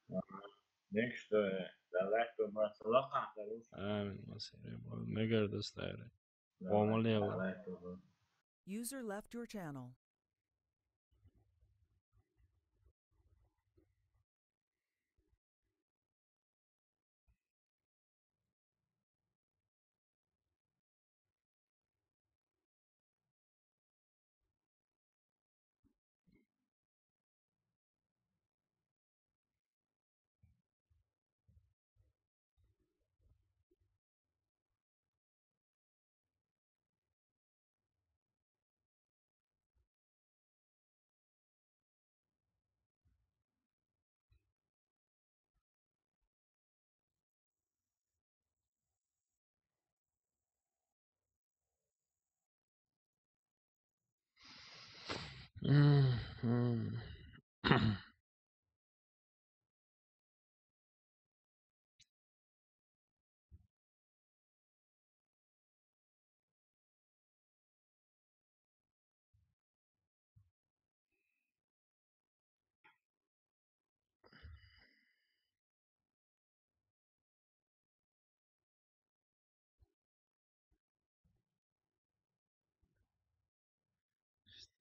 Ага. Ник што е, далеко басалака, хорош. Амин, масире, мегар достаре. Помолила. User left your channel. Мгм.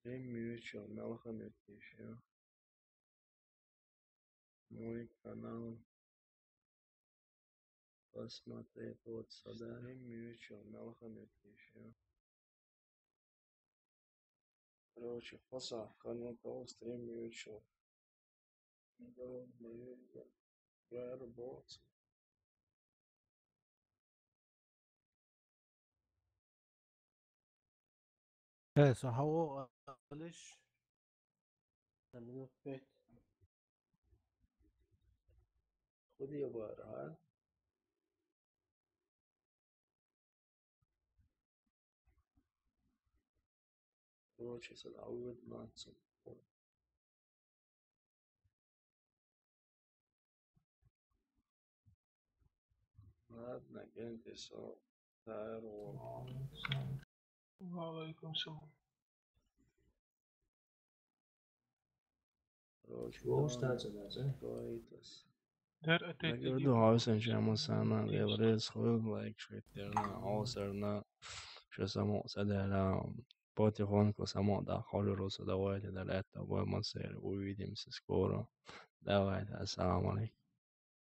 Stream Mutual, мелхан өтмеш, я. Мой канал. Посмотреть вот сюда. Stream Mutual, мелхан өтмеш, я. Короче, фаса, канал того Stream Mutual. Работа. Э, со хаву алиш. Минут пять. Худи я бар, а? Короче, сен алгыт мацын. Ладно, генди со. Тайр ол. Ва алейкум салам. Короче, Вовш давай. Тайза, тайза. Дер атет. Мегерду хавсен чамасана, велрез хуй лайк шветтерна, осерна, шо само садера, потихоньку само да, хожу русу, давайте, да, лето, бой, мацер, увидимся скоро. Давайте, ассаламу алейкум.